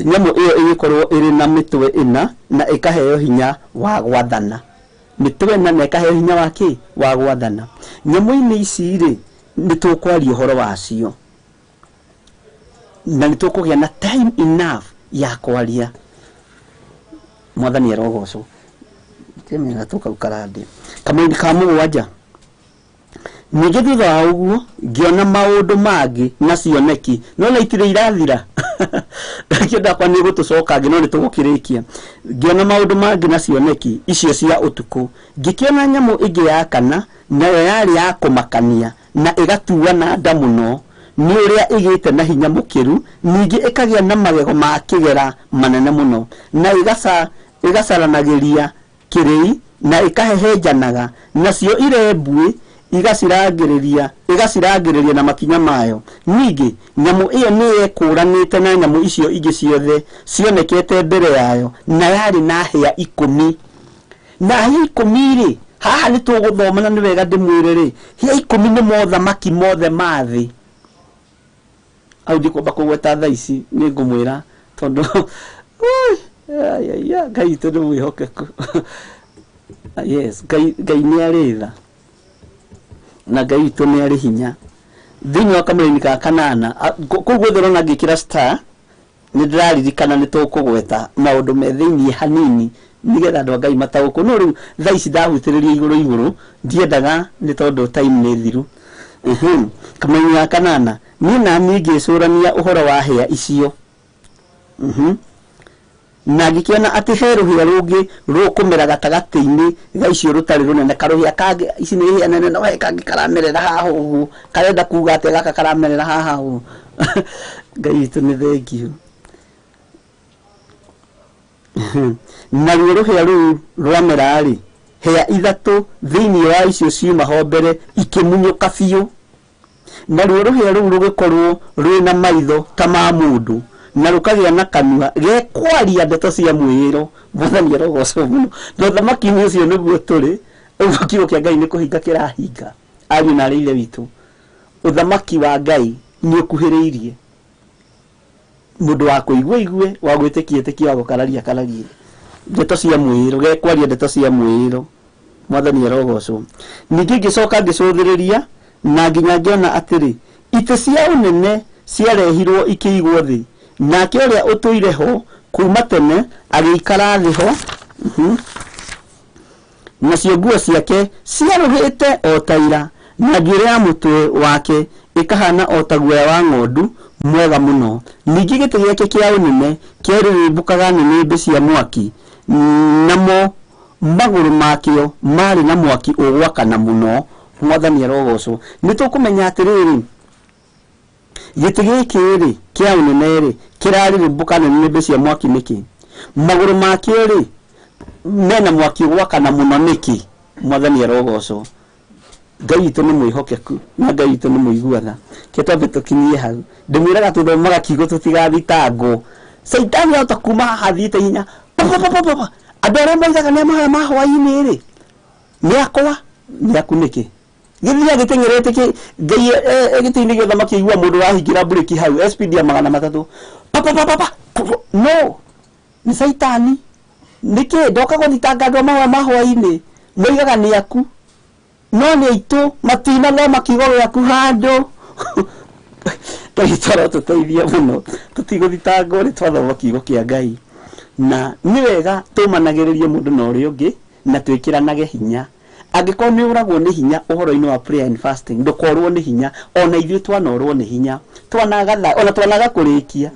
nyamũ ĩyo ĩgĩkorwo ĩrĩ na mĩtwe 4 na ĩkaheo hinya wa gwathana. Mĩtwe 4 na ĩkaheo hinya wa kĩ? Wa gwathana. Nyamũ-inĩ ici rĩ, nĩ tũkwaria ũhoro wacio, na nĩ tũkũgĩa na time enough ya kwaria. Mwathani arogocwo. Kĩmenya tũkau karandĩ. Kamũra-inĩ ka 7. Ningĩ thutha wa ũguo ngĩona maũndũ mangĩ na cioneki, no na itirĩ irathira. Kĩndũ akwa nĩ gũtũcoka ngĩ, no nĩ tũgũkĩrĩkia. Ngĩona maũndũ mangĩ na cioneki icio cia ũtukũ. Ngĩkĩona nyamũ ĩngĩ ya kana, nayo yarĩ ya kũmakania na ĩgatuana nda mũno, nĩ ũrĩa ĩgĩte na hinya mũkĩru, ningĩ ĩkagĩa na magego ma kĩgera manene mũno, na Ĩgacaranagĩria kĩrĩi na ĩkahehenjanaga, nacio irembuĩ igacirangĩrĩria ĩgacirangĩrĩria na makinya mayo. Ningĩ nyamũ ĩyo nĩ yekũũranĩte na nyamũ icio ingĩ ciothe cionekete mbere yayo, na yarĩ na hĩa 10. Na hĩa 10 rĩ, haha nĩ tũgũthoma na nĩ wega ndĩmwĩre rĩ, hĩa 10 nĩ mothamaki mothe ma thĩ. Hau ndikwamba kũgweta thaa ici, nĩ ngũmwĩra tondũ ui, ai, ai, ai, Ngai witũ nĩ mwĩhokeku. Yes, Ngai Ngai nĩ arĩ tha na Ngai witũ nĩ arĩ hinya. Thĩinĩ wa kamũraini ka kanana, kũu guothe ũrona ngĩkĩra star, nĩ ndĩraririkana nĩ tũkũgweta maũndũ me thĩinĩ hanini nĩgetha andũ a Ngai mataũkwo. No rĩu thaa ici ndahutĩrĩria igũrũ igũrũ, ndiendaga nĩ tondũ time nĩ thiru. Kamũraini ga kanana, niĩ na niĩ ngĩcũrania ũhoro wa hĩa icio. Na ngĩkĩona atĩ he rũhĩa rũngĩ rũkũmera gatagatĩ-inĩ ga icio rũtarĩ rũnene, karũhĩa kangĩ, ici nĩ hĩa nene, no he kangĩ karamerera haha ũguo, karenda kuga atĩa gaka karamerera haha ũguo. Ngai witũ nĩ thengiũ. Naruo rũhĩa rũu rwamera-rĩ, hĩa 3 thĩinĩ wa icio ciuma ho mbere ikĩmunyũka biũ. Naruo rũhĩa rũu rũgĩkorwo rwĩna maitho ta ma mũndũ, na rũkagĩa na kanua gekwaria ndeto cia mwĩĩro. Mwathani arogocwo mũno. Na ũthamaki-inĩ ũcio nĩguo tũrĩ, ũguo kiugo kĩa Ngai nĩ kũhinga kĩrahinga. Ariũ na arĩ ithe witũ, ũthamaki wa Ngai nĩ ũkuhĩrĩirie. Mũndũ wa kũigua igue, wa gwĩtĩkia ĩtĩkie, wa gũkararia akararie. Ndeto cia mwĩĩro, gekwaria ndeto cia mwĩĩro. Mwathani arogocwo. Ningĩ ngĩcoka ngĩcũthĩrĩria na nginya ngĩona atĩrĩ, itĩ cia ũnene ciarehirwo ikĩigwo thĩ, nake ũrĩa ũtũire ho kuma tene agĩikara thĩ ho. Nacio nguo ciake ciarũhĩte o ta ira, na njuĩrĩ ya mũtwe wake ĩkahana o ta guoya wa ng'ondu mwega mũno. Ningĩ gĩtĩ gĩake kĩa ũnene kĩarĩrĩmbũkaga nĩnĩmbĩ cia mwaki, namo magũrũ makĩo marĩ na mwaki ũgwakana mũno. Mwathani arogocwo. Nĩ tũkũmenya atĩrĩrĩ, gĩtĩ gĩkĩ rĩ kĩa ũnene rĩ kĩrarĩrĩmbũka nĩnĩmbĩ cia mwaki nĩkĩ? Magũrũ makĩo rĩ mena mwaki ũgwakana mũno nĩkĩ? Mwathani arogocwo. Ngai witũ nĩ mwĩhokeku na Ngai witũ nĩ mũiguana. Ke twambe tũkinyie hau. Ndĩmwĩraga tũthomaga kiugo tũtigathitangwo. Caitani ahota kuma haha athiĩte hinya. Pa, pa, pa, pa, pa, pa. Andũ arĩa moigaga nĩ mahoya ma hwaĩ-inĩ rĩ, nĩ akwa, nĩ aku nĩkĩ? Gĩthiaga gĩteng'erete kĩ Ngai gĩtĩ-inĩ gĩa ũthamaki aigua mũndũ wahingĩra mburĩki hau, speed ya 300. Pa, pa, pa, pa, pa. No, nĩ caitani. Nĩkĩ ndoka gũthitanga andũ a mahoya ma hwaĩ-inĩ? Moigaga nĩ aku, no nĩ aitũ, matinathoma kiugo gĩaku handũ. Ngai witũ arotũteithia mũno, tũtigũthitangwo nĩ twathoma kiugo kĩa Ngai. Na nĩ wega tũmanagĩrĩrie mũndũ na ũrĩa ũngĩ na twĩkĩranage hinya. Angĩkorwo nĩ ũragwo nĩ hinya ũhoro-inĩ wa prayer and fasting, ndũkorwo nĩ hinya. Ona ithuĩ twanorwo nĩ hinya, twanaga tha, ona twanaga kũrĩkia.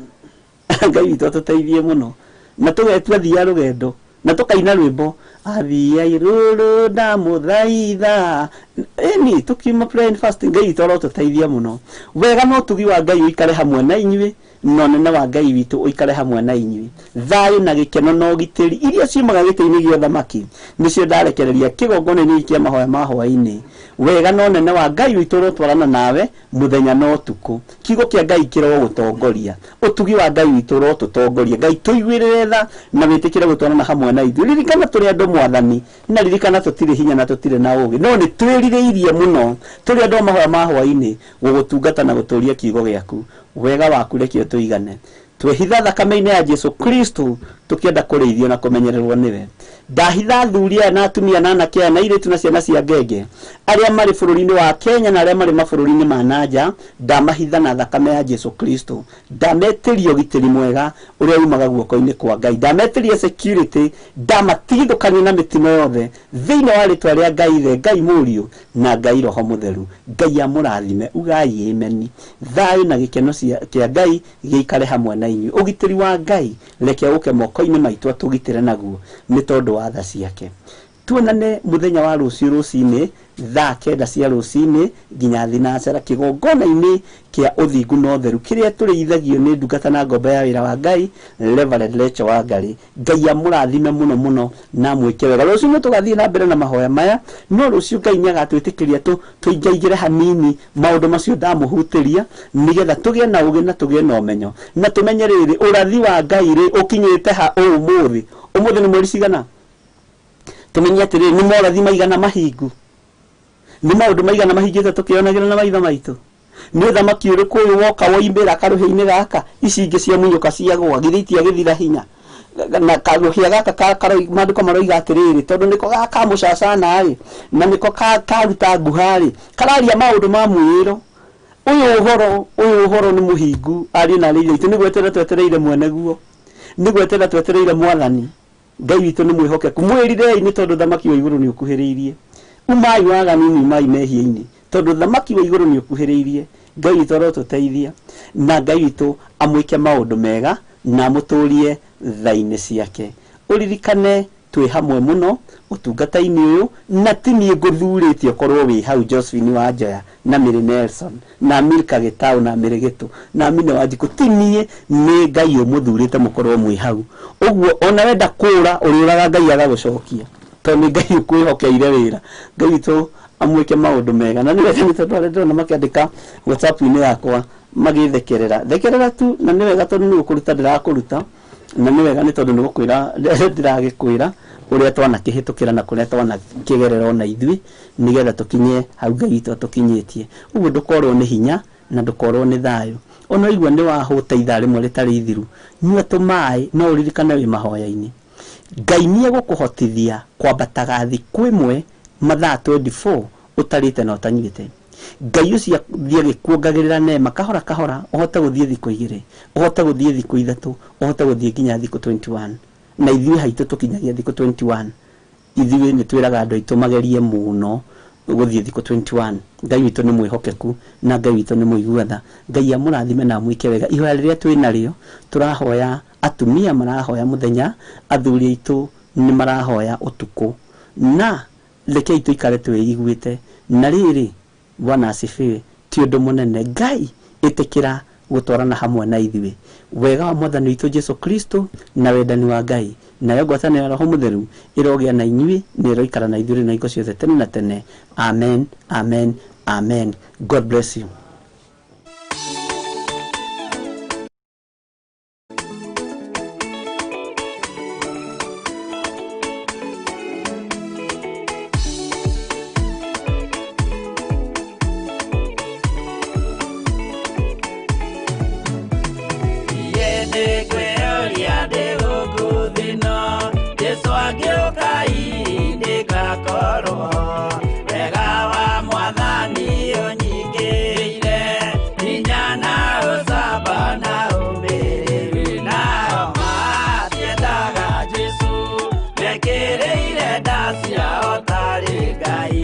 Ngai witũ atũteithie mũno. Na tũgetua thia rũgendo, na tũkaina rwĩmbo, athia irũrũ ndamũthaitha. Ĩni, tũkiuma prayer and fasting, Ngai witũ arotũteithia mũno. Wega na ũtugi wa Ngai ũikare hamwe na inyuĩ, na ũnene wa Ngai witũ ũikare hamwe na inyuĩ. Thayũ na gĩkeno na ũgitĩri iria ciumaga gĩtĩ-inĩ gĩa ũthamaki nĩcio ndarekereria kĩgongona-inĩ kĩa mahoya ma hwaĩ-inĩ. Wega na ũnene wa Ngai witũ ũrotwarana nawe mũthenya na ũtukũ. Kiugo kĩa Ngai kĩrogũtongoria. Ũtugi wa Ngai witũ ũrotũtongoria. Ngai tũiguĩrĩre tha na wĩtĩkĩre gũtwarana hamwe na ithuĩ. Ririkana tũrĩ andũ Mwathani, na ririkana tũtirĩ hinya na tũtirĩ na ũũgĩ, no nĩ twĩrirĩirie mũno tũrĩ andũ a mahoya ma hwaĩ-inĩ gũgũtungata na gũtũũria kiugo gĩaku. Wega waku reke ũtũigane. Twehitha thakame-inĩ ya Jesu Kristo tũkĩenda kũrĩithio na kũmenyererwo nĩwe. Ndahitha athuri aya na atumia na anake aya na airĩtu na ciana cia ngenge arĩa marĩ bũrũri-inĩ wa Kenya na arĩa marĩ mabũrũri-inĩ ma na nja, ndamahitha na thakame ya Jesu Kristo. Ndametĩria ũgitĩri mwega ũrĩa umaga guoko-inĩ kwa Ngai. Ndametĩria security, ndamatigithũkania na mĩtino yothe thĩinĩ wa rĩtwa rĩa Ngai Ithe, Ngai Mũriũ na Ngai Roho Mũtheru. Ngai amũrathime, ugai ameni. Thayũ na gĩkeno kĩa Ngai gĩikare hamwe na inyuĩ. Ũgitĩri wa Ngai reke ũke moko-inĩ maitũ atũgitĩre naguo nĩ tondũ wa tha ciake. Tuonane muthenya wa ruciu rucini thaa 9 cia rucini nginya thinacara kigongona-ini kia uthingu na utheru kiria turiithagio ni ndungata na ngombo ya wira wa Ngai Reverend Rachel Wangari. Ngai amurathime muno muno na mwike wega. Ruciu ni tugathie na mbere na mahoya maya, no ruciu Ngai ni agatwitikiria tu tuingaingire hanini maundu macio ndamuhutiria nigetha tugie na ugi na tugie na umenyo na tumenye riri urathi wa Ngai ri ukinyite ha umuthi. Umuthi ni mweri cigana? Tumenye atiri ni morathi maigana mahingu, ni maundu maigana mahingite tukionagira na maitho maitu, ni uthamaki uriku uyu woka woimbira karuhi-ini gaka, ici ingi cia munyuka ciagwa githĩ itiagĩthira hinya na karuhia gaka maandĩko maroiga atiriri tondu niko gaka mucacana ri na niko karuta nguha ri kararia maundu ma mwĩro. Uyu uhoro ni muhingu ari na rĩrĩ itũ nĩ gweterera twetereire mwene guo, nĩ gweterera twetereire mwathani. Ngai witũ nĩ mwĩhokeku, mwĩrirei nĩ tondũ thamaki wa igũrũ nĩ ũkuhĩrĩirie. Umai waganu-inĩ, umai mehia-inĩ tondũ thamaki wa igũrũ nĩ ũkuhĩrĩirie. Ngai witũ arotũteithia na Ngai witũ amwĩke maũndũ mega na amũtũrie tha-inĩ ciake. Ũririkane twĩ hamwe mũno ũtungata-inĩ ũyũ na ti niĩ ngũthurĩtie ũkorwo wĩ hau Josephine Wanjoya na Mary Nelson na Milka Gĩtaũ na Mary Gĩtũ na Mine Wanjikũ, ti niĩ, nĩ Ngai ũmũthurĩte mũkorwo mwĩ hau. Ũguo ona wenda kũũra ũrĩũraga Ngai agagũcokia tondũ nĩ Ngai ũkwĩhokeire wĩra. Ngai witũ amwĩke maũndũ mega. Na nĩ wega nĩ tondũ arĩa ndĩrona makĩandĩka WhatsApp-inĩ yakwa magĩthekerera thekerera tu, na nĩ wega tondũ nĩ gũkũruta ndĩrakũruta, na nĩ wega nĩ tondũ nĩ gũkwĩra ndĩragĩkwĩra ũrĩa twanakĩhĩtũkĩra na kũrĩa twanakĩgerera ona ithuĩ nĩgetha tũkinye hau Ngai witũ atũkinyĩtie. Ũguo ndũkorwo nĩ hinya na ndũkorwo nĩ thayũ. Ona waigua nĩ wahũta ithaa rĩmwe rĩtarĩ ithiru, nyua tũmaĩ no ũririkane wĩ mahoya-inĩ. Ngai nĩ egũkũhotithia kwambataga thikũ ĩmwe mathaa 24 ũtarĩte na ũtanyuĩte. Ngai ũcio athiĩ agĩkuongagĩrĩra neema kahora kahora, ũhote gũthiĩ thikũ 2, ũhote gũthiĩ thikũ 3, ũhote gũthiĩ nginya thikũ 21. Na ithuĩ haitũ tũkinyagia thikũ 21. Ithuĩ nĩ twĩraga andũ aitũ magerie mũno gũthiĩ thikũ 21. Ngai witũ nĩ mwĩhokeku na Ngai witũ nĩ mũigua tha. Ngai amũrathime na amwĩke wega. Ihoya rĩrĩa twĩ narĩo tũrahoya, atumia marahoya mũthenya, athuri aitũ nĩ marahoya ũtukũ, na rekei tũikare twĩiguĩte. Na rĩrĩ, Bwana asifiwe, ti ũndũ mũnene. Ngai ĩtĩkĩra gũtwarana hamwe na ithuĩ. Wega wa mwathani witũ Jesu Kristo na wendani wa Ngai nayo ngwatanĩro ya Roho Mũtheru ĩrogĩa na inyuĩ na ĩroikara na ithuĩ na hingo ciothe tene na tene. Amen, amen, amen. God bless you. Mekĩrĩire nda ciao tarĩ Ngai.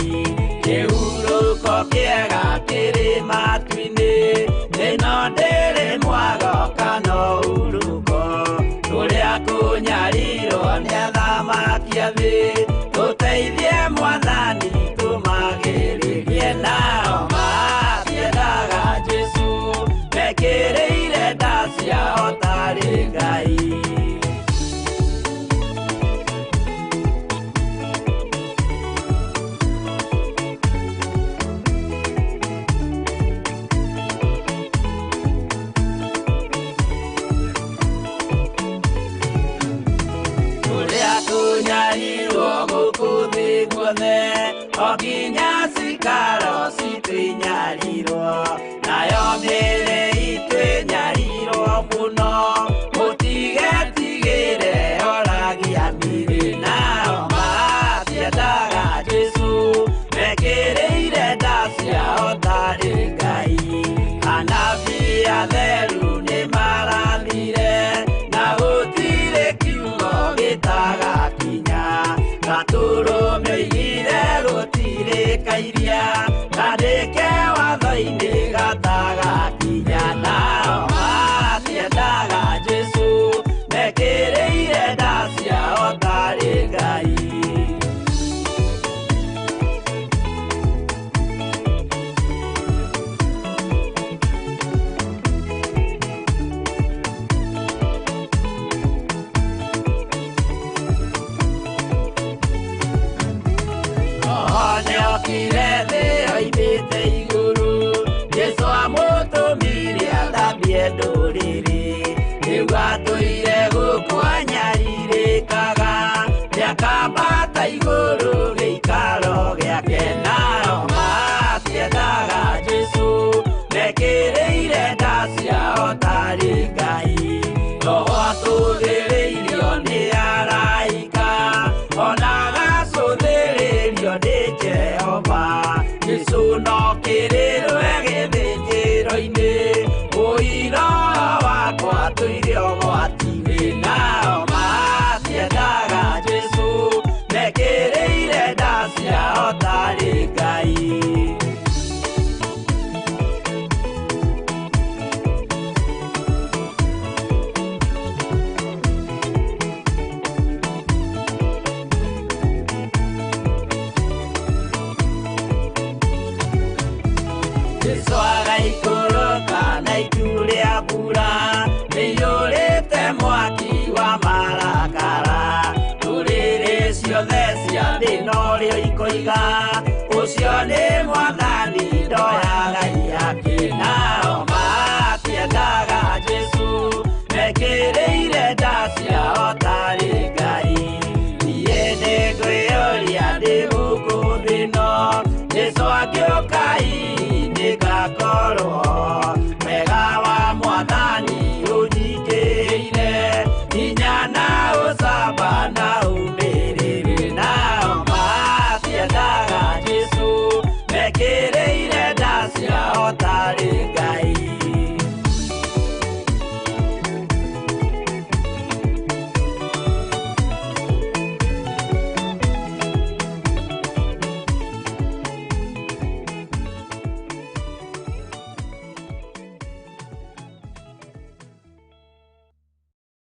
Nĩokire thĩ oimĩte igũrũ, Jesũ amũtũmire athambie ndũrĩrĩ. Rĩu atũire gũkũ anyarirĩkaga, nĩakambata igũrũ gĩikaro gĩake. Nao matiendaga Jesũ, mekĩrĩire nda ciao tarĩ Ngai. Roho atũthĩrĩirio nĩ araika, ona agacũthĩrĩrio nĩ Jehova. Jesũ no kĩrĩrwe gĩthĩnjĩro-inĩ, ũira wakwa tũire ũgwati-inĩ. Nao matiendaga Jesũ, mekĩrĩire nda ciao tarĩ Ngai. Jesũ agaikũrũka na itu rĩa mbura, rĩiyũrĩte mwaki wa marakara. Ndũrĩrĩ ciothe cia thĩ norĩo ikoiga, ũcio nĩ mwathani.